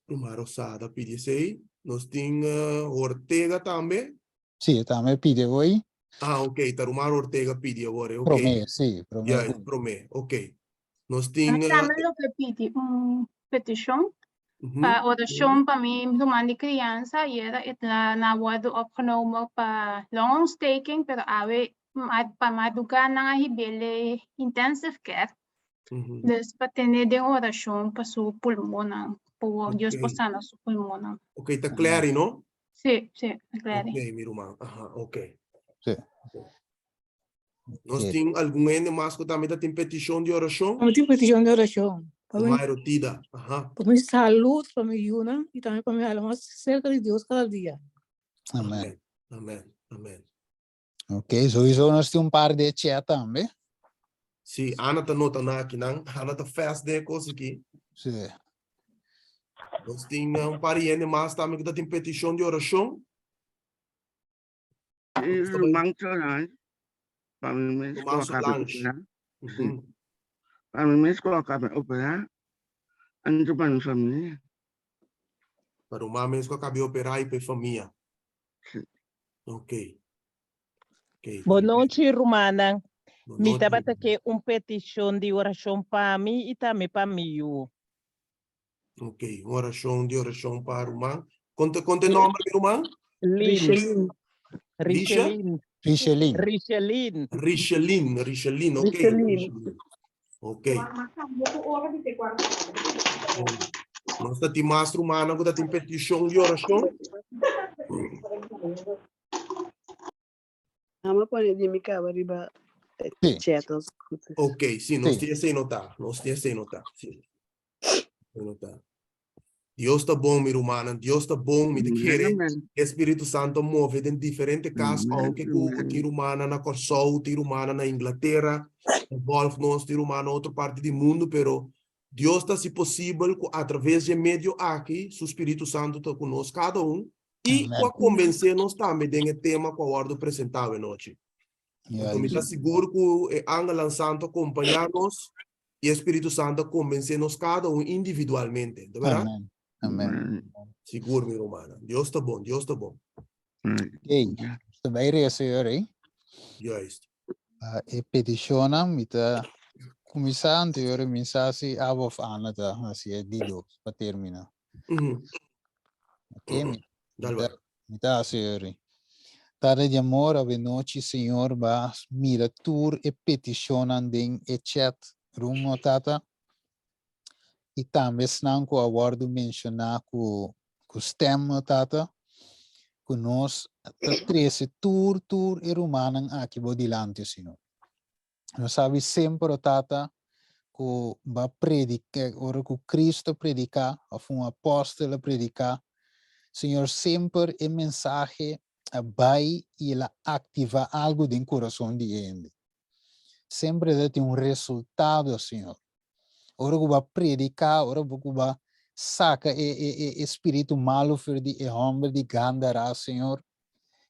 Ruman Rosada pidi esei. Nos tin Ortega tambe. Sí, tambe pidi hoy. Ah, ok. Ta ruman Ortega pidi awor, ok. Promé, sí, promé. Ja, promé, ok. Nos tin... Mi tambe lo ke pidi un petishon pa orashon pa mi ruman di kriansa i era e ta na wòrdu opgenomen pa longontsteking, pero awe pa madrugá nan a hib'é intensive care. Dus pa tene den orashon pa su pulmonnan, pa Dios por sana su pulmonnan. Ok, ta Clary, no? Sí, sí, Clary. Ok, mi ruman. Aha, ok. Sí. Nos tin algun hende mas ku tambe ta tin petishon di orashon? Mi tin petishon di orashon. Pa mi, Ruman Erotida, aha. pa mi salud, pa mi yunan i tambe pa mi hala mas serka di Dios kada dia. Amen. Amen, amen. Ok, sowieso nos tin un par de chat tambe. Sí, Ana ta nota na aki nan. Ana ta fast den e kos aki. Sí. Nos tin un par di hende mas tambe ku ta tin petishon di orashon. Ruman Solange, pa mi mes ku Ruman a kaba Solange. operá. Sí. Pa mi mes ku a kaba operá, anto pa mi famia. Pa ruman mes ku a kaba operá i pa e famia. Sí. Ok. Ok. Bon nochi, rumannan. Bon Mi nochi. tabata ke un petishon di orashon pa mi i tambe pa mi yu. Ok, un orashon di orashon pa ruman. Konta konta e nòmber di ruman? Lin. Risha? Richelin. Richelin. Richelin. Richelin, Richelin, ok. Richelin. Ok. Nos ta tin mas rumannan ku ta tin petishon di orashon? Amo pone di mi caba riba Sí. chat als het goed is. Ok, sí, nos Sí. tin esei notá. Nos tin esei notá. Sí. Esei notá. Dios ta bon, mi rumannan. Dios ta bon. Mi ta Amen, kere amen. e Spiritu Santo move den diferente kas, Amen, aunke ku amen. tin rumannan na Kòrsou, tin rumannan na Inglatera, ta volg nos, tin rumannan na otro parti di mundu, pero Dios ta hasi posibel ku atraves di e medio aki su Spiritu Santo ta ku nos kada un i ku a konvensé nos tambe den e tema ku a wòrdu presentá awenochi. Anto mi ta sigur ku e angelnan santu a kompañá nos i e Spiritu Santu a konvensé nos kada un individualmente. Ta bèrdat? Amen. Amen. Sigur, mi rumannan. Dios ta bon, Dios ta bon. Oké, ta bai resa ahora, eh? Juist. Ah, e petishonnan mi ta kuminsá anterior mi sa si abo of Ana ta hasi e di dos pa terminá. Ok, mi, Dale, mi ta, mi ta hasi ahora. Tata di amor, avenochi Señor ba mira tur e petishonnan den e chat room, no Tata? I tambe esnan ku a wòrdu menshoná ku ku stem, no Tata? Ku nos ta trese tur tur e rumannan aki bo dilanti, Señor. Nos sabi semper, o Tata, ku bo a prediká, ora ku Cristo a prediká, òf un apòstel a prediká, Señor, semper e mensahe a bai i el a aktivá algu den kurason di e hende. Semper el a tin un resultado, Señor. Ora ku bo a prediká, ora ku bo a saka e e e e spiritu malu for di e hòmber di Gandara, Señor,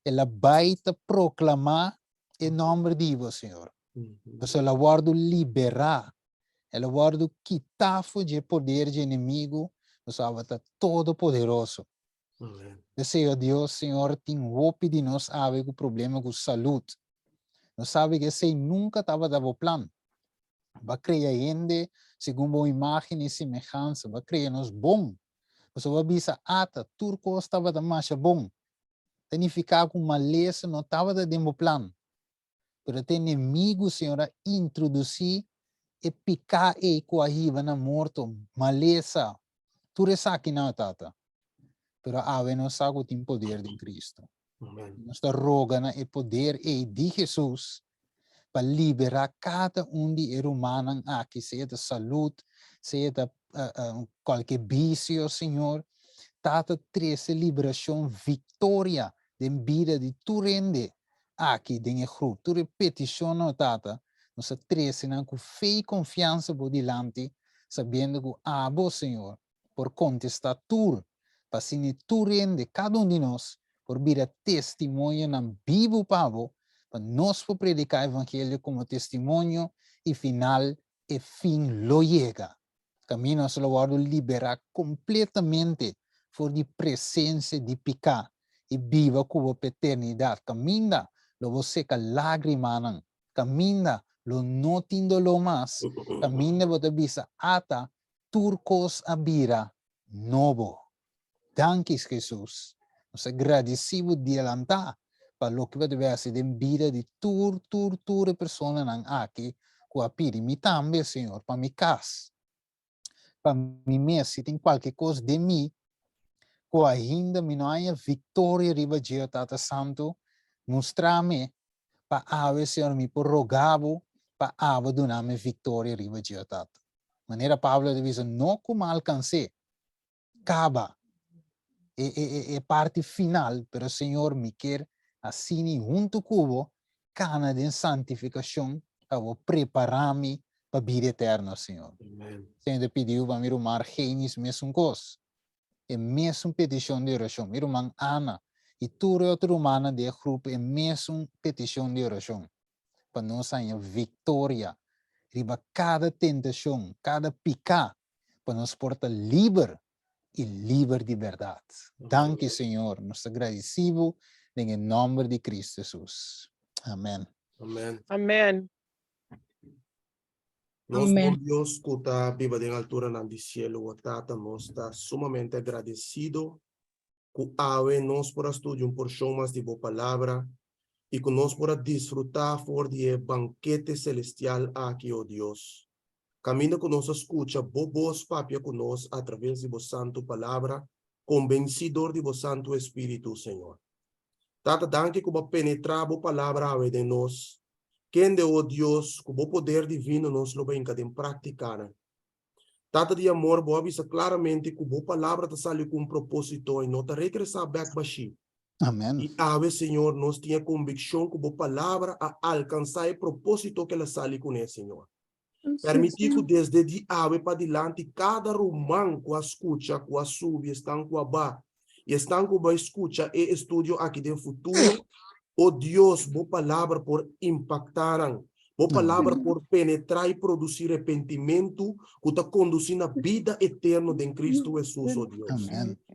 el a bai ta proklamá e nòmber di bo, Señor. Pasobra el a wòrdu liberá, el a wòrdu kitá for dje poder dje enemigu, pasobra abo ta Todopoderoso. P'esei, o Dios, Señor, tin hopi di nos awe ku problema ku salud. Nos sabi ku esei nunka tabata bo plan. Bo a krea hende segun bo imágen i semehansa, bo a krea nos bon. Pasobra bo a bisa, Ata, tur kos tabata masha bon. Ta nifiká ku malesa no tabata den bo plan. Pero ta enemigu, Señor, a introdusí e piká ei ku a hiba na morto, malesa, tur esakinan, Tata. Pero awe nos sa ku tin poder den Cristo. Nos ta roga na e poder ei di Hesus pa liberá kada un di e rumannan aki, sea ta salud, sea ta kualke bisio, Señor. Tata, trese liberashon, viktoria den bida di tur hende aki den e grup. Tur e petishonnan, Tata, nos a trese nan ku fe i konfiansa bo dilanti, sabiendo ku abo, Señor, por kontestá tur, pa asina tur hende, kada un di nos, por bira testimonionan bibu pa bo, pa nos por prediká evangelio komo testimonio i final e fin lo yega. Kaminda nos lo wòrdu liberá kompletamente for di presensia di piká i biba ku bo pa eternidat. Kaminda lo bo seka lágrimanan, kaminda lo no tin doló mas, kaminda bo ta bisa, Ata, tur kos a bira nobo. Danki, Jesus. Nos ta gradisí bo dielantá pa loke bo ta bai hasi den bida di tur, tur, tur e personanan aki ku a pidi. Mi tambe, Señor, pa mi kas, pa mi mes, si tin kualke kos den mi ku ainda mi no haña viktoria riba dje, o Tata Santu, mustra mi pa awe, Señor, mi por roga bo pa abo duna mi viktoria riba dje, o Tata. Manera Pablo ta bisa, no ku mi a alkans'é, kaba e, e, e, e parti final, pero Señor, mi kier asini huntu ku bo kana den santifikashon pa bo prepará mi pa bida eterno, Señor. Amen. Señor, te pidiu pa mi ruman Argenis mesun kos. E mesun petishon di orashon. Mi ruman Ana i tur e otro rumannan di e grupo e mesun petishon di orashon. Pa nos haña viktoria riba kada tentashon, kada piká, pa nos por ta liber i liber di bèrdat. Danki Señor, nos ta gradisí Bo den e nòmber di Kristu Hesus. Amèn. Amèn. Amèn. Nos Amèn. bon Dios ku ta biba den alturanan di sielu, o Tata, nos ta sumamente agradesido ku awe nos por a studia un porshon mas di Bo Palabra i ku nos por a disfrutá for di e bankete selestial aki, o Dios. Kaminda ku nos a skucha Bo bos papia ku nos atraves di Bo Santu Palabra, kombensí dor di Bo Santu Espíritu, Señor. Tata, danki ku Bo a penetrá Bo Palabra awe den nos. Kende, o Dios, ku Bo poder divino nos lo bai hinka den práktikanan. Tata di amor, Bo a bisa klaramente ku Bo Palabra ta sali ku un propósito i no ta regresá bèk bashí. Amen. I awe, Señor, nos tin e konvikshon ku Bo Palabra a alkansá e propósito ku el a sali kuné, Señor. Permití ku desde di awe padilanti kada ruman ku a skucha, ku a subi, esnan ku a ba, i esnan ku bai skucha e estudio aki den futuro, o Dios, Bo Palabra por impaktá nan. Bo Palabra por penetrá i produsí repentimentu ku ta kondusí na bida eterno den Kristu Hesus, o Dios.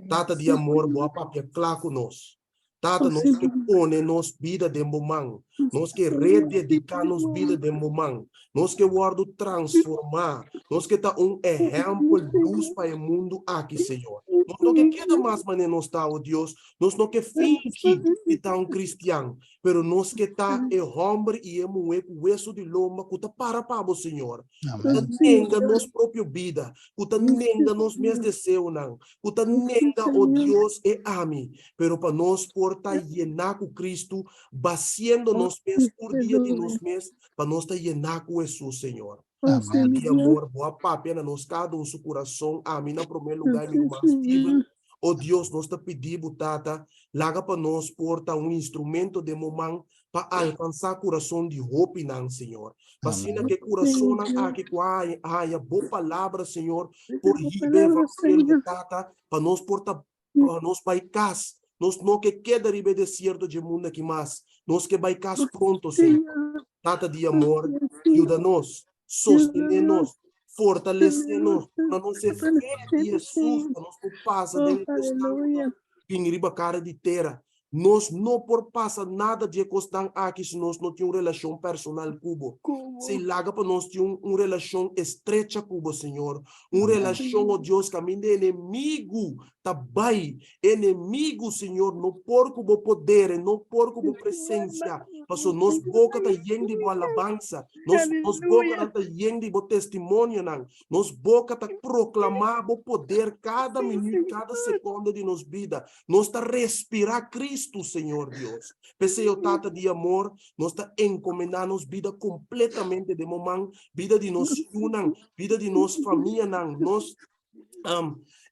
Tata di amor, Bo a papia kla ku nos. Tata, nos ke pone nos bida den bo man. Nos ke redediká nos bida den bo man. Nos ke wòrdu transformá. Nos ke ta un ehèmpel lus pa e mundu aki, Señor. Nos no ke keda mas manera nos ta, o Dios. Nos no ke fingi di ta un kristian, pero nos ke ta e hòmber i e muhé ku wesu di lomba ku ta para pa bo, Señor. Ku ta nenga nos propio bida, ku ta nenga nos mes deseonan, ku ta nenga, o Dios, e ami, pero pa nos por ta yená ku Kristu, basiendo nos mes tur dia di nos mes, pa nos ta yená ku Hesus, Señor. Amén. Di amor, bo a papia na nos kada un su kurason, ami na promé lugá i mi ruman Steven. O Dios, nos ta pidi bo, Tata, laga pa nos por ta un instrumento den bo man pa alkansá kurason di hopinan, Señor. Pa asina ku e kurasonnan aki ku a haña bo palabra, Señor, por hiba e evangelio, Tata, pa nos por ta pa nos bai kas. Nos no ke keda riba e desierto dje mundu aki mas. Nos ke bai kas pronto, Señor. Tata di amor, yuda nos, sostené nos, fortalesé nos, duna nos e fe di Hesus pa nos por pasa den e kosnan ku ta bini riba kara di tera. Nos no por pasa nada di e kosnan aki si nos no tin un relashon personal ku bo. Si laga pa nos tin un un relashon estrecha ku bo, Señor. Un relashon, o Dios, kaminda e enemigu ta bai. Enemigu, Señor, no por ku bo poder, e no por ku bo presensia. Paso nos boka ta yen di bo alabansa. Nos nos bokanan ta yen di bo testimonionan. Nos boka ta proklamá bo poder kada minüt, kada sekonde di nos bida. Nos ta respirá Kristu, Señor Dios. P'esei, o Tata di amor, nos ta enkomendá nos bida kompletamente den bo man, bida di nos yunan, bida di nos famianan, nos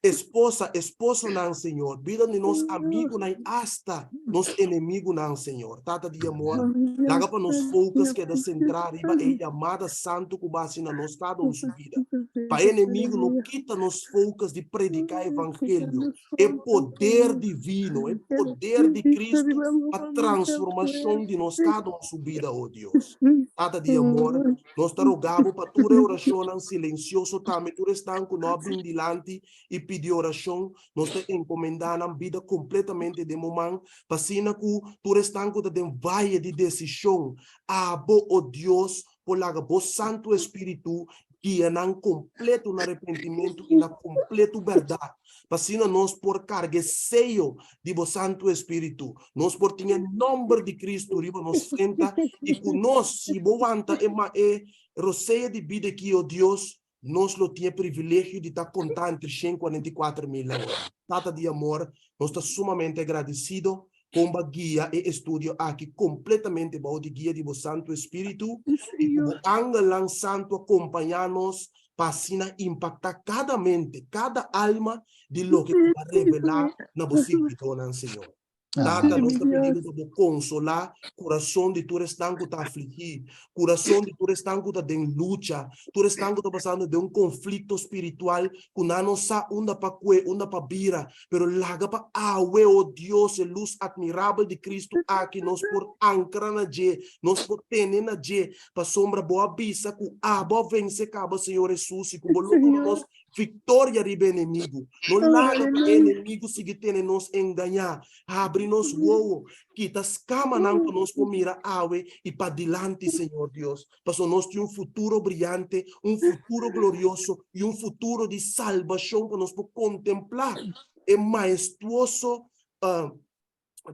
esposa, esposonan, Señor, bida di nos amigunan i asta nos enemigunan, Señor. Tata di amor, laga pa nos focus keda sentrá riba e yamada santu ku bo hasi na nos kada un su bida. Pa e enemigu no kita nos focus di prediká evangelio, e poder divino, e poder di Cristo pa transformacion di nos cada un su bida, oh Dios. Tata di amor, nos ta roga bo pa tur e oracionnan silencioso tambe, tur esnan cu no a bin dilanti y pidi oracion, nos ta encomenda nan bida completamente den bo man, pa asina cu tur esnan cu ta den vaye di decision, abo, oh Dios, por laga bo Santu Espíritu guia nan kompleto na arepentimentu i na kompleto bèrdat, pa asina nos por karga e seyo di bo Santu Espíritu, nos por tin e nòmber di Kristu riba nos frenta i ku nos, si bo wanta e e rosea di bida aki, o Dios, nos lo tin e privilegio di ta kontá entre 144.000 awor. Tata di amor, nos ta sumamente agradesido Kon bo a guia e estudio aki kompletamente bou di guia di bo Santu Espíritu i ku bo angelnan santu a kompañá nos pa asina impaktá kada mente, kada alma di loke ku bo a revelá na bo sirbidónan, Señor. Tata, nos ta pidi bo pa bo konsolá kurason di tur esnan ku ta afligí, kurason di tur esnan ku ta den lucha, tur esnan ku ta pasando den un konflikto spiritual ku nan no sa unda pa kue, unda pa bira. Pero laga pa awe, o Dios, e lus atmirabel di Kristu aki nos por ankra na dje, nos por tene na dje, pasobra bo a bisa ku abo a vense kaba, Señor Hesus, i ku bo lo duna nos Victoria riba enemigu. No laga pa enemigu sigui tene nos engañá. Habri nos wowo, kita skamanan pa nos por mira awe i padilanti, Señor Dios. Pasobra nos tin un futuro briyante, un futuro glorioso i un futuro di salbashon pa nos por kontemplá e maestuoso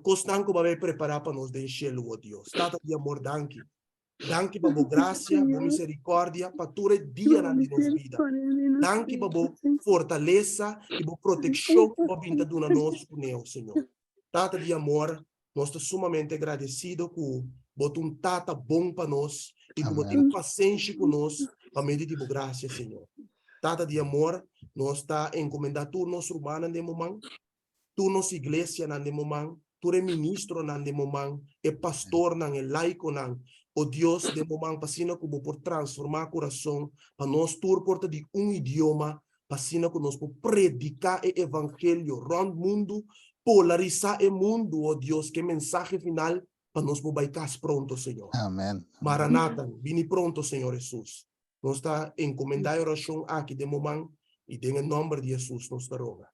kosnan ku bo a bai prepará pa nos den shelu, o Dios. Tata di amor, danki. Danki pa bo gracia, bo misericordia pa tur e dianan di nos bida. Danki pa bo fortalesa i bo proteccion ku bo a bin ta duna nos ku neo, Señor. Tata di amor, nos ta sumamente agradecido ku bo ta un Tata bon pa nos i ku bo tin pasenshi ku nos pa medio di bo gracia, Señor. Tata di amor, nos ta encomenda tur nos rumannan den bo man. Tur nos iglesianan den bo man, tur e ministronan den bo man, e pastornan, e laikonan, o Dios, den bo man, pa asina ku bo por transformá kurason, pa nos tur por ta di un idioma, pa asina ku nos por prediká e evangelio rònt mundu, polarisá e mundu, o Dios, ku e mensahe final, pa nos por bai kas pronto, Señor. Amen. Maranata, bini pronto, Señor Hesus. Nos ta encomendá e orashon aki den bo man, i den e nòmber di Hesus nos ta roga.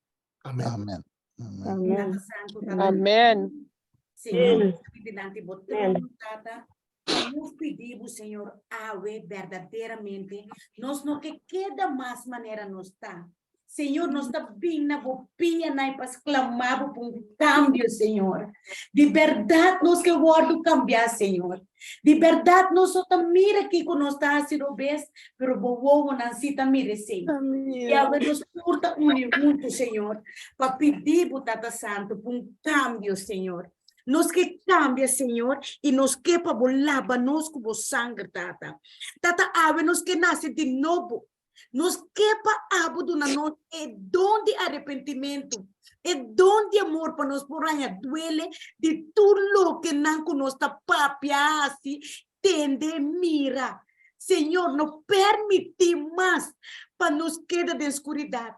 Amen. Amen. Amen. Tata Santo, Tata Amen. Señor, nos ta pidi dilanti bo trono, Tata. Nos pidi bo, Señor, awe berdaderamente nos no ke keda mas manera nos ta. Señor, nos ta bin na bo pianan pa sklamá bo pa un kambio, Señor. Di bèrdat nos ke wòrdu kambiá, Señor. Di bèrdat nos no ta mira kiko nos ta hasi robes, pero bo wowonan sí ta mira esei. I awe nos tur ta uni huntu, Señor, pa pidi bo, Tata Santu, pa un kambio, Señor. Nos ke kambia, Señor, i nos ke pa bo laba nos ku bo sanger, Tata. Tata, awe nos ke nase di nobo. Nos ke pa abo duna nos e don di arepentimentu, e don di amor pa nos por haña duele di tur loke nan ku nos ta papia, hasi, tende, mira. Señor, no permití mas pa nos keda den skuridat.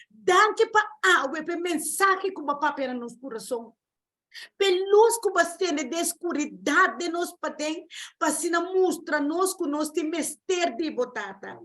Danki pa awe pa e mensahe ku bo a papia na nos kurason. P'e lus ku bo a sende den skuridat den nos paden, pa asina mustra nos ku nos tin mester di bo, Tata.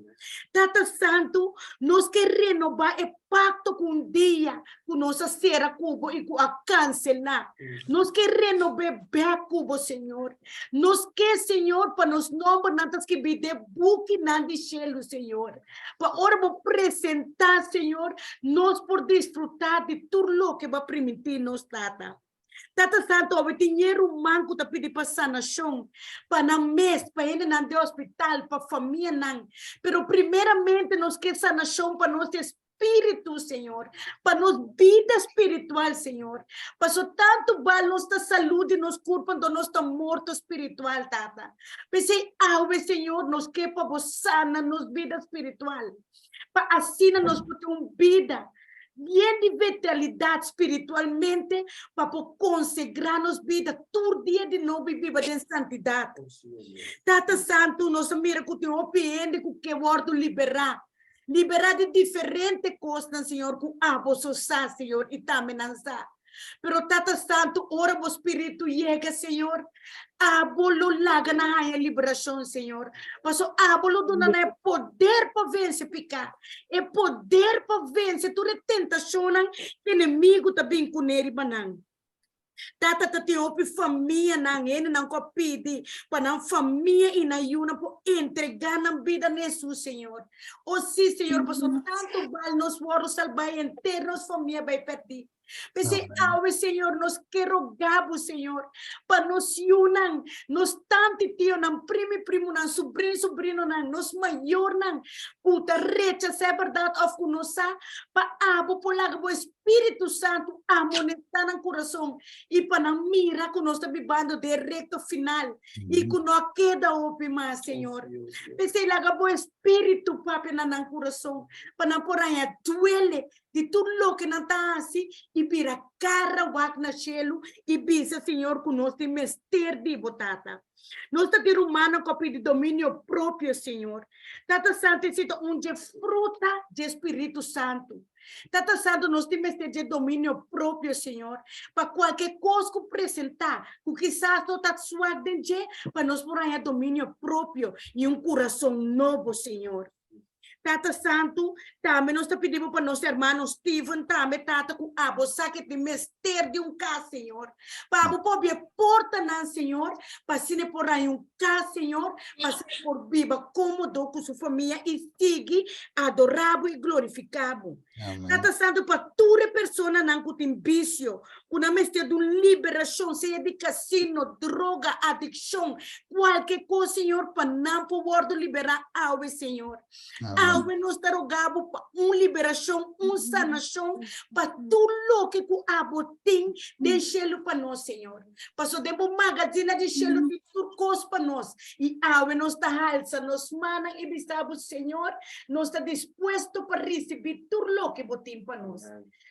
Tata Santu, nos ke renobá e pakto ku un dia ku nos a sera ku bo i ku a kanselá. Nos ke renob'é bèk ku bo, Señor. Nos ke, Señor, pa nos nòmbernan ta skibí den bukinan di shelu, Señor. Pa ora bo presentá, Señor, nos por disfrutá di tur loke bo a primintí nos, Tata. Tata Santu, awe tin ñe ruman ku ta pidi pa sanashon, pa nan mes, pa hendenan den hospital, pa famianan. Pero primeramente nos ke sanashon pa nos espíritu, Señor, pa nos bida spiritual, Señor. Paso tantu bal nos ta salú di nos kurpo, anto nos ta morto spiritual, Tata. P'esei awe, Señor, nos ke pa Bo sana nos bida spiritual, pa asina nos por tin un bida yen di vitalidat spiritualmente, pa por konsegrá nos bida tur dia di nobo i biba den santidat. Tata Santu, nos a mira ku tin hopi hende ku ke wòrdu liberá, liberá di diferente kosnan, Señor, ku abo so sa, Señor, i tambe nan sa. Pero Tata Santu, ora bo Spiritu yega, Señor, abo lo laga nan haña liberashon, Señor. Paso abo lo duna nan e poder pa vense piká, e poder pa vense tur e tentashonnan ku enemigu ta bin kuné riba nan. Tata ta tin hopi famianan, hendenan ku a pidi pa nan famia i nan yunan por entregá nan bida na Hesus, Señor. O sí, Señor, pasobra tantu bal nos wòrdu salbá i henter nos famia bai pèrdí. P'esei awe, Señor, nos ke rogá Bo, Señor, pa nos yunan, nos tanti tionan, primi primunan, subrin subrinonan, nos mayornan ku ta rechasá e bèrdat òf ku no sa, pa abo por laga Bo Spiritu Santu amonestá nan kurason i pa nan mira ku nos ta bibando den e rekto final i ku no a keda hopi mas, Señor. P'esei laga Bo Spiritu papia na nan kurason pa nan por haña duele. di tur loke nan ta hasi i bira kara wak na shelu i bisa Señor ku nos tin mester di bo Tata. Nos ta tin rumannan ku a pidi dominio propio Señor. Tata Santu esei ta un dje fruta dje Spiritu Santu. Tata Santu nos tin mester dje dominio propio Señor pa kualke kos ku presentá ku kisas no ta swak den dje pa nos por haña dominio propio i un kurason nobo Señor. Tata Santu, tambe nos ta pidi bo pa nos hermano Steven tambe, Tata, ku abo sa ke tin mester di un kas, Señor. Pa abo por abri e portanan, Señor, pa asina e por haña un kas, Señor, pa asina e por biba kómodo ku su famia i sigui adorá bo i glorifiká bo. Tata Santu, pa tur e personanan ku tin bisio, ku nan mester di un liberashon, sea di kasino, droga, adikshon, kualke kos, Señor, pa nan por wòrdu liberá awe, Señor. Awe nos ta roga Bo pa un liberashon, un sanashon, pa tur loke ku Abo tin den shelu pa nos, Señor. Pasobra den Bo magazina di shelu tin tur kos pa nos. I awe nos ta halsa nos mannan i bisa Bo, Señor, nos ta dispuesto pa risibí tur loke Bo tin pa nos.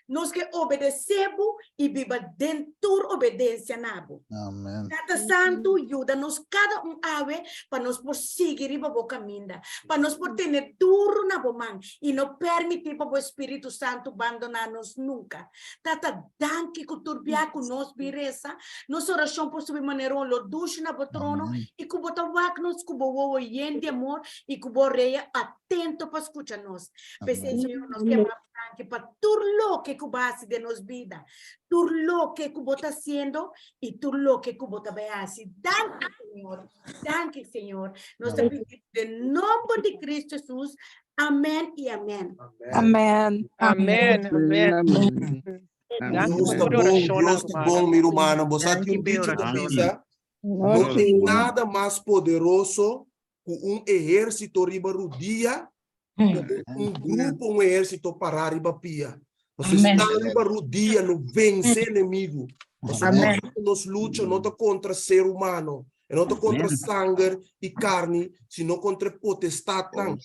Nos ke obedesé bo i biba den tur obedensia na bo. Amen. Tata Santu, yuda nos kada un awe pa nos por sigui riba bo kaminda, pa nos por tene duru na bo man i no permití pa bo Spiritu Santu bandoná nos nunka. Tata, danki ku tur bia ku nos bin resa, nos orashon por subi manera un olor dushi na bo trono i ku bo ta wak nos ku bo wowo yen di amor i ku bo orea atento pa skucha nos. P'esei, Señor, nos ke Danki pa tur loke ku bo hasi den nos bida, tur loke ku bo ta hasiendo i tur loke ku bo ta bai hasi. Danki, Señor. Danki, Señor. Nos ta pidi den nomber di Cristo Jesus. Amen i amen. Amen. Amen. Amen. Danki Dios pa ta tur bon, orashonnan, Dios ta bon, mi rumannan. rumannan. Bo sa Danki tin un pa e dicho ta orashonnan. bisa, no tin nada mas poderoso ku un ehérsito riba rudia un grupo, un ehérsito pará riba pia. Pasobra Amén. esnan riba rudia lo vense enemigu. Pasobra Amén. nos lucha no ta kontra ser humano, e no ta kontra sanger i karni, sino kontra e potestatnan.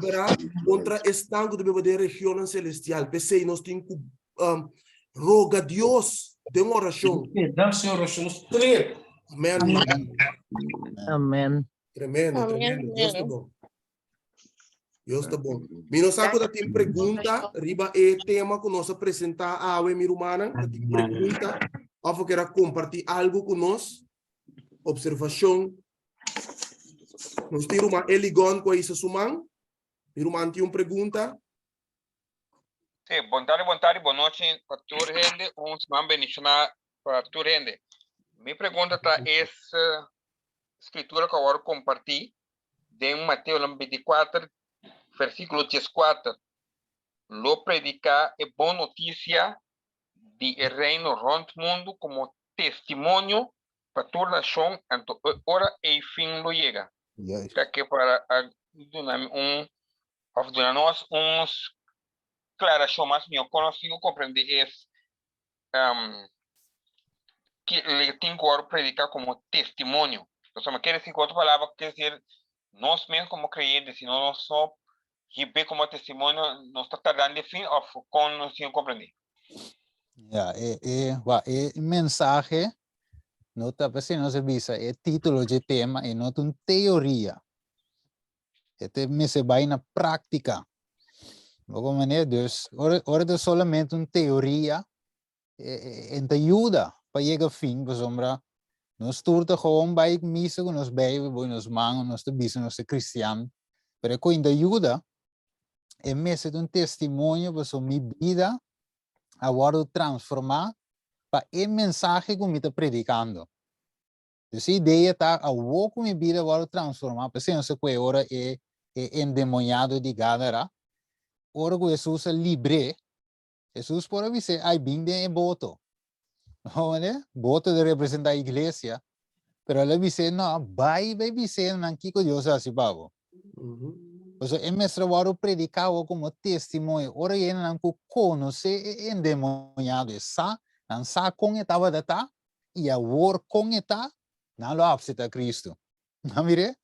Verá? Kontra esnan ku ta biba den regionnan selestial. P'esei nos tin ku um, roga Dios den orashon. Dank orashon strep. Amén. Amén. Tremendo, Amén, tremendo. Dios ta amén. bon. Dios ta bon. Mi no sa ku ta tin pregunta riba e tema ku nos a presentá awe, mi rumannan. Ta tin pregunta òf bo kier a kompartí algu ku nos? Observashon. Nos tin ruman Eligon ku a hisa su man. Mi ruman tin un pregunta. Sí, bon tarde, bon tarde, bon nochi pa tur hende. Un siman bendishoná pa tur hende. Mi pregunta ta es eh, skritura ku awor kompartí den Mateo 24, versíkulo 14. Lo prediká e bon notisia di e reino rònt mundu komo testimonio pa tur nashon, anto e ora ei fin lo yega. Juist. Ta ke para a duna mi un òf duna nos un klarashon mas mihó kon nos tin ku komprendé es ke le tin ku wòrdu prediká komo testimonio. Pasobra mi kere si ku otro palabra kere desir nos mes komo kreyente si no nos no hib'é komo testimonio nos ta tardando e fin òf kon nos tin ku komprendé? Ja, e, e, wa, e mensahe no ta, p'esei nos a bisa e título dje tema e no ta un teoria. E te mester bai na práktika. Bo comprende? Dus, ora, ora ta solamente un teoria, e, e, e ta yuda pa yega fin, pasobra nos tur ta gewoon bai misa ku nos Bijbel bo nos man, nos ta bisa nos ta cristian, pero e koin ta yuda, e mester ta un testimonio pasobra mi bida a wòrdu transformá pa e mensahe ku mi ta predikando. Dus e idea ta awor ku mi bida a wòrdu transformá, p'esei nos ta kue ora e e endemoniado di Gadara, ora ku Hesus a libr'é, Hesus por a bis'é, ai bin den e boto. No, mane? Boto ta representá iglesia, pero el a bis'é, no, bai bai bis'é nan kiko Dios a hasi pa bo. Pasobra e mester a wòrdu prediká awor komo testimonio, ora e hendenan ku konosé e endemoniado, e sa, nan sa kon e tabata ta, i awor kon e ta, nan lo apseptá Kristu. Nan mir'é?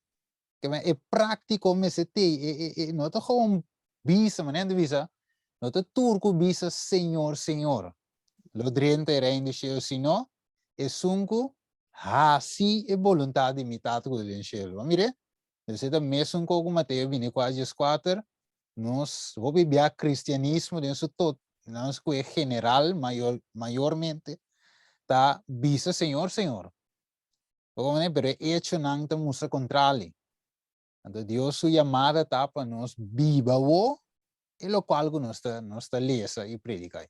Ke men e práktiko mester tei, e, e, e no ta gewoon bisa, manera nan ta bisa, No ta tur ku bisa Señor, Señor, lo drenta e reino di shelu, sino esun ku hasi e boluntat di mi Tata ku ta den shelu. Bo a mir'é? Esei ta mesun kos ku Mateo 24, 14, nos hopi bia kristianismo den su tot, nos ku e general mayor, mayormente ta bisa Señor, Señor. Bo komprende? Pero e echonan ta mustra kontrali. Anto Dios su yamada ta pa nos biba awo e lokual ku nos ta nos ta lesa i prediká.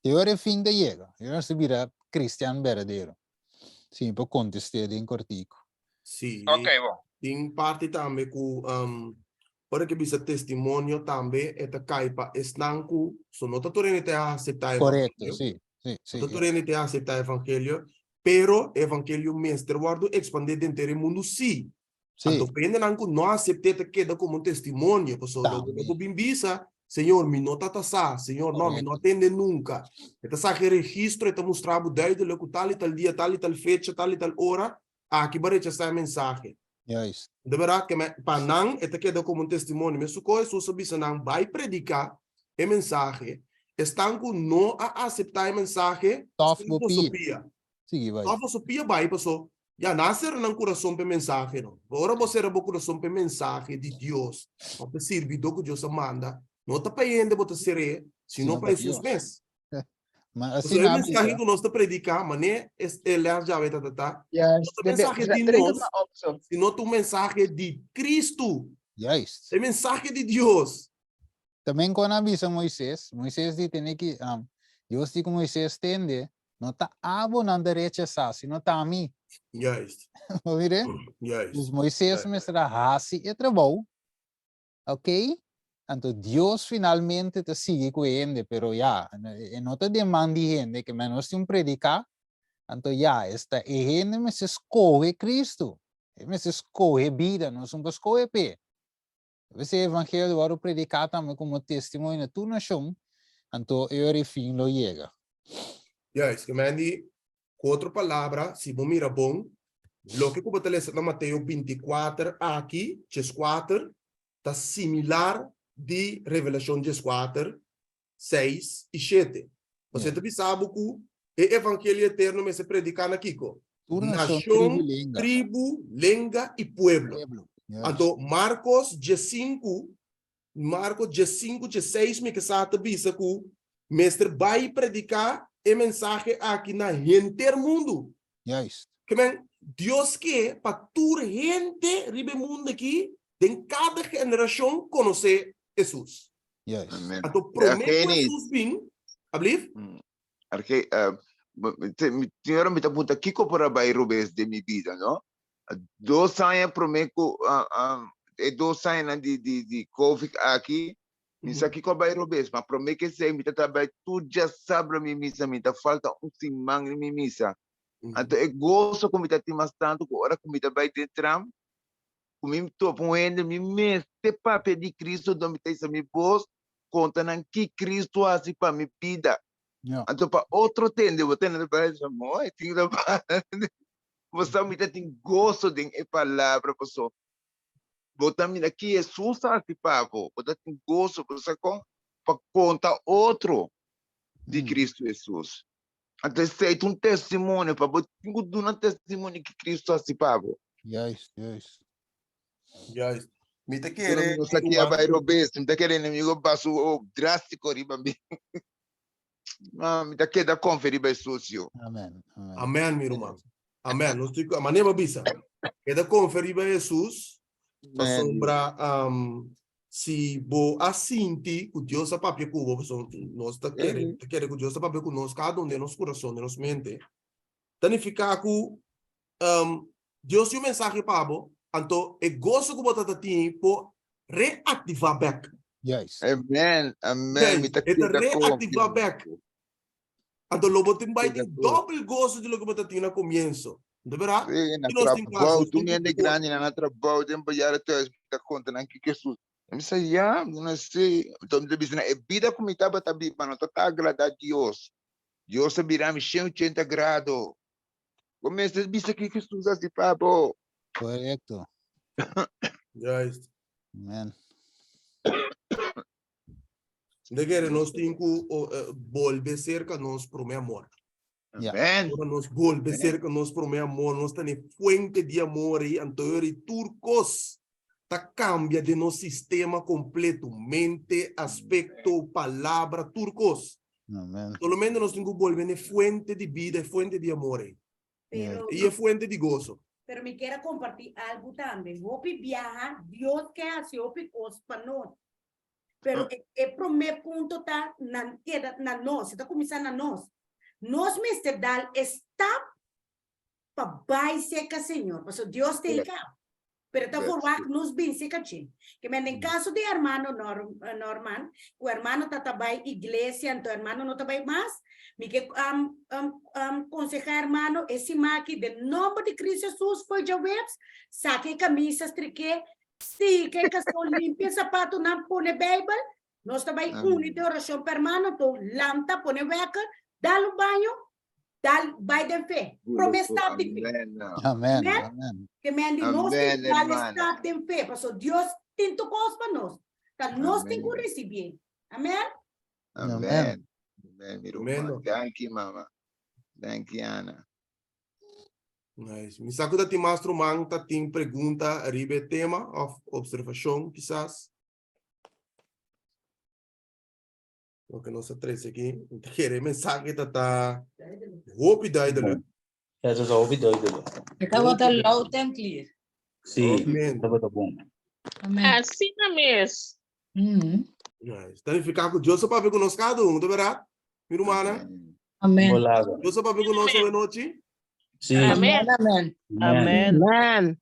Te ora e fin ta yega, e ora nos ta bira kristian berdadero. Si mi por kontest'é den kortiku. Sí. Ok, bon. Tin parti tambe ku um, ora ke bisa testimonio tambe e ta kai pa esnan ku so no ta tur hende ta aseptá Korekto, evangelio. sí, sí, sí. No ta tur hende ta aseptá evangelio, pero evangelio mester wòrdu ekspandé denter e mundu sí. Sí. Anto pa hendenan ku no asept'é ta keda komo un testimonio, pasobra lo bo Tambe. por bin bisa, Señor, mi no ta ta sa, Señor, no, mi no a Korekto. tende nunka. E ta saka e registro, e ta mustra bo duidelijk ku tal i tal dia, tal i tal fecha, tal i tal ora, aki bo a rechasá e mensahe. Juist. De bèrdat ke me, pa nan e ta keda komo un testimonio. Mesun ku Hesus a bisa nan bai prediká e mensahe, esnan ku no a aseptá e mensahe, Tòf sin bo boso pia. pia. Sigui bai. Tòf boso pia bai, paso ya nan a sera nan kurason pa e mensahe no. Ora bo sera bo kurason pa e mensahe di Dios, òf pa e sirbidó ku Dios a manda, no ta pa e hende bo ta ser'é, sino Sino pa pa Hesus Dios. mes. Ma Pasobra asina e a mensahe bisa. ku nos ta prediká, manera e lès djawe ta ta, no Juist. ta De, de, mensahe di drink het nos, maar op zo. sino ta un mensahe di Kristu. Juist. E mensahe di Dios. También kon a bisa Moisés, Moisés di tene ki, um, Dios di ku Moisés tende, no ta abo nan ta rechasá, sino ta mi. Juist. Bo mire? Juist. Dus Moisés Juist. mester a hasi e trabou, ok? Anto Dios finalmente ta sigui ku e hende, pero ya, e no ta den man di hende, ke men nos tin un prediká, anto ya, esta e hende mester skohe Kristu, e mester skohe bida, nos no por skohe p'e. P'esei e evangelio wòrdu prediká tambe komo testimonio na tur nashon, anto e ora e fin lo yega. Juist, ke men di, ku otro palabra, si bo mira bon, loke ku bo ta lesa na Mateo 24 aki, 14, ta similar di Revelashon 14, 6 i 7. Pasobra e ta bisa bo ku e evangelio eterno mester prediká na kiko? Tur nashon, tribu, Nashon, lenga. tribu, lenga i pueblo. Pueblo. Juist. Anto Markos 15, Marko 15, 16 mi ke sa ta bisa ku mester bai prediká e mensahe aki na henter mundu. Juist. Ke men, Dios ke pa tur hende riba e mundu aki, den kada generashon, konosé Hesus. Juist. Amen. Anto promé ku Argenis. Hesus bin, ablief? Arge, señora mi ta punta kiko por a bai robes den mi bida, no? Dos aña promé ku e dos añanan di di di Covid aki, mi sa kiko a bai robes, ma promé ku esei mi ta tabata bai tur djasabra mi misa, mi ta falta un siman di mi misa. Anto e goso ku mi ta tin mas tantu ku ora ku mi ta bai den tram, ku mi topa un hende, mi mester papia di Cristo, anto mi ta bisa mi bos, konta nan ki Cristo hasi pa mi bida. Anto pa otro tende, bo tende ta bisa, mooi, tin ta Bo sa mi ta tin goso den e palabra paso bo ta mira ki Hesus a hasi pa bo, bo ta tin goso, bo sa kon pa konta otro di Cristo Hesus. Anto esei ta un testimonio pa bo tin ku duna testimonio ki Cristo a hasi pa bo. Juist, juist. Juist. Mi ta Pero kere mi no sa ki a bai robes, mi ta kere enemigo basu drástiko riba mi. Ma mi ta keda konfia riba Hesus yo. Amen. Amen. Amen, mi ruman. Amen. Nos tin ku, manera bo bisa, keda konfia riba Hesus, pasobra um, si bo a sinti ku Dios a papia ku bo, pasobra nos ta kere, ta kere ku Dios ta papia ku nos kada un den nos kurason, den nos mente, ta nifiká ku um, Dios tin un mensahe pa bo, anto e goso ku bo ta ta tin por reaktivá bèk. Juist. Amen, amen. Mi ta E ta keda reaktivá konfia. bèk. Anto lo bo tin bai Keda tin konfia. dòbel goso di loke bo ta tin na komienso. No ta bèrdat? Sí, na I nos tin kas, trabou, nos tur tin hende ku grandi nan na trabou, den bejaardentehuis, mi ta konta nan kiko Hesus. Mi sa, ya, mi no sé. Anto mi ta bisa nan, e bida ku mi tabata biba no ta ta agradá Dios. Dios a bira mi 180 grado. Bo mester bisa ki Hesus a hasi pa bo. De kere nos tin ku bolbe serka nos promé amor. Ja. Amen. Ora nos bolbe serka nos promé amor, nos ta n'e fuente di amor ei, anto ora ei tur kos ta kambia den nos sistema kompleto, mente, aspekto, palabra, tur kos. Amen. Solamente nos tin ku bolbe n'e fuente di bida, e fuente di amor ei. Pero, I e fuente di goso. Pero mi kier a kompartí algu tambe. Hopi biaha, Dios ke hasi hopi kos pa nos. Pero e, e promé punto ta na, keda na nos, e ta kuminsá na nos. Nos mester dal e stap pa bai serka Señor, pasobra Dios ta ei kaba. Pero ta verwacht nos bin serka dje. Ke men den kaso di hermano Nor, Norman, ku hermano ta ta bai iglesia, anto hermano no ta bai mas, mi ke um, um, um, konsehá hermano e siman aki den nomber di Cristo Jesus for djaweps, saka e kamisa, strik'é, Stika e kason, limpia e sapatonan, pone Bijbel. Nos ta bai uni den orashon pa hermano, to lanta, pone wekker, dal un baño, dal bai den fe. Prome stap di fe. Amen. Amen. Amen. Ke men di nos tin Amen, dal e hermana. stap den fe, paso Dios tin tur kos pa nos. Ta nos tin ku Amen. risibié. Amen. Amen. Amen, mi Amen. ruman. Danki, mama. Danki, Ana. Nice. Mi sa ku ta tin mas ruman ta tin pregunta riba e tema òf observashon kisas. Loke nos a trese aki. Mi ta kere e mensahe ta ta hopi duidelijk. Ja, dat is hopi duidelijk. E tabata loud and clear. Sí, Amen. tabata bon. Amen. Asina mes. Nice. Ta nifiká ku Dios a papia ku nos kada un, ta bèrdat? Mi rumannan? Amen. Bolada. Dios a papia ku nos awe nochi? Sí. Amen. Amen. Amen. Amen.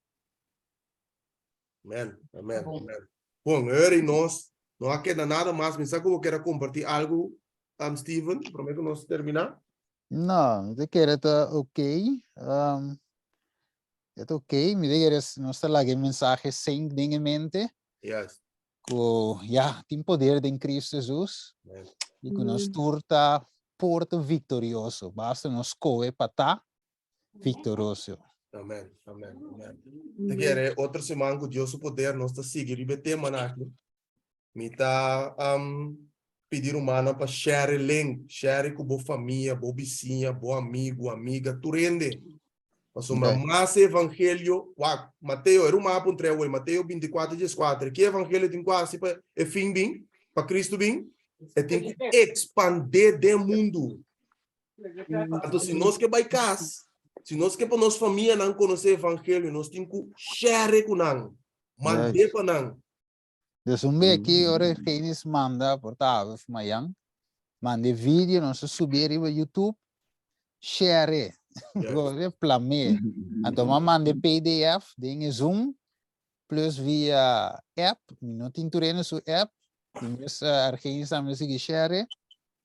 Amen. Amen. Amen. Bon, eur i nos no a keda nada mas. Mi sa ku bo kier a kompartí algu, um, Steven, promé ku nos terminá. No, mi ta kere ta ok. Um, e ta ok. Mi ta kere nos ta laga e mensahe sink den e mente. Yes. Ku ya, tin poder den Cristo Jesus. I ku nos tur ta por ta viktorioso. Basta nos skohe pa ta viktoroso. Amen, amen, amen. Ta kere otro siman ku Dios su poder nos ta sigui riba e temanan aki. Mi ta um, pidi rumannan pa share e link, share ku bo famia, bo bisiña, bo amigu, amiga, tur hende. Pasobra Ok. mas evangelio, wak, Mateo, e ruman a puntra awor, Mateo 24, 14, ki evangelio tin ku hasi pa e fin bin, pa Kristu bin? E tin ku ekspandé den mundu. Anto si nos ke bai kas, si nos ke pa nos famianan konosé evangelio, nos tin ku share ku nan, mand'é pa nan. Dus un be aki ora Genis manda por ta awe of mayan, manda e video, nos a subi riba YouTube, share, yes. plame. Anto ma manda e PDF den e Zoom, plus via app, mi no tin tur hende su app, y mes Argenis tambe sigui share.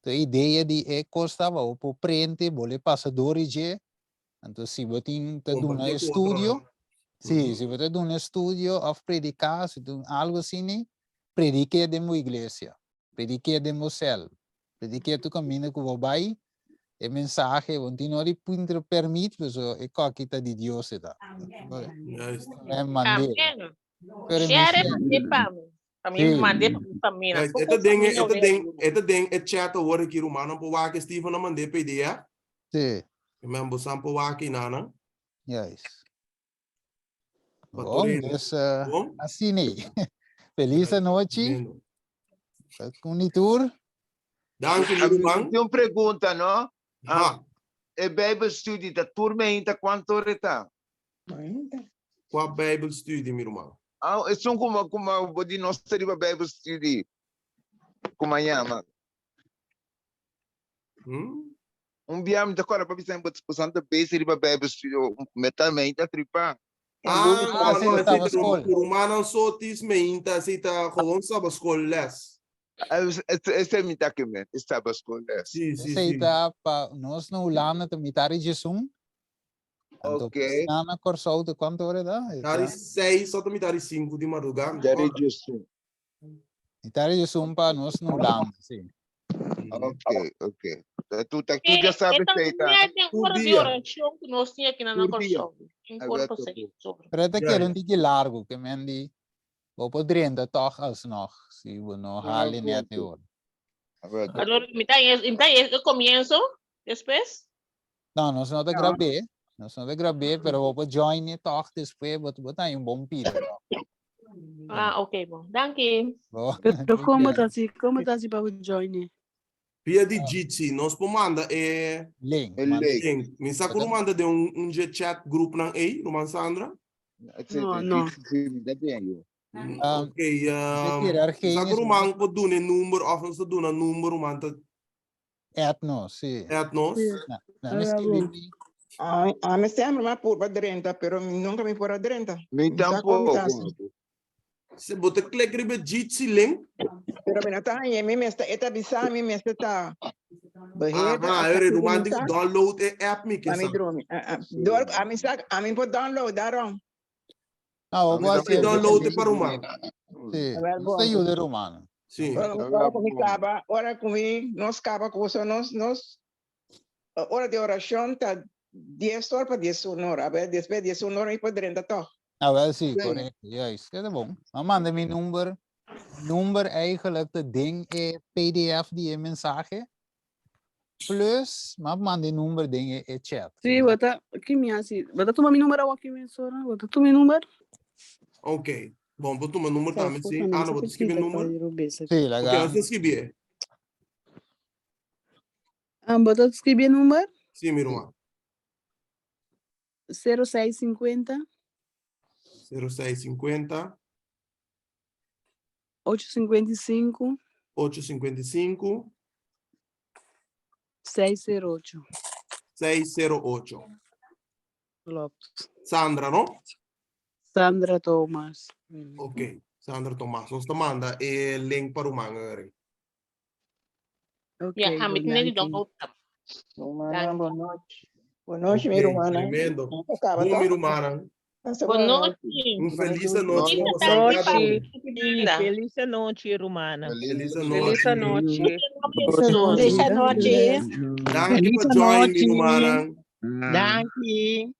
To e idea di e kos taba, bo por prente, bo le pasa dor i dje, Anto si bo tin ta duna Compartí ku estudio, otronan. sí, si bo ta duna estudio of prediká, si tin algo asina, predik'é den bo iglesia, predik'é den bo sèl, predik'é tur kaminda ku bo bai, e mensahe, bo no tin nodi puntra pèrmit, pasobra e kòki ta di Dios e ta. Juist. E mand'é. Amen. Pero Share mester. mand'é pa mi. Pa mi Sí. mand'é pa mi famia. Juist. E ta Poko den e famia ta ora den ayuda. e ta den e chat awor aki rumannan por wak e Steven a mand'é PDF. Sí. Men bo san por wak einan. Juist. Pa Bon, tur hende. dus eh, Bon? asina ei. Feliz Juist. anochi. Tremendo. Con di tur. Danki, mi A mi ruman. tin un pregunta, no? Ha. Ah, e Bijbelstudie ta tur meinta kuantu ora e ta? Kua Bijbelstudie, mi ruman? Ah, esun kuma kuma bo di nos ta riba Bijbelstudie. Kuma yama? Hmm? Un bia mi ta kòrda pa bisa bo boso ta bezig riba Bijbelstudie, mi ta meinta tripa. Ah, Ah, sí, no, estaba esei ta school. ku rumannan so tis meinta, esei ta gewoon sabaschool les. Esei mi ta ke men, e sabaschool les. Sí, sí, Esei sí. ta pa nos na Hulanda ta mitad di djesun. Anto Ok. na na Kòrsou ta kuantu ora ta? E Mitad di ta seis òf ta mitad di sinku di madrugá, mi ta Mitad di kòrda. djesun. mitad di djesun pa nos na Hulanda, sí. Ok, ok. Ta tu ta tu E, ya e sabe ta sei ta. net den Tur ora di dia. orashon ku nos tin aki na na Tur dia. Kòrsou. Un kor pa Alberto seis ora. Pero e ta Ja, keda ja. un tiki largu, ke men di bo por drenta tòg alsnog, si bo no Ah, hali net punto. e ora. Allora, mi ta mi ta e comienzo despues? No, nos no ta grabé. Nos no ta grabé, pero bo por join e toch despues, bo bo ta un bon pida. Ah, ok, bon. Danki. Bo. Pero como ta así? Como ta así pa join? Via di Jitsi, nos por manda e link. E link. link. Mi sa ku manda den un un je chat group nan ei, ruman Sandra? No, no. Ok, mi sa ku ruman por duna e number of nos ta duna number ruman ta Add nos, sí. Add nos. Na, na mi skirbi mi. Ami, ami sempre mi a purba drenta, pero mi nunca mi por a drenta. Mi Mi sa kon mi tampoco. ta hasi. Si bo ta click riba Jitsi link. Pero mi no ta haña, mi mester, e ta bisa mi mester ta beheerder Aha, of e ta ruman di sa. download e app mi ke Pa mi sa. drumi. Ah, ah. Door, ami sa, ami por download daarom. No, Ami ta download e pa ruman. Sí, Wel nos ta bon. yuda ruman. Sí. Ora, ora ku mi kaba, ora ku mi, nos kaba ku uso, nos, nos, ora di orashon ta 10 or pa 11 or. A ver, despues 11 or mi por drenta tòg. Ah, wel sí, Sí. correcto. Juist. Keda bon. Maar manda mi number. Number eigenlijk te ding e PDF di e mensahe. Plus, maar manda e number den e, e chat. Sí, bota, ki mi hasi? Bota tuma mi número aki mi sora. Bota tuma mi número. Ok. Bon, bo tuma number Sa tambe, sí. foto Ah, no no, bo sa ta skibi kita number. pa rubesa. Sí, Ok, laga. nos ta skibi. Ah, bota skibi número? Sí, mi ruman. 0650 0650 855 855 608. 608. Klopt. Sandra, no? Sandra Thomas. Ok, Sandra Thomas. Nos ta manda e link pa ruman eri. Ok, Ja, ami bon, tin di danki. download. Rumannan, bon nochi. Bon nochi, mi Ok, rumannan. tremendo. Acaba, Bon, mi toch? rumannan. Pasa Bon buena nochi. Un feliz anochi Bonita pa tarde, cada papi. un. Sí, feliz nochi, rumana. Feliz Feliz anochi. anochi. Feliz anochi. Danki Feliz pa join, mi nochi. rumannan. Danki.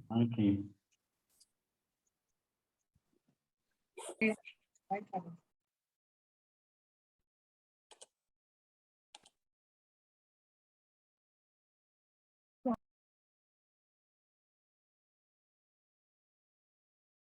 Danki.